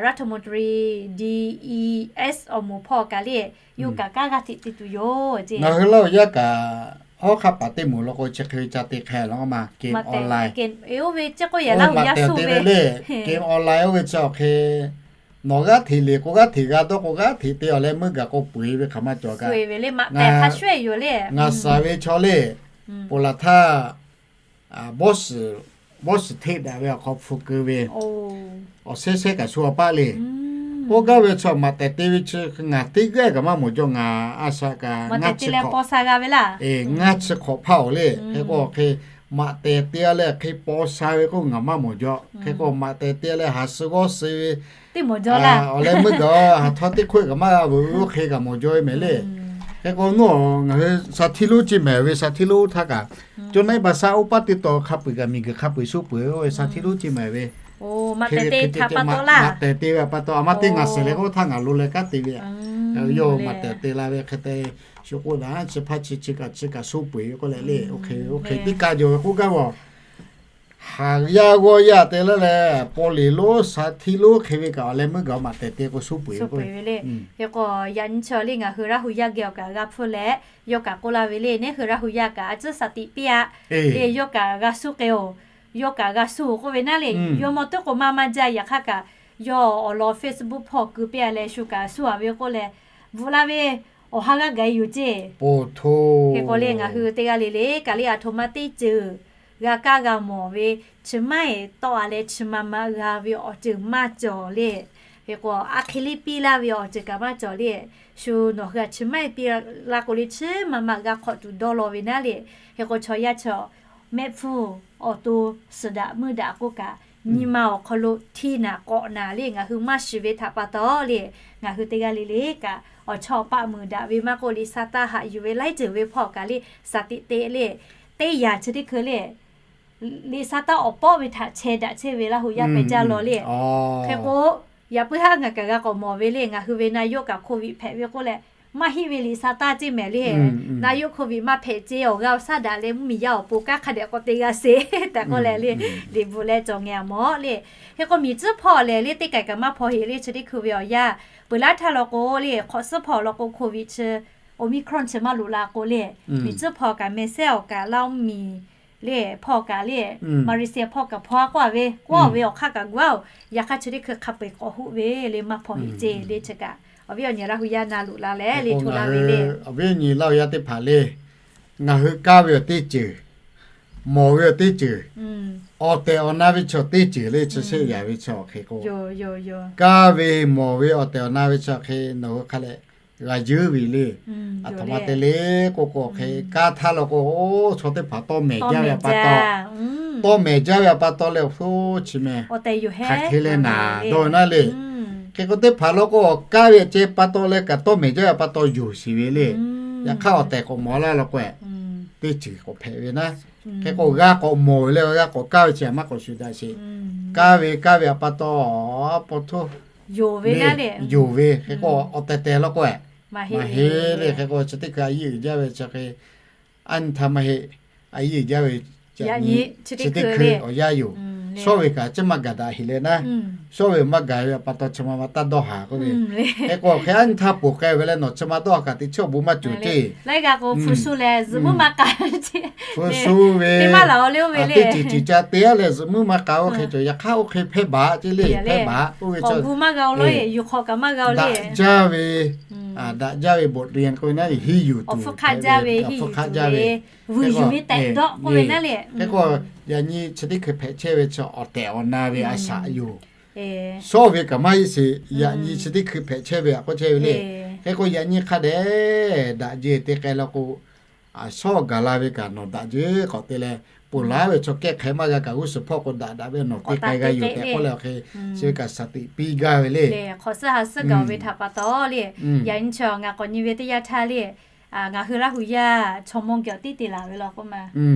รัฐมนตรี ดีอีเอส awˬ moˍ hpawˇ kaꞈ le, yawˇ kaꞈ kanˉ g'aˇ hteꞈ te tuˬ yoˬ ceˇ. Ngaˬ hui laˇ awˬ yaˇ kaꞈ hawˉ hk'aˆ paˍ teˇ moˍ law k'o chi hk'e ve ca te hk'e law ma, game online, oˇ ve ceˇ k'oˆ yaꞈ laˇ awˬ yaˇ suh ve le, game online oˇ ve chi awˬ hk'e nawˬ g'aˇ hteꞈ le k'o g'aˇ hteꞈ g'a dawˇ k'o g'aˇ hteꞈ te awˬ leh meuˇ gaˬ k'o peu-eˬ ve hk'aˬ maˇ cawˬ kaꞈ. Suh ve le maꞈ tehˬ hk'a shuˍ e yoˬ le. Ngaˬ shaˍ ve chaw le, ponˬ laˬ htaˇ, bawˇ shiˍ hteˆ daꞈ ve awˬ hk'aw hpu keu ve, awˬ shehˉ shehˉ kaꞈ shu a paˆ le. K'oˆ gaˇ ve chaw maꞈ tehˬ te ve chi ngaˬ teˇ g'aˇ kaꞈ maˇ mawˬ jaw. Ngaˬ a shaꞈ kaꞈ ngaˇ chi hk'awꞈ hpaˇ-oˬ le. Hk'e k'o hk'e maꞈ tehˬ te a leh hk'e paw sha ve k'o ngaˬ maˇ mawˬ jaw. Hk'e k'o maꞈ tehˬ te a leh haˍ suh g'awˇ suh ve, awˬ leh meuˇ gaˬ haˍ htaw teˇ hk'oˆ kaꞈ maˇ g'a veuꞈ ve oˇ hk'e kaꞈ mawˬ jaw ve mehˍ le. Hk'e k'o nawˬ ngaˬ hui sha htiˇ lonˉ ceˇ mehˍ ve, sha htiˇ lonˉ htaˇ kaꞈ cawˇ naˉ iˉ pa shaˉ oˇ paˆ teˇ taw hk'a peu-eˬ kaꞈ miˬguiˬ hk'a peu-eˬ shu peu-eˬ oˇ ve sha htiˇ lonˉ ceˇ mehˍ ve. Maꞈ tehˬ te ve, maꞈ tehˬ te ve pa taw a ma teˇ ngaˬ suhˍ leh k'oˆ htaˇ ngaˬ lo leh kanˉ te ve, yawˇ maꞈ tehˬ te la ve hk'e te shu k'oˆ daꞈ chi hpaˇ chi chi kaꞈ chi kaꞈ shu peu-eˬ ve k'oˆ leh le. Oˇ hk'e oˇ hk'e tiˉ kaˇ jaw ve k'oˆ gaˇ ve, haˍ yaˇ g'awˇ yaˇ te laˇ leh paw leˬ lonˉ sha htiˇ lonˉ hk'e ve kaꞈ awˬ leh meuˇ gaˬ maꞈ tehˬ te k'o shu peu-eˬ ve le. Hk'e k'o yaꞈ nyi chaw le ngaˬ hui Laˇ hu yaˇ geh awˬ kaꞈ g'a hpfuhˇ leh, yawˇ kaꞈ k'oˆ laˇ ve le, neˉ hui Laˇ hu yaˇ kaꞈ a ciˉ shaˍ tiꞈ piˇ a le, yawˇ kaꞈ g'a suh k'ai-oˬ, yawˇ kaꞈ g'a suh-oˬ k'oˆ ve naˉ le. Yawˇ mawˇ teˇ k'o maˇ maˇ jaˇ. Yaꞈ hk'aˇ kaꞈ yawˇ awˬ lawn Facebook hpawˇ keu piˇ a leh shu kaꞈ suh a ve k'oˆ leh bvuhꞈ la ve awˬ ha g'aˇ gaˬ e yoˬ ceˇ. Hk'e k'o le ngaˬ hui teˇ g'aˇ le le kaꞈ le a htoꞈ ma teˇ ceuˬ g'a kaˇ g'a mawˬ ve, chi maˇ heˆ tawˆ a leh chi ma ma g'a ve awˬ ceuˬ maˇ cawˬ le. Hk'e k'o a hk'e liˇ piˇ laˇ ve awˬ ceuˬ kaꞈ maˇ cawˬ le. Shu nawˬ hui a chi maˇ heˆ piˇ la k'o le chi ma ma g'a hk'awꞈ tuˬ dawˇ law ve naˉ le. Hk'e k'o chaw yaˇ chaw mehˆ hpfuhˇ awˬ to suhˍ daꞈ meuˇ daꞈ k'oˆ kaꞈ, nyi ma awˬ hk'aw lo hti naˍ k'awꞈ naˍ le ngaˬ hui maˇ shiˍ ve htaꞈ pa taw le, ngaˬ hui teˇ g'aˇ le le kaꞈ awˬ chawˇ paˆ muiˬ daꞈ ve maˇ k'oˆ, liꞈ sa taˇ haꞈ yuˬ ve laiˉ ceuˬ ve hpawˇ kaꞈ le, shaˍ tiꞈ te le, teˇ yanˇ chi teˇ hkui le, liꞈ sa taˇ awˬ pawˆ ve htaꞈ chehˇ daꞈ chehˇ ve Laˇ hu yaˇ pehˬ jaˇ law le. Hk'e k'o, yaꞈ puiˉ haˉ ngaˬ kaꞈ g'a k'awꞈ mawˬ ve le, ngaˬ hui ve na yoˇ kaꞈ โควิด hpehꞈ ve k'oˆ leh, maˇ heˆ ve liꞈ sa taˇ ceˇ mehˍ le. Na yoˇ โควิด maˇ hpehꞈ ceˇ, awˬ g'aˇ awˬ shaˉ daꞈ leh mvuhˇmiˬ yaˇ awˬ pon kanˉ hk'a dehꞈ k'awꞈ te g'a sheˍ tehꞈ k'oˆ leh le, liꞈ bvuhꞈ leh cawˬ ngeh a mawˬ le. Hk'e k'o miˬ tcuhˉ hpawˇ lehˬ le teˇ k'ai kaꞈ maˇ hpaw heˆ le chi teˇ hkui ve awˬ yanˇ, peuˬ laˇ htaˇ law k'o le, hk'awꞈ suhˉ hpawˇ law k'o โควิด chi, Omicron chi maˇ loꞈ la k'o le, miˬ tcuhˉ hpawˇ kaꞈ meh sehˉ awˬ kaꞈ Laˇ oˇ miˬ le hpawˇ kaꞈ le, Malaysia hpawˇ kaꞈ hpaw a k'oˆ a ve, k'oˆ a ve awˬ hk'aˇ kaꞈ gu a-oˬ. Yaꞈ hk'aˇ chi teˇ hkui hk'a peu-eˬ k'awꞈ hoˆ ve le maˇ hpaw heˆ ceˇ le chi kaꞈ, awˬ viˉ awˬ nyi Laˇ hu yaˇ na loꞈ la leh le hto la ve le. Awˬ viˉ awˬ nyi Laˇ hu yaˇ teˇ hpaˍ le, ngaˬ hui kaˇ ve awˬ teˇ ceuˬ, mawˬ ve awˬ teˇ ceuˬ, awˬ tehˬ awˬ na ve chaw teˇ ceuˬ le chi sheˆ yaˍ ve chaw hk'e k'o, kaˇ ve mawˬ ve awˬ tehˬ awˬ na ve chaw hk'e nawˬ hui hk'a leh g'a yeuˉ ve le. Aˬ htoꞈ ma te le k'oˆ k'o, hk'e kanˇ htaˇ law k'o, oˇ chaw teˇ hpaˍ tawˇ mehˍ jaˇ ve pa taw, tawˇ mehˍ jaˇ ve pa taw leh, oˇ chi meh hk'aˬ hk'e leh naˍ dawˇ ve naˉ le. Hk'e k'o teˇ hpaˍ law k'o, kanˇ ve ceh pa taw leh kaꞈ tawˇ mehˍ jaˇ ve pa taw yonˍ sheˍ ve le. Yaꞈ hk'aˇ awˬ tehˬ k'awꞈ mawˬ laˇ law k'o, teˇ ceuˬ k'awꞈ hpehꞈ ve naˉ. Hk'e k'o g'a k'awꞈ mawˬ ve leh g'a k'awꞈ kanˇ ve chi maˇ k'awꞈ shuˍ daꞈ sheˍ. Kanˇ ve kanˇ ve pa taw, pa taw yonˍ ve. Hk'e k'o awˬ tehˬ tehˬ law k'o, maˇ heˆ le. Hk'e k'o chi teˇ hkui a yiˇ uiˍ jaˇ ve chi hk'e, a nyi htaˇ maˇ heˆ. A yiˇ uiˍ jaˇ ve chi teˇ hkui awˬ yaˇ yoˬ. Shawˉ ve kaꞈ chi maˇ gaˬ daꞈ heˍ leh naˉ. Shawˉ ve maˇ gaˬ ve pa taw chi ma ma taˇ dawˇ haˍ k'oˆ ve. Hk'e k'o hk'e a nyi htaˇ poˬ k'ai ve leh nawˬ chi ma dawˇ haˍ kaꞈ teꞈ chiˉ awˬ bon maˇ cawˬ ceˇ. Laiˉ g'aˇ k'o hpu shu leh zuhꞈ muiˉ maˇ k'a hpu shu ve teˇ maˇ laˬ le oˇ ve le. Teˇ ceuˬ ceuˬ ca te aˉ leh zuhꞈ muiˉ maˇ k'a oˇ hk'e cawˬ. Yaꞈ hk'aˇ oˇ hk'e hpehˇ baˬ ceˇ le, hpehˇ baˬ oˇ ve chaw maˇ g'a oˬ lawˉ, yuˬ hk'awꞈ kaꞈ maˇ g'a oˬ le. Daꞈ jaˇ ve, daꞈ jaˇ ve บทเรียน k'oˆ ve naˉ le, hiˇ yuˬ tuˬ hpfuhˆ hk'aˆ jaˇ ve, hiˇ yuˬ tuˬ ve, vuiˬ yuˬ ve tehꞈ dawˆ k'oˆ ve naˉ le. Hk'e k'o yaꞈ nyi chi teˇ hkui hpehꞈ chehˇ ve chi awˬ tehˬ awˬ na ve a shaꞈ yoˬ. Shawˉ ve kaꞈ maˇ heˆ sheˍ. Yaꞈ nyi chi teˇ hkui hpehꞈ chehˇ ve a k'oˆ chehˇ ve le. Hk'e k'o yaꞈ nyi hk'a dehꞈ daꞈ jeˬ te k'ai law k'o, a shawˉ gaˬ la ve kaꞈ nawˬ daꞈ jeˬ k'awꞈ te leh, ponˬ laˉ ve chaw kehˉ hk'e maˇ g'a kaꞈ g'uˇ suhˍ hpawˇ k'o daꞈ daꞈ ve nawˬ te k'ai g'a yoˬ tehꞈ k'oˆ leh awˬ hk'e, chi ve kaꞈ shaˍ tiꞈ piˇ gaˇ ve le. Hk'awꞈ suhˉ ha suhˉ gaˬ ve htaꞈ pa taw le, yaꞈ nyi chi ngaˬ k'awꞈ nyi ve teˇ yanˇ htaˇ le, ngaˬ hui Laˇ hu yaˇ chaw mawˇ geh awˬ tiˉ te laˬ ve law k'oˆ ma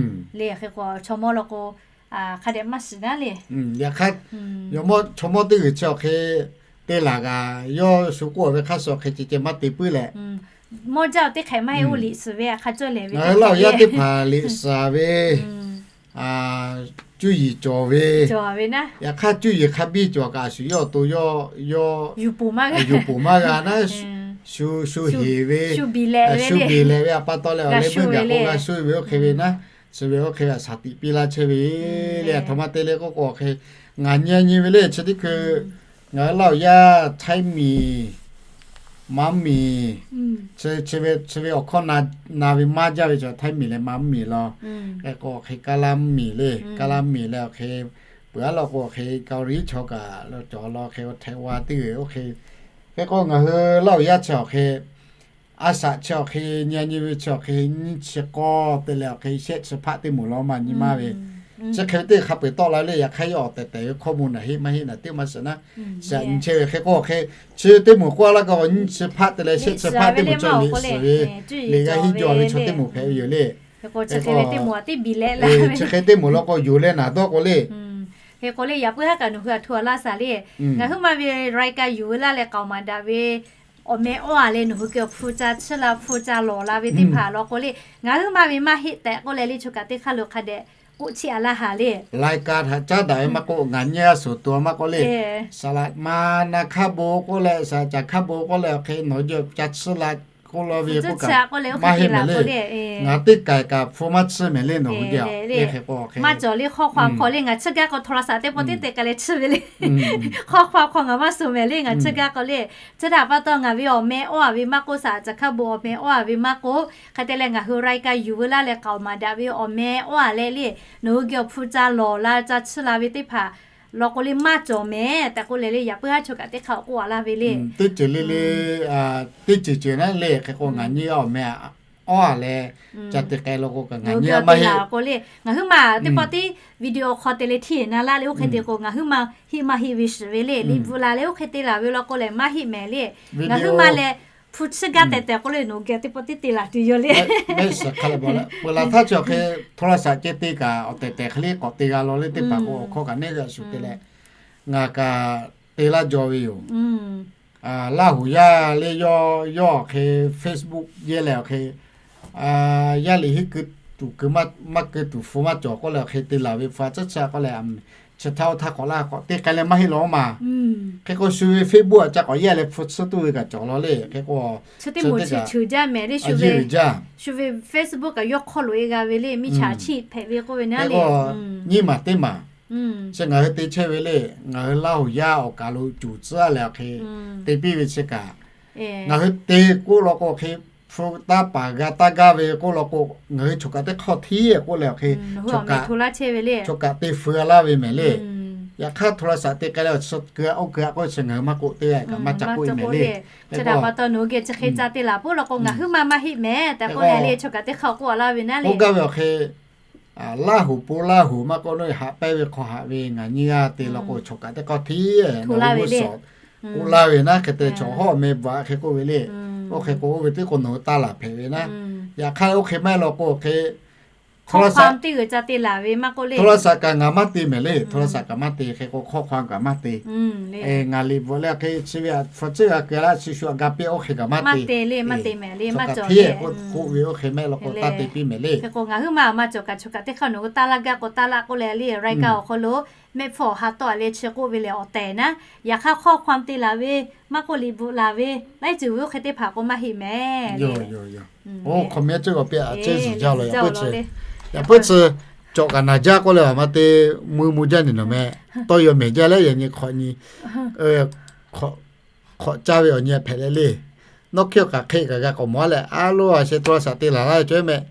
le. Hk'e k'o chaw mawˇ law k'o, hk'a dehꞈ maˇ shiˍ naˉ le. Yaꞈ hk'aˇ yawˇ mawˇ chaw mawˇ teˇ g'uiˬ chi awˬ hk'e te laˬ kaꞈ, yawˇ shu k'oˆ ve hk'a shuˍ hk'e ceh ceh maˇ te puiˉ leh, mawˇ jaˇ teˇ hk'ehꞈ maˇ heˆ, oˇ liꞈ suhˍ ve hk'a cawˇ lehˬ ve, ngaˬ hui Laˇ hu yaˇ teˇ hpaˍ liꞈ suhˍ ve, cuˇ yiˍ cawˬ ve, yaꞈ hk'aˇ cuˇ yiˍ hk'a biˇ cawˬ kaꞈ a shu yawˇ awˬ to yawˇ yuˬ ponˬ maˇ g'a naˉ, shu heˍ ve, shu biˬ leh ve a pa taw leh awˬ leh meuˇ gaˬ k'o g'a shu ve oˇ hk'e ve naˉ. Chi ve oˇ hk'e ve a shaˍ tiꞈ piˇ laˇ chehˇ ve le. Aˬ htoꞈ ma te le k'oˆ k'o hk'e, ngaˬ nyi nyi ve le chi teˇ hkui, ngaˬ hui Laˇ hu yaˇ Htaiˇ miˬ, Maˇ miˬ, chi ve awˬ hkawˇ na ve maˇ jaˇ ve chaw Htaiˇ miˬ leh Maˇ miˬ law. Hk'e k'o awˬ hk'e Kaˇ laˇ miˬ le, Kaˇ laˇ miˬ leh awˬ hk'e peuˬ aˉ law k'o awˬ hk'e Kaoˍliˉ chaw kaꞈ la cawˬ law hk'e, Htaiˍ wa teˇ g'uiˬ oˇ hk'e. Hk'e k'o ngaˬ hui Laˇ hu yaˇ chi awˬ hk'e, a shaꞈ chi awˬ hk'e nyi nyi ve chi awˬ hk'e nyiˇ chi k'awˇ te leh awˬ hk'e shehˆ chi hpaˆ teˇ moˍ law maˇ nyi maˇ ve. Chi hk'e ve teˇ hk'a peu-eˬ tawˆ la le. Yaꞈ hk'aˇ yawˇ awˬ tehˬ tehˬ ve hkawˇ mvuh naˬ heˆ maˇ heˆ naˬ teˇ maˇ shiˍ naˉ. Shaꞈ nyi chehˇ ve hk'e k'o hk'e, chi teˇ moˍ k'oˆ laˇ kaꞈ nyiˇ chi hpaˆ te leh shehˆ chi hpaˆ teˇ moˍ cawˬ liꞈ suhˍ ve, liꞈ g'a hiˇ jaw ve chaw teˇ moˍ hpehꞈ ve yoˬ le. Hk'e k'o chi hk'e ve teˇ moˍ a teˇ biˬ leh la ve, chi hk'e teˇ moˍ law k'o yonˍ leh naˬ dawˇ k'o le. Hk'e k'o le yaꞈ puiˉ haˉ kaꞈ nawˬ hui a htoꞈ a laˇ shaˍ le. Ngaˬ huiˉ ma ve รายการ yuˬ ve laˇ leh k'aoˍ maˍ daꞈ ve awˬ meh awˇ a leh nawˬ hui geh awˬ hpu ca chiˇ la hpu ca lawˬ la ve teˇ hpaˍ law k'o le, ngaˬ huiˉ ma ve maˇ heˆ tehꞈ k'oˆ leh le choˬ kaꞈ teˇ hk'aˇ lo hk'a dehꞈ k'oˆ chiˇ a laˇ haˍ le. รายการ htaꞈ caˉ daꞈ ve maˇ k'oˆ, ngaˬ nyi a shuˍ tuˬ a maˇ k'oˆ le. Saˍ laꞈ ma na hk'aˇ bon k'oˆ leh saˍ laꞈ caˍ hcaˇ bon k'oˆ leh awˬ hk'e nawˬ hui geh ca chiˇ la k'oˆ law ve k'oˆ kaꞈ maˇ heˆ mehˍ le. Ngaˬ teˇ k'ai kaꞈ hpu maˇ chiˇ mehˍ le nawˬ hui geh a. Hk'e k'o hk'e maˇ cawˬ le. Hk'aw hk'aw hk'aw le ngaˬ chiˇ gaˇ k'o โทรศัพท์ teˇ pawˆ teˇ te k'ai leh chiˇ ve le. Hk'aw hk'aw hk'aw ngaˬ maˇ suh mehˍ le ngaˬ chiˇ gaˇ k'o le. Chi htaꞈ pa taw ngaˬ ve awˬ meh awˇ a ve maˇ k'oˆ, saˍ laꞈ caˍ hcaˇ bon awˬ meh awˇ a ve maˇ k'oˆ, hk'e te leh ngaˬ hui รายการ yuˬ ve laˇ leh k'aoˍ maˍ daꞈ ve awˬ meh awˇ a leh le, nawˬ hui geh awˬ hpu ca lawˬ la ca chiˇ la ve teˇ hpaˍ law k'o le maˇ cawˬ mehˍ tehꞈ k'oˆ leh le yaꞈ puiˉ haˉ choˬ kaꞈ teˇ hk'aˇ k'oˆ a laˇ ve le. Teˇ ceuˬ le le, teˇ ceuˬ ceuˬ naˉ le hk'e k'o ngaˬ nyi awˬ meh awˇ a leh ca te k'ai law k'o kaꞈ ngaˬ nyi maˇ heˆ k'o le. Ngaˬ huiˉ ma teˇ pawˆ tiˉ video hk'aw te leh hteˇ na laˇ le oˇ hk'e te k'o ngaˬ huiˉ ma heˆ maˇ heˆ ve shiˍ ve le. Liꞈ bvuhꞈ la leh oˇ hk'e te laˬ ve law k'o lehˬ maˇ heˆ mehˍ le. Ngaˬ huiˉ ma leh hpu chiˇ gaˇ tehˬ tehˬ k'oˆ le nawˬ hui geh teˇ pawˆ tiˉ te laˬ tuˬ yoˬ le. Peuˬ laˬ htaˇ chi awˬ hk'e โทรศัพท์ ceh te kaꞈ awˬ tehˬ tehˬ hk'e le k'awꞈ te g'a law le teˇ hpaˍ k'o awˬ hkawˇ kaꞈ neˇ g'a shuˍ te leh ngaˬ kaꞈ te laˇ jaw ve yoˬ. Laˇ huˍ yaˇ le yawˇ yawˇ awˬ hk'e Facebook yehˇ leh awˬ hk'e yaˇ liꞈ henˇ keu tuˬ keu maˇ keu tuˬ hpu maˇ cawˬ k'oˆ leh awˬ hk'e te laˬ ve hpu a tcuhˉ tcuhˉ k'oˆ leh, chi htaˇ oˇ htaˇ k'awꞈ laˇ k'awꞈ te k'ai leh maˇ heˆ law maˇ. Hk'e k'o shu ve Facebook a ca k'awꞈ yehˇ leh hpu tsuhˇ tuˬ ve kaꞈ cawˬ law le. Hk'e k'o chi teˇ moˍ chi ceuˬ jaˇ mehˍ le. Shu ve Facebook kaꞈ yawˇ hk'aw loꞈ e g'a ve le, miˇ chaꞈ chiˆ hpehꞈ ve k'oˆ ve naˉ le. Nyiˇ maˬ teˇ maˬ chi ngaˬ hui te chehˇ ve le. Ngaˬ hui Laˇ huˍ yaˇ awˬ kaˬ lo cuˬ tcuhˉ leh awˬ hk'e te piˇ ve chi kaꞈ, ngaˬ hui te k'oˆ law k'o hk'e hpu taˇ paˍ g'a taˇ gaˇ ve k'oˆ law k'o, ngaˬ hui choˬ kaꞈ teˇ hk'awˇ hteˇ k'oˆ leh awˬ hk'e choˬ kaꞈ te feu laˇ ve mehˍ le. Yaꞈ hk'aˇ โทรศัพท์ te k'ai leh awˬ chi keu-a oˇ keu-a k'oˆ chi ngaˬ hui maˇ k'oˆ te ve kaꞈ maˇ ca k'oˆ ve mehˍ le. Chi htaꞈ pa taw nawˬ hui geh chi hk'e ca te laˬ puiˉ law k'o ngaˬ huiˉ maˇ maˇ heˆ mehˍ tehꞈ k'oˆ leh le, chaw kaꞈ teˇ hk'aˇ k'oˆ laˇ ve naˉ le. K'oˆ gaˇ ve awˬ hk'e, Laˇ huˍ pon Laˇ huˍ maˇ k'oˆ, nawˬ haꞈ pehnˇ ve hk'aw haꞈ ve ngaˬ nyi g'a te law k'o, chaw kaꞈ teˇ hk'aˇ hteˇ k'oˆ laˇ ve le. K'oˆ laˇ ve naˉ, hk'e te chaw hawˉ meh bvuhꞈ hk'e k'oˆ ve le. Oˇ hk'e k'o oˇ ve teˇ k'o nawˬ hui taˇ laˬ hpehꞈ ve naˉ. Yaꞈ hk'aˇ oˇ hk'e maˇ heˆ law k'o hk'e โทรศัพท์ teˇ g'uiˬ ca te laˬ ve maˇ k'oˆ le. โทรศัพท์ kaꞈ ngaˬ maˇ te mehˍ le. โทรศัพท์ kaꞈ maˇ te hk'e k'o ข้อความ kaꞈ maˇ te. Ngaˬ liꞈ bvuhꞈ leh hk'e chi ve htaꞈ hpfuhˇ tcuhˉ g'a keu laˇ chi shu a ga piˇ oˇ hk'e kaꞈ maˇ te. Maˇ te le, maˇ te mehˍ le, maˇ cawˬ k'oˆ ve oˇ hk'e maˇ heˆ law k'o taˇ te piˇ mehˍ le. Hk'e k'o ngaˬ huiˉ maˇ maˇ cawˬ kaꞈ chaw kaꞈ teˇ hk'aˇ nawˬ hui taˇ laˇ gaˇ k'o taˇ laˇ k'oˆ leh le, รายการ awˬ hk'aw lo mehˆ hpfuhˇ awˬ ha tawˆ leh chi k'oˆ ve lehˬ awˬ tehˬ naˉ. Yaꞈ hk'aˇ ข้อความ te laˬ ve maˇ k'oˆ, liꞈ bvuhꞈ laˬ ve laiˉ ceuˬ ve oˇ hk'e teˇ hpaˍ k'o maˇ heˆ mehˍ le. Oˇ hk'aw mehˍ ceuˬ g'awˬ piˇ a ceˇ zuhˬ jaˇ law. Yaꞈ puiˉ chi, yaꞈ puiˉ chi cawˬ kaꞈ naˬ jaˇ k'oˆ leh a maˇ te mui mui jaˇ nyi nawˬ meh. Tawˇ yaw mehˍ jaˇ leh yaꞈ nyi hk'awꞈ nyi hk'awꞈ caˇ ve awˬ nyi hpehꞈ leh le. Nawˇ hkiˇ awˬ kaꞈ hk'e kaꞈ g'a k'awꞈ mawˬ leh a loˇ a sheh โทรศัพท์ te laˬ laˇ ve cawˬ mehˍ.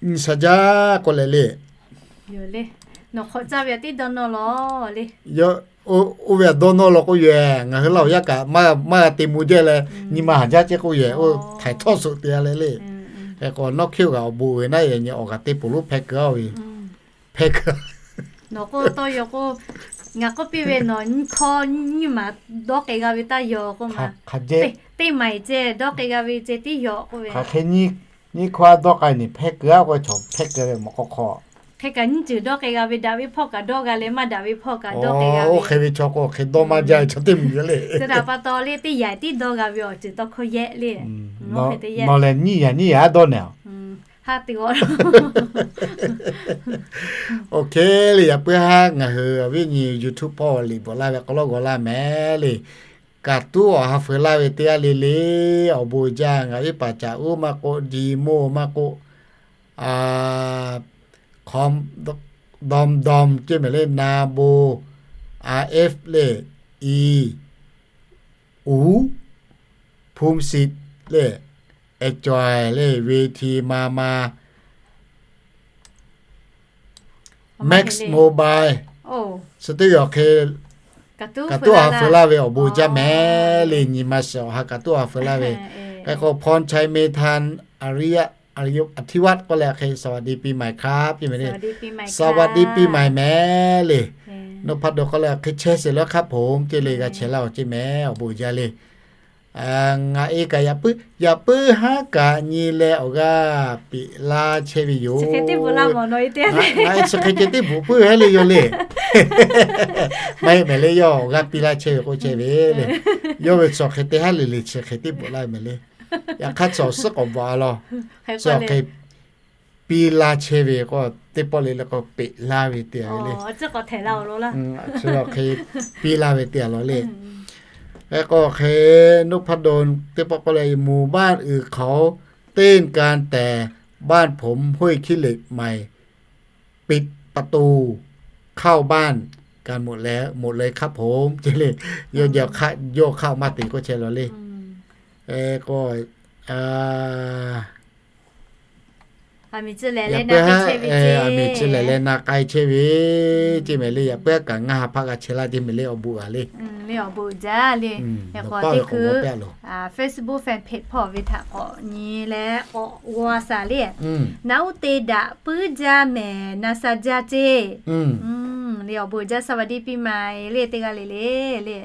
Nyi sha jaˇ k'oˆ leh le. Nawˬ hk'awꞈ caˇ ve tiˉ dawˇ nawˇ law le. Oˇ ve a dawˇ nawˇ law k'oˆ yoˬ. Ngaˬ hui Laˇ huˍ yaˇ kaꞈ maˇ g'a te mui jaˇ leh nyi ma haˍ jaˇ ceˇ k'oˆ yoˬ. Oˇ htaiˍ htawˇ suhˍ te a leh le. Hk'e k'o nawˇ hkiˇ g'aꞈ awˬ bon ve naˉ yaꞈ nyi awˬ g'aꞈ teˇ poˬ lonˉ hpehˇ keu a ve. Hpehˇ keu. Nawˬ k'o tawˇ yaw k'o, ngaˬ k'oˆ piˇ ve nawˬ nyi hkawˇ nyiˇ maˬ dawˇ k'ai g'a ve taˇ yaw k'oˆ ma. Teˇ maˬ ceh dawˇ k'ai g'a ve ceh tiˉ yaw k'oˆ ve. Hk'aˬ hk'e nyi hkawˇ a dawˇ k'ai nyi hpehˇ keu a k'o chaw hpehˇ keu ve mawˬ k'aw hk'aw. Hk'e kaꞈ nyiˇ ceuˬ dawˇ k'ai g'a ve, daꞈ ve hpawˇ kaꞈ dawˇ g'a leh maˇ daꞈ ve hpawˇ kaꞈ dawˇ k'ai g'a ve. Oˇ hk'e ve chaw k'o hk'e dawˇ maˇ jaˇ ve chaw teˇ mvuhˇ yoˬ le. Chi htaꞈ pa taw le teˇ yanˇ tiˉ dawˇ g'a ve awˬ ceuˬ tawˇ hkawˇ yehˆ le. Nawˬ lehˬ nyiˇ yanˇ nyiˇ yanˇ a dawˇ nehˬ a. Haˉ te g'awˇ. Oˇ hk'e le yaꞈ puiˉ haˉ ngaˬ hui awˬ viˉ nyi YouTube hpawˇ liꞈ bvuhꞈ laˇ ve k'aw lawˉ g'aw laˇ mehˍ le. Kaꞈ tuˉ awˬ ha feu laˇ ve teˇ g'aˇ le le, awˬ bon jaˇ. Ngaˬ viˉ paˍ caꞈ uˉ maˇ k'oˆ, di moˇ maˇ k'oˆ, คอม ดอมดอม ceˇ mehˍ le, นาโบ อาร์เอฟ le, อี อู ภูมิสิทธิ์ le, แอดจอย le, เวทีมามา Max Mobile chi teˇ g'aˇ hk'e kaꞈ tuˉ awˬ ha feu laˇ ve awˬ bon jaˇ mehˍ le. Nyi ma shiˍ awˬ ha kaꞈ tuˉ awˬ ha feu laˇ ve. Hk'e k'o พรชัย เมธาน อริยะ อธิวัฒน์ k'oˆ leh hk'e สวัสดีปีใหม่ครับ ceˇ mehˍ le. สวัสดีปีใหม่ mehˍ le. Nawˬ hpaˇ dawˬ k'oˆ leh hk'e chehˇ sheˍ laˇ ครับผม ceˇ le, g'a chehˇ laˇ-oˬ ceˇ mehˍ, awˬ bon jaˇ le. Ngaˬ e kaꞈ yaꞈ puiˉ haˉ kaꞈ nyi leh awˬ g'aˇ piˍ laˇ chehˇ ve yoˬ. Chi hk'e ceh teˇ bvuhꞈ puiˉ hehˉ le yaw le. Maˇ heˆ mehˍ le, yawˇ awˬ g'aˇ piˇ laˇ chehˇ ve k'oˆ chehˇ ve le. Yawˇ ve chaw hk'e te haˉ le le chi hk'e teˇ bvuhꞈ laˇ mehˍ le. Yaꞈ hk'aˇ chaw suhˉ k'awꞈ bvuhꞈ a law. Chi awˬ hk'e piˇ laˇ chehˇ ve k'o, teˇ pawˆ le le k'o peꞈ laˇ ve te a ve le. Chi awˬ hk'e piˇ laˇ ve te a law le. Hk'e k'o hk'e Nawˬ hpaˇ dawˬ teˇ pawˆ k'oˆ leh หมู่บ้านอื่นเขาเต้นกัน แต่บ้านผมห้วยขี้เหล็กใหม่ ปิดประตูเข้าบ้านกันหมดเลยครับผม ceˇ le. Yawˇ jaˇ hk'aˇ yawˇ hk'aˇ maˇ te k'oˆ chehˇ law le. K'o a miˬ chi lehˬ leh na k'ai chehˇ ve ceˇ mehˍ le. Yaꞈ puiˉ kaꞈ ngaˬ ha hpaˆ g'a chehˇ laˇ ceˇ mehˍ le, awˬ bon a le. Awˬ bon jaˇ le. K'o teˇ hkui Facebook fan page hpawˇ ve htaꞈ k'awꞈ nyi leh k'awꞈ g'aw a shaˍ le. Naˉ uˉ te daꞈ puiˉ jaˇ mehˍ, na sha jaˇ ceˇ le. Awˬ bon jaˇ, สวัสดีปีใหม่ le teˇ g'aˇ le le le.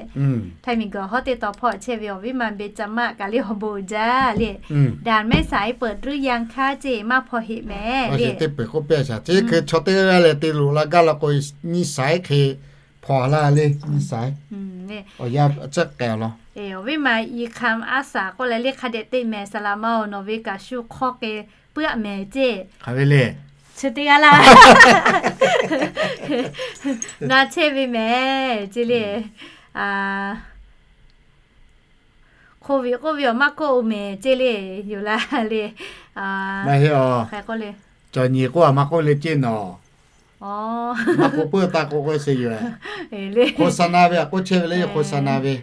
Htaiˍ miˬ guiˬ hawˉ teˇ taw hpawˇ chehˇ ve awˬ viˉ ma เบญจมาศ kaꞈ le awˬ bon jaˇ le. ด่านแม่สายเปิดหรือยังคะ ceˇ maˇ hpaw heˆ mehˍ le. Teˇ peuˬ k'oˆ piˇ a shaˍ ceˇ hk'e chaw teˇ g'aˇ leh te loꞈ la gaˇ law k'o, nyiˇ saiˉ hk'e hpaw laˇ le, nyiˇ saiˉ. Awˬ yanˇ tcuhˉ k'ai law. Awˬ viˉ ma อีคำ อาสา k'oˆ leh le hk'a dehꞈ teˇ mehˍ saˍ laꞈ ma-oˬ, nawˬ ve kaꞈ shu hk'awˇ k'e puiˉ a mehˍ ceˇ. Hk'aˬ ve le. Chi teˇ g'aˇ laˇ. Na chehˇ ve mehˍ ceˇ le. Covid k'oˆ ve awˬ maˇ kawˆ-o mehˍ ceˇ le, yoˬ laˇ le. Maˇ heˆ a. Cawˬ nyi k'oˆ a maˇ k'oˆ le ceˇ nawˬ. Maˇ k'oˆ puiˉ taˇ k'oˆ k'oˆ sheˍ yoˬ. โฆษณา ve a k'oˆ chehˇ ve le, โฆษณา ve.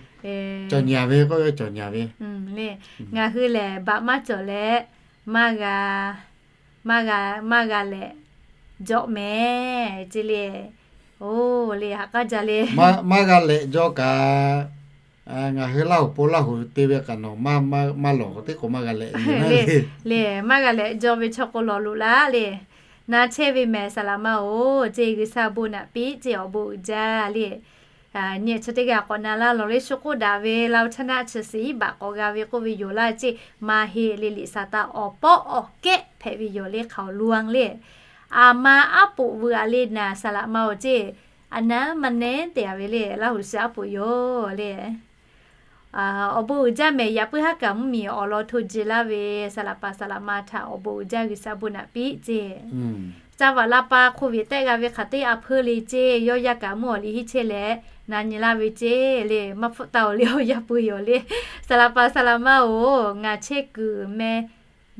Cawˬ nyi a ve k'oˆ ve cawˬ nyi a ve. Ngaˬ hui lehˬ baꞈ maˇ cawˬ leh, maˇ g'a, maˇ g'a, maˇ g'a leh jawꞈ mehˍ ceˇ le. Oˬ, le ha k'aˇ jaˇ le. Maˇ g'a lehꞈ jaw kaꞈ, ngaˬ hui Laˇ huˍ pon Laˇ huˍ te ve kaꞈ nawˬ maˇ lawˬ k'o teˇ k'o maˇ g'a lehꞈ le. Le, maˇ g'a lehꞈ jaw ve chaw k'o lawˬ loꞈ laˇ le. Na chehˇ ve mehˍ saˍ laꞈ ma-oˬ, ceˇ G'uiˬsha bon naꞈ piˇ ceˇ awˬ bon uiˍ jaˇ le. Nyi chaw teˇ g'aˇ k'awꞈ na laˇ lawˬ le, shu k'oˆ daꞈ ve Laˇ huˍ chaˇ naˆ chi siˍ baꞈ k'awꞈ g'a ve k'oˆ ve yoˬ laˇ ceˇ. Maˇ heˆ le, liꞈ saˍ taˍ awˬ pawˆ awˬ kehˉ hpehꞈ ve yoˬ le hk'aoˍ lo-anˬ le. Aˬ ma aˉ poꞈ veuꞈ-a le naˍ saˍ laꞈ ma-oˬ ceˇ. A naˉ maˇ nehˉ te-a ve le, Laˇ huˍ shiˍ aˉ poꞈ yoˬ le. Awˬ bon uiˍ jaˇ mehˍ, yaꞈ puiˉ haˉ kaꞈ mvuhˇmiˬ awˬ lawn hto ji laˇ ve saˍ laꞈ paˍ saˍ laꞈ ma htaꞈ awˬ bon uiˍ jaˇ G'uiˬsha bon naꞈ piˇ ceˇ. Caˇ vaꞈ la pa hk'oˆ ve tehˆ g'a ve hk'aˬ teˇ a hpeuˇ le ceˇ, yawˇ yaˇ kaꞈ mvuhˇ awˬ liꞈ henˇ chehˇ leh na nyi laˇ ve ceˇ le, maˇ hpfuhˆ taˇ-oˬ le, awˬ yaˇ pui yoˬ le. Saˍ laꞈ paˍ saˍ laꞈ ma-oˬ, ngaˬ chehˇ kuiˬ meh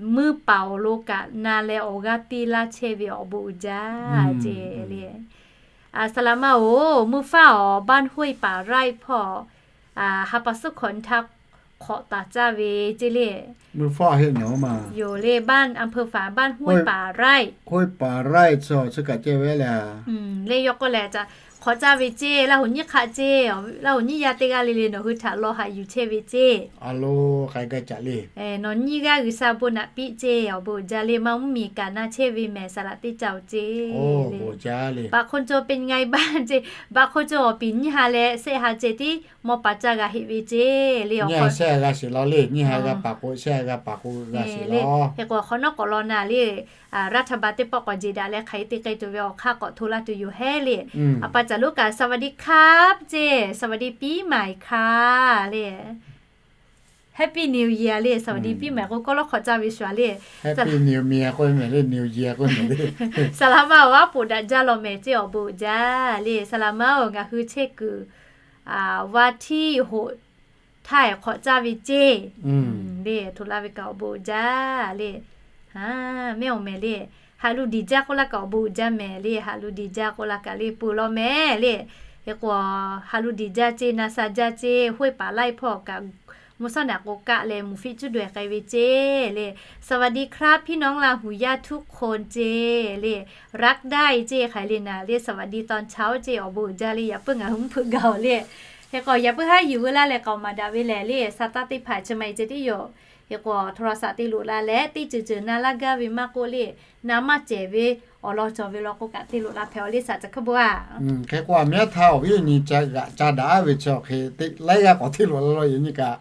mvuhˇ paˍ awˬ lo kaꞈ na leh awˬ g'aˇ piˇ laˇ chehˇ ve awˬ bon uiˍ jaˇ ceˇ le. Saˍ laꞈ ma-oˬ, mvuhˇ faˉ awˬ บ้านห้วยป่าไร่ hpawˇ ha pa suhˉ hkawꞈ nyi htaˇ hk'awꞈ taˍ caˇ ve ceˇ le. Yoˬ le, บ้าน อำเภอฝาง บ้านห้วยป่าไร่ kaꞈ le. Yawˇ k'oˆ lehˬ, hk'awꞈ caˇ ve ceˇ, Laˇ huˍ nyiˇ hk'aˆ ceˇ, Laˇ huˍ nyiˇ yaˇ teˇ g'aˇ le le nawˬ hui htaꞈ law haꞈ yuˬ chehˇ ve ceˇ. Nawˬ nyiˇ g'aˇ G'uiˬsha bon naꞈ piˇ ceˇ, awˬ bon uiˍ jaˇ le, maˇ mvuhˇmiˬ kaꞈ na chehˇ ve mehˍ saˍ laꞈ teˇ caˇ-oˬ ceˇ le. บางคนจนเป็นไงบ้าง ceˇ, บางคนจน awˬ piˍ nyiˇ ha leh shehˆ ha ceh tiˉ mawˇ pa caˇ g'a heˆ ve ceˇ le. Nyiˇ ha shehˆ ha g'a sheˍ law le, nyiˇ ha g'a paˍ k'o shehˆ ha g'a paˍ k'o g'a sheˍ law. Hk'e k'o hk'awꞈ nawˉ k'awꞈ law na le, รัฐบาล teˇ pawˆ k'awꞈ jeˬ daꞈ leh hk'aˬ hk'e te k'ai tuˬ ve awˬ hk'aˇ k'awꞈ hto laˇ tuˬ yoˬ hehˉ le. A pa caˬ lo kaꞈ สวัสดีครับ ceˇ, สวัสดีปีใหม่ค่ะ le. Happy New Year le, สวัสดีปีใหม่ k'o kawˇ lawˉ hk'awꞈ caˇ ve shuˍ le. Saˍ laꞈ ma-oˬ, aˉ poꞈ daꞈ jaˇ law mehˍ ceˇ, awˬ bon uiˍ jaˇ le. Saˍ laꞈ ma-oˬ, ngaˬ hui chehˇ kuiˬ วันที่หก htaˇ hk'awꞈ caˇ ve ceˇ le, hto laˇ ve kaꞈ awˬ bon uiˍ jaˇ le. Mehˆ awˬ mehˍ le, haꞈ lu diˬ jaˇ k'oˆ laˇ kaꞈ awˬ bon uiˍ jaˇ mehˍ le, haꞈ lu diˬ jaˇ k'oˆ laˇ kaꞈ le peuˬ law mehˍ le. Hk'e k'o, haꞈ lu diˬ jaˇ ceˇ, na sha jaˇ ceˇ, ห้วยป่าไร่ hpawˇ kaꞈ mvuhˇ shawˉ naꞈ k'o kaˆ leh mvuhˇ fiˆ cuˉ daweh k'ai ve ceˇ le. สวัสดีครับพี่น้องลาหูย่าทุกคน ceˇ le. รักได้ ceˇ hk'aˬ hk'e le naˍ le, สวัสดีตอนเช้า ceˇ awˬ bon uiˍ jaˇ le, yaꞈ puiˉ ngaˬ hui mvuhˇ hpeuꞈ gaˬ-oˬ le. Hk'e k'o yaꞈ puiˉ haˉ yuˬ veu laˇ leh k'aoˍ maˍ daꞈ ve lehˬ le, sa taˇ teˇ hpaˍ chi ma e ceh tiˉ yoˬ. Hk'e k'o โทรศัพท์ te loꞈ la leh teˇ ceuˬ ceuˬ na laˇ gaˇ ve maˇ k'oˆ le, na maˇ cehˬ ve awˬ lawn cawˬ ve law k'o kaꞈ te loꞈ la hpehꞈ-oˬ le, saˍ ca hkuiˉ bon-a. Hk'e k'o aˬ miˉ htaˇ awˬ viˉ awˬ nyi ca g'aꞈ ca daꞈ-aˉ ve chi awˬ hk'e te laiˉ g'aˇ k'awꞈ te loꞈ la law yaꞈ nyi kaꞈ,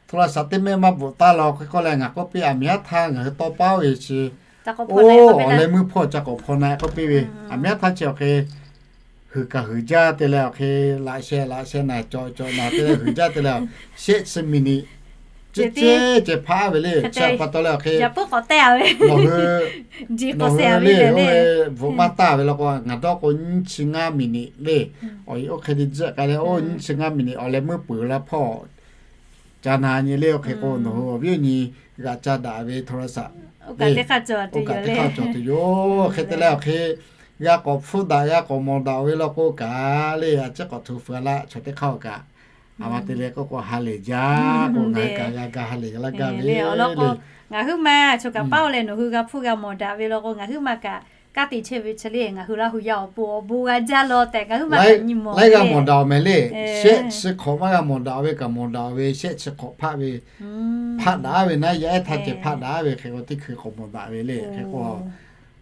โทรศัพท์ teˇ mehˆ maˇ bvuhꞈ taˇ law hk'e k'oˆ leh ngaˬ k'oˆ piˇ, aˬ miˉ htaˇ ngaˬ hui tawˇ paˉ ve chi, oˇ awˬ leh meuˇ hpawˇ ca k'awꞈ hpaw na k'oˆ piˇ ve, aˬ miˉ htaˇ chi awˬ hk'e huiˬ kaꞈ huiˬ jaˇ te leh awˬ hk'e laꞈ sheh laꞈ sheh naˬ cawˬ cawˬ naˬ te leh huiˬ jaˇ te leh, shehˆ chi มินิ ceˇ ceˇ ceh hpaˆ ve le. Chi pa taw leh awˬ hk'e nawˬ hui, nawˬ hui le, oˇ ve bvuhꞈ maˇ taˇ ve law k'o ngaˬ dawˇ k'o nyiˇ chi ngaˇ มินิ le. Awˬ e oˇ hk'e te jiˆ k'ai leh, oˇ nyiˇ chi ngaˇ มินิ awˬ leh meuˇ peuˬ la hpawˇ ca na nyi le. Awˬ hk'e k'o nawˬ hui awˬ viˉ awˬ nyi g'aꞈ ca daꞈ ve โทรศัพท์ oˇ kaꞈ teˇ hk'aˇ cawˬ tuˬ yoˬ le. Hk'e te leh awˬ hk'e g'a k'awꞈ hpfuhˇ daꞈ g'a k'awꞈ mawˬ daꞈ ve law k'o kaꞈ le, a ciˉ k'awꞈ hto feu laˇ chaw teˇ hk'aˇ-oˬ kaꞈ, a ma te leh k'oˆ k'o ha lehˬ jaˇ k'o ngaˬ hui kaꞈ g'a ga ha lehˬ laˇ gaˇ ve le. Awˬ lawn k'o ngaˬ huiˉ ma chaw kaꞈ paˉ-oˬ leh nawˬ hui g'a hpfuhˇ g'a mawˬ daꞈ ve law k'o ngaˬ huiˉ ma kaꞈ kanˉ te chehˇ ve chi le, ngaˬ hui Laˇ huˍ yaˇ awˬ pon awˬ bon g'a jaˇ law tehꞈ ngaˬ huiˉ ma kaꞈ nyi mawˬ laiˉ g'a mawˬ daꞈ-oˬ mehˍ le. Shehˆ chi hk'awꞈ maˇ g'a mawˬ daꞈ ve kaꞈ mawˬ daꞈ ve, shehˆ chi hk'awꞈ hpaˆ ve, hpaˆ daꞈ ve naˉ yaˇ ehˉ htaˇ ceh hpaˆ daꞈ ve hk'e k'o teˇ hkui k'awꞈ mawˬ daꞈ ve le. Hk'e k'o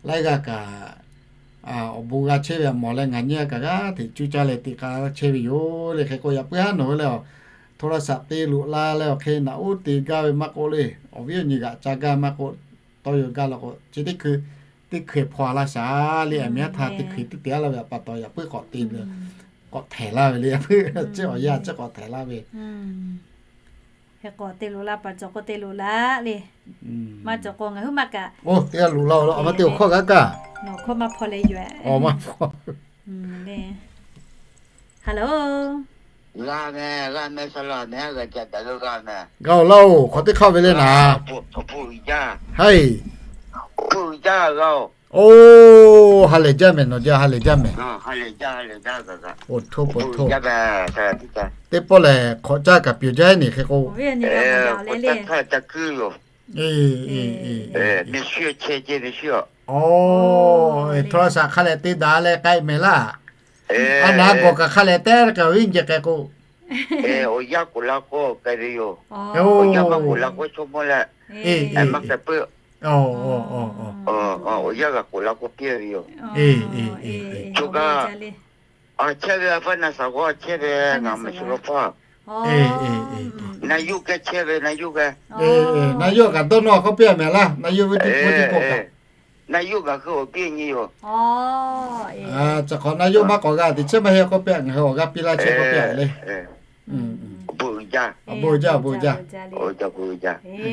laiˉ g'aˇ kaꞈ awˬ bon g'a chehˇ ve awˬ mawˬ leh ngaˬ nyi kaꞈ g'aˇ hteꞈ cuˇ caˇ leh teꞈ k'a chehˇ ve yoˬ le. Hk'e k'o yaꞈ puiˉ haˉ nawˬ hui leh โทรศัพท์ te loꞈ la leh awˬ hk'e naꞈ uˉ te gaˇ ve maˇ k'oˆ le, awˬ viˉ awˬ nyi g'aꞈ ca gaˇ maˇ k'oˆ, tawˇ yaw gaˇ law k'o chi teˇ hkui teˇ hkui hpaw laˇ shaˍ le. Aˬ miˉ htaˇ teˇ hkui teˇ te-a laˇ ve pa taw yaꞈ puiˉ k'awꞈ te le, k'awꞈ htehˍ laˇ ve le. Yaꞈ puiˉ ciˉ awˬ yanˇ ciˉ k'awꞈ htehˍ laˇ ve. Hk'e k'o te loꞈ la, paˍ cawˬ k'o te loꞈ la le. Maˇ cawˬ k'o ngaˬ huiˉ ma kaꞈ, oˇ te loꞈ la, a ma te awˬ hkawˇ g'a kaˇ, nawˬ hkawˇ maˇ hpaw leh yoˬ-e. Awˬ maˇ hpaw. Hello, g'a-oˬ laˇ-oˬ, hk'awꞈ teˇ hk'aˇ ve le naˍ. Haiˬ, oˇ ha lehˬ jaˇ mehˍ, nawˬ jaˇ ha lehˬ jaˇ mehˍ. Oˇ htoˇ pa htoˇ, teˇ pawˆ lehˬ hk'awꞈ caˇ kaꞈ piˬ jaˇ-e neˬ hk'e k'o, yoˬ. Oˇ, โทรศัพท์ hk'a leh te daꞈ leh k'ai mehˍ laˇ. A naˍ gawˬ kaꞈ hk'a leh te kaꞈ awˬ viˉ nyi k'ai k'o, awˬ yaˇ k'oˍ la k'o k'ai ve yoˬ. Awˬ yaˇ maˇ k'oˍ la k'o chaw mawˇ leh, maˇ k'ai peuˬ. Awˬ yaˇ g'a k'oˍ la k'o piˇ ve yoˬ. Choˬ kaꞈ, a chehˇ ve a faˇ na shaˍ g'awˇ a chehˇ ve ngaˬ meh shu la hpaˇ. Na yawˇ geh chehˇ ve, na yawˇ geh. Na yawˇ kaꞈ dawˇ nawˇ k'oˆ piˇ mehˍ laˇ. Na yawˇ ve teˇ hpu teˇ pawˆ kaꞈ, na yawˇ ngaˬ hui awˬ piˇ nyi yoˬ. Chi hk'awꞈ na yawˇ maˇ k'awꞈ g'a teꞈ chehˇ maˇ heˆ k'oˆ piˇ, ngaˬ hui awˬ g'aˇ piˇ laˇ chehˇ k'oˆ piˇ le. Awˬ bon uiˍ jaˇ, awˬ bon uiˍ jaˇ, awˬ bon uiˍ jaˇ. Awˬ bon uiˍ jaˇ. Awˬ bon uiˍ jaˇ. Awˬ bon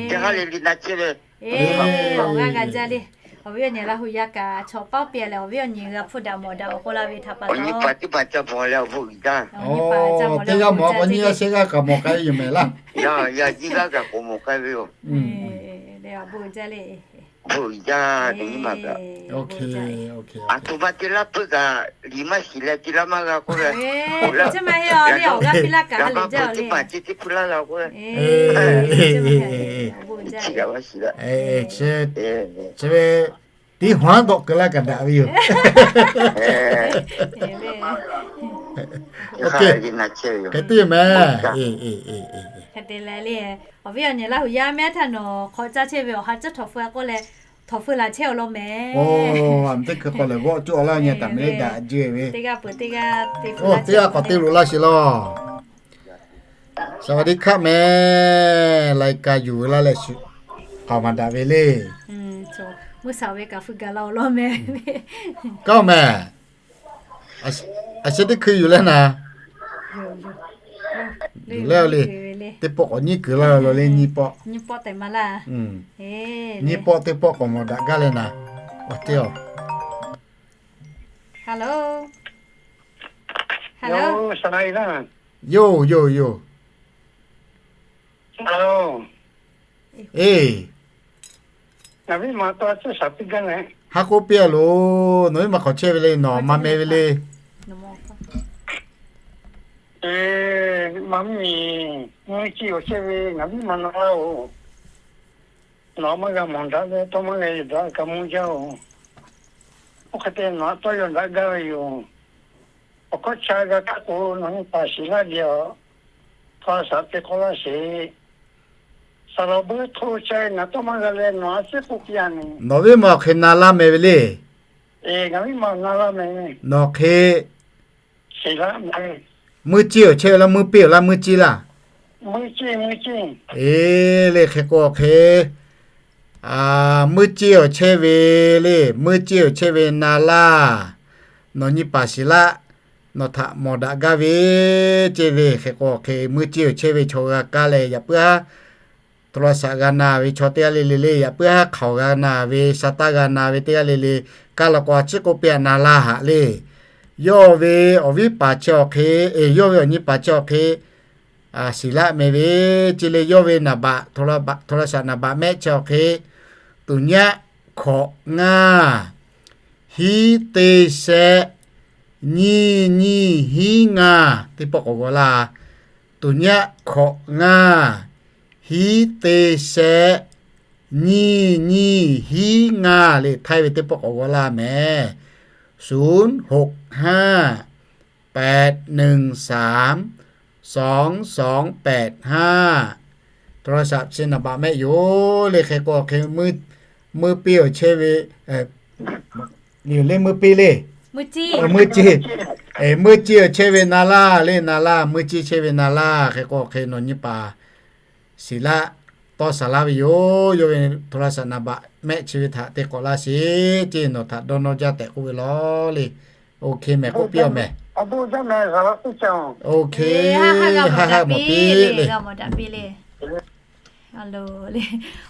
uiˍ jaˇ. Awˬ viˉ awˬ nyi Laˇ huˍ yaˇ kaꞈ chaw paˉ piˇ leh awˬ viˉ awˬ nyi g'a hpfuhˇ daꞈ mawˬ daꞈ awˬ k'oˆ laˇ ve htaꞈ pa taw, teˇ g'aˇ mawˬ k'o nyiˇ g'aˇ shehˆ g'aˇ kaꞈ mawˬ k'ai ve yoˬ mehˍ laˇ. Yaˇ yaˇ nyiˇ g'aˇ kaꞈ k'awꞈ mawˬ k'ai ve yoˬ. Awˬ bon uiˍ jaˇ. Aˬ htoꞈ ma te laˇ puiˉ kaꞈ liꞈ maˇ shiˍ leh te laˇ maˇ g'a k'oˆ ve, g'a hpfuhˇ teˇ maˬ ce teˇ hpu laˇ g'a k'oˆ ve, chi ve teˇ hawˉ dawꞈ keu laˇ kaꞈ daꞈ ve yoˬ. Hk'e te mehˍ. Awˬ viˉ awˬ nyi Laˇ huˍ yaˇ mehˉ htaˇ nawˬ hk'aw caˇ chehˇ ve awˬ ha caˇ htawnˍ feu a k'oˆ leh, htawnˍ feu laˬ chehˇ awˬ lawn mehˍ. Teˇ hkui k'awꞈ lehˬ g'awˆ cuˇ a laˇ nyi taˍ mehˍ le daꞈ jehˇ ve. Teˇ g'aˇ peuˬ teˇ g'aˇ te loꞈ laˇ sheˍ laˇ. สวัสดีครับ mehˍ. รายการ yuˬ laˇ leh shu k'aoˍ maˍ daꞈ ve le. Mvuhˇ shaˍ ve kaꞈ feu gaˬ la awˬ lawn mehˍ. Kaˇ mehˍ. A sheh teˇ hkui yuˬ leh naˍ. Yuˬ leh le. Teˇ pawˆ k'awꞈ nyiˇ kuiˬ laˇ lo le nyiˇ pawˆ. Nyiˇ pawˆ teˇ pawˆ k'awꞈ mawˬ daꞈ gaˇ leh naˍ. Awˬ te a. Yoˬ yoˬ yoˬ. Eˬ, ha k'oˆ piˇ a loˬ. Nawˬ viˉ ma hk'aw chehˇ ve le, nawˬ ma meh ve le. Eˬ, ma miˬ, mvuhˇ ciˇ awˬ chehˇ ve ngaˬ viˉ ma na laˇ oˬ. Nawˬ maˇ g'a mawˬ daꞈ ve tawˇ maˇ g'a daꞈ kaꞈ mvuhˇ jaˇ oˬ. Oˇ hk'e te nawˬ tawˇ yaw daꞈ gaˇ ve yoˬ. Awˬ hkawˇ cha g'a kaˇ k'o, nawˬ nyi paˍ shiˍ laˇ ve aˬ, hk'a shaꞈ te k'awꞈ laˇ sheˍ. Saˍ laˍ beuˆ hto chehˇ ve ngaˬ tawˇ maˇ g'a leh nawˬ a ciˉ k'oˆ piˇ a nyi. Nawˬ viˉ ma awˬ hk'e na laˇ mehˍ ve le. Eˬ, ngaˬ viˉ ma na laˇ mehˍ. Nawˬ hk'e mvuhˇ ciˇ awˬ chehˇ ve laˇ, mvuhˇ piˇ awˬ laˇ, mvuhˇ ciˇ laˇ. Eˬ, le hk'e k'o hk'e, mvuhˇ ciˇ awˬ chehˇ ve le, mvuhˇ ciˇ awˬ chehˇ ve na laˇ. Nawˬ nyi paˍ shiˍ laˇ. Nawˬ htaꞈ mawˬ daꞈ gaˇ ve ceˇ ve hk'e k'o hk'e, mvuhˇ ciˇ awˬ chehˇ ve chaw g'a kaˇ leh yaꞈ puiˉ haˉ โทรศัพท์ g'a na ve chaw teˇ g'aˇ le le le, yaꞈ puiˉ haˉ hk'aoˍ g'a na ve, sha taˇ g'a na ve teˇ g'aˇ le le, kaˇ la k'o a ciˉ k'oˆ piˇ a na laˇ haꞈ le. Yawˇ ve awˬ viˉ paˍ chi awˬ hk'e, eˬ, yawˇ ve awˬ nyi paˍ chi awˬ hk'e, shiˍ laˆ mehˍ ve ceˇ le. Yawˇ ve naˍ baꞈ, โทรศัพท์ naˍ baꞈ mehˆ chi awˬ hk'e, tuˍ nyaˆ hkawꞈ ngaˇ, hiˉ teˇ shehˆ, nyiˇ nyiˇ hiˉ ngaˇ, teˇ pawˆ k'awꞈ g'aw laˇ. Tuˍ nyaˆ hkawꞈ ngaˇ, hiˉ teˇ shehˆ, nyiˇ nyiˇ hiˉ ngaˇ le, htaiˇ ve teˇ pawˆ k'awꞈ g'aw laˇ mehˍ. ศูนย์หกห้า แปดหนึ่งสาม สองสองแปดห้า โทรศัพท์ chi naˍ baꞈ mehˆ yoˬ le. Hk'e k'o hk'e, mvuhˇ piˇ awˬ chehˇ ve, le mvuhˇ piˇ le, mvuhˇ ciˇ, mvuhˇ ciˇ awˬ chehˇ ve na laˇ le, na laˇ, mvuhˇ ciˇ chehˇ ve na laˇ. Hk'e k'o hk'e, nawˬ nyi paˍ shiˍ laˆ, tawˇ shaˍ laˇ ve yoˬ. Yawˇ ve โทรศัพท์ naˍ baꞈ mehˆ chi ve htaꞈ te k'awꞈ laˇ sheˍ ceˇ, nawˬ htaꞈ dawˇ nawˇ jaˇ tehꞈ k'oˆ ve law le. OK mehˍ, k'oˆ piˇ a mehˍ. OK, haˉ haˉ mawˬ piˇ le.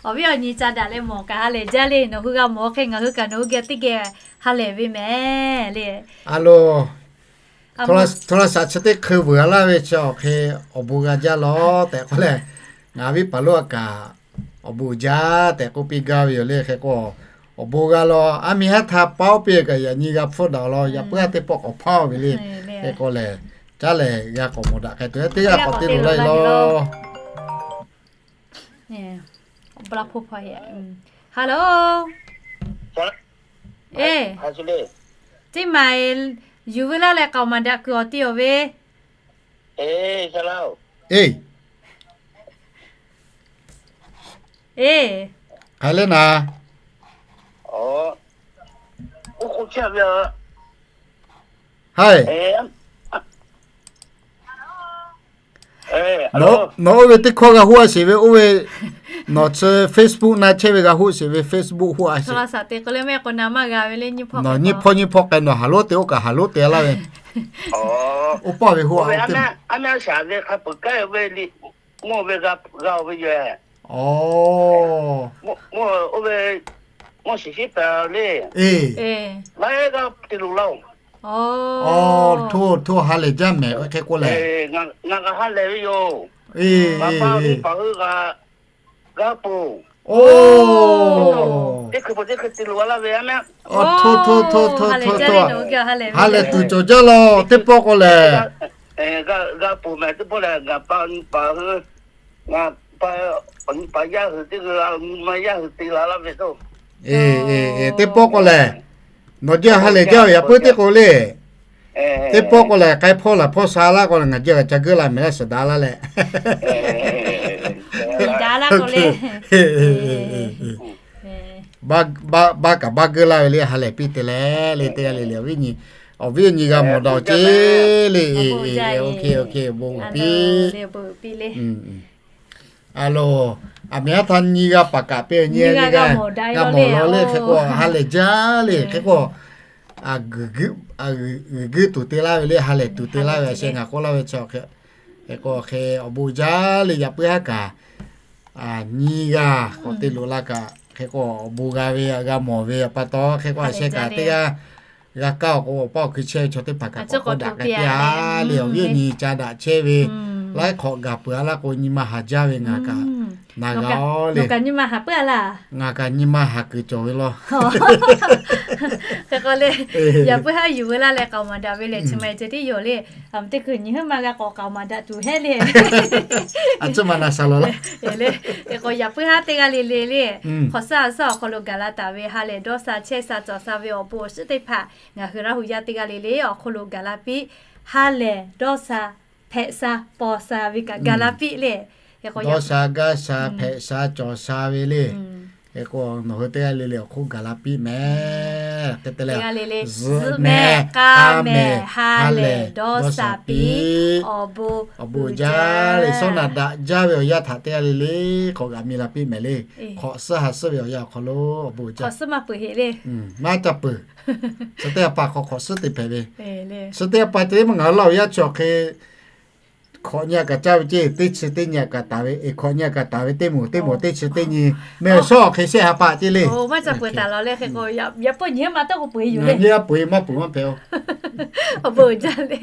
Awˬ viˉ awˬ nyi ca daꞈ leh mawˬ kaꞈ ha lehˬ jaˇ le. Nawˬ hui g'a mawˬ hk'e ngaˬ hui kaꞈ nawˬ hui geh teˇ geh ha lehˬ ve mehˍ le. A lo, โทรศัพท์ chi teˇ hkui vuiˬ a laˇ ve chi awˬ hk'e awˬ bon g'a jaˇ law tehꞈ k'oˆ leh, ngaˬ viˉ paˍ lonˉ a kaꞈ awˬ bon jaˇ tehꞈ k'oˆ piˇ gaˇ ve yoˬ le. Hk'e k'o, awˬ bon g'a law, a miˇ haˉ htaˇ paˉ oˇ piˇ kaꞈ yaꞈ nyi g'a hpfuhˇ daꞈ law, yaꞈ puiˉ haˉ teˇ pawˆ k'awꞈ hpaˇ ve le. Hk'e k'o lehˬ, caˉ lehˬ g'a k'awꞈ mawˬ daꞈ hk'e tuˬ, teˇ g'aˇ k'awꞈ te loꞈ laˇ ve law. Hello. Eˬ, teˇ maˬ yuˬ veu laˇ leh k'aoˍ maˍ daꞈ kuiˬ awˬ te awˬ ve. Eˬ, eˬ, hk'aˬ lehˬ naˍ. Haiˬ. Nawˬ oˇ ve teˇ hkawˇ g'a hoˆ a sheˍ ve oˇ ve, nawˬ chi Facebook na chehˇ ve g'a hoˆ sheˍ ve, Facebook hoˆ a sheˍ. Nawˬ nyiˇ hpawˇ nyiˇ hpawˇ k'ai nawˬ haˍ lonˉ te oˇ kaꞈ haˍ lonˉ te laˇ ve. Oˇ paˇ ve hoˆ a te. Mvuhˇ ve g'a, g'a-o ve yoˬ. Oˇ ve, mvuhˇ shiˍ shiˉ pehˍ le. Eˬ, laiˉ g'aˇ te loˬ laˇ-oˬ. Oˇ, hto hto ha lehˬ jaˇ mehˍ hk'e k'oˆ lehˬ. Ngaˬ kaꞈ ha lehˬ ve yoˬ. Eˬ, ngaˬ pa hui paˍ hui kaꞈ g'a ponˬ. Oˇ, teˇ hkui peuˬ teˇ hkui te loˬ a laˇ ve a mehˍ. Oˇ, hto hto hto hto hto, ha lehˬ tuˬ cawˬ jaˇ law teˇ pawˆ k'o lehˬ. G'a ponˬ mehˍ teˇ pawˆ lehˬ, ngaˬ pa nyi paˍ hui, ngaˬ pa nyi paˍ yaˇ hui teˇ g'aˇ, nyi ma yaˇ hui te la laˇ ve toˇ. Eˬ, eˬ, eˬ, teˇ pawˆ k'o lehˬ, nawˬ jaˇ ha lehˬ jaˇ ve yaꞈ puiˉ teˇ k'o le. Teˇ pawˆ k'o lehˬ, k'ai hpawˇ laˬ hpawˇ sha laˇ k'o lehˬ, ngaˬ jaˇ g'a ca geuˆ la mehˍ laˇ suhˍ daꞈ laˇ leh. Baˆ kaꞈ baˆ geuˆ laˇ ve le, ha lehˬ piˇ te leh le, teˇ g'aˇ le le awˬ viˉ nyi, awˬ viˉ awˬ nyi g'a mawˬ daꞈ-oˬ ceˇ le. Bon piˇ. A loˬ, aˬ miˍ haˉ htaˇ nyi g'a paˍ kaꞈ piˇ nyi g'a g'a mawˬ law le, hk'e k'o ha lehˬ jaˇ le, hk'e k'o g'uiˬ geuˆ tuˬ te laˇ ve le, ha lehˬ tuˬ te laˇ ve a sheh ngaˬ k'oˆ laˇ ve chi hk'e k'o hk'e awˬ bon jaˇ le. Yaꞈ puiˉ haˉ kaꞈ nyi g'a k'awꞈ te loꞈ la kaꞈ hk'e k'o awˬ bon g'a ve g'a mawˬ ve pa taw hk'e k'o a sheh kaꞈ teˇ g'aˇ g'a kaˇ-oˬ k'o, awˬ paˇ awˬ hkui chehˇ ve chaw teˇ hpaˍ kaꞈ k'awꞈ k'oˆ daꞈ k'ai piˇ-a le. Awˬ viˉ awˬ nyi ca daꞈ chehˇ ve laiˉ hk'awꞈ gaˬ peuˬ-a laˇ k'o, nyi ma haˍ jaˇ ve ngaˬ kaꞈ na g'a-oˬ le. Ngaˬ kaꞈ nyi ma haˍ kuiˬ cawˬ ve law. Hk'e k'o le, yaꞈ puiˉ haˉ yuˬ veu laˇ leh k'aoˍ maˍ daꞈ ve lehˬ, chi ma ceh tiˉ yoˬ le. Teˇ hkui nyi huiˉ ma g'a k'awꞈ k'aoˍ maˍ daꞈ tuˬ hehˉ le. A ciˉ ma na sha law laˇ. Hk'e k'o yaꞈ puiˉ haˉ teˇ g'aˇ le le le, hk'awꞈ suhˉ a suhˉ awˬ hk'aw lo gaˬ la taˍ ve ha lehˬ dawˇ sha chehˇ sha cawˬ sha ve awˬ bon awˬ shiˉ teˇ hpaˍ ngaˬ hui Laˇ hu yaˇ teˇ g'aˇ le le awˬ hk'aw lo gaˬ la piˇ. Ha lehˬ dawˇ sha hpehꞈ sha paw sha ve kaꞈ gaˬ la piˇ le. Dawˇ sha gaˇ sha hpehꞈ sha cawˬ sha ve le. Hk'e k'o nawˬ hui teˇ g'aˇ le le awˬ hk'oˆ gaˬ la piˇ mehˍ. Hk'e te leh, zuhꞈ mehˍ k'a mehˍ ha lehˬ dawˇ sha piˇ. Awˬ bon jaˇ le. Sawˉ naꞈ daꞈ jaˇ ve awˬ yanˇ htaꞈ teˇ g'aˇ le le k'awꞈ g'aꞈ mi la piˇ mehˍ le. Hk'awꞈ suhˉ ha suhˉ ve awˬ yanˇ awˬ hk'aw lo awˬ bon jaˇ. Maˇ ca peuˬ. Suh teˇ g'aˇ pa hk'aw hk'awꞈ suhˉ te hpehꞈ ve. Suh teˇ g'aˇ pa te maˇ ngaˬ hui Laˇ hu yaˇ chi awˬ hk'e hk'awꞈ nyi a kaꞈ caˇ ve ceˇ, teˇ chi teˇ nyi a kaꞈ taˍ ve, eˬ hk'awꞈ nyi a kaꞈ taˍ ve teˇ moˍ, teˇ moˍ teˇ chi teˇ nyi, mehˍ awˬ shawˉ awˬ hk'e shehˆ ha pa ceˇ le. Maˇ ca peuˬ taˍ law le. Hk'e k'o yaꞈ puiˉ nyi huiˉ ma tawˇ k'o peuˬ-e yoˬ le. Nyi a peuˬ-e maˇ peuˬ maˇ hpehꞈ-oˬ. Awˬ bon jaˇ le.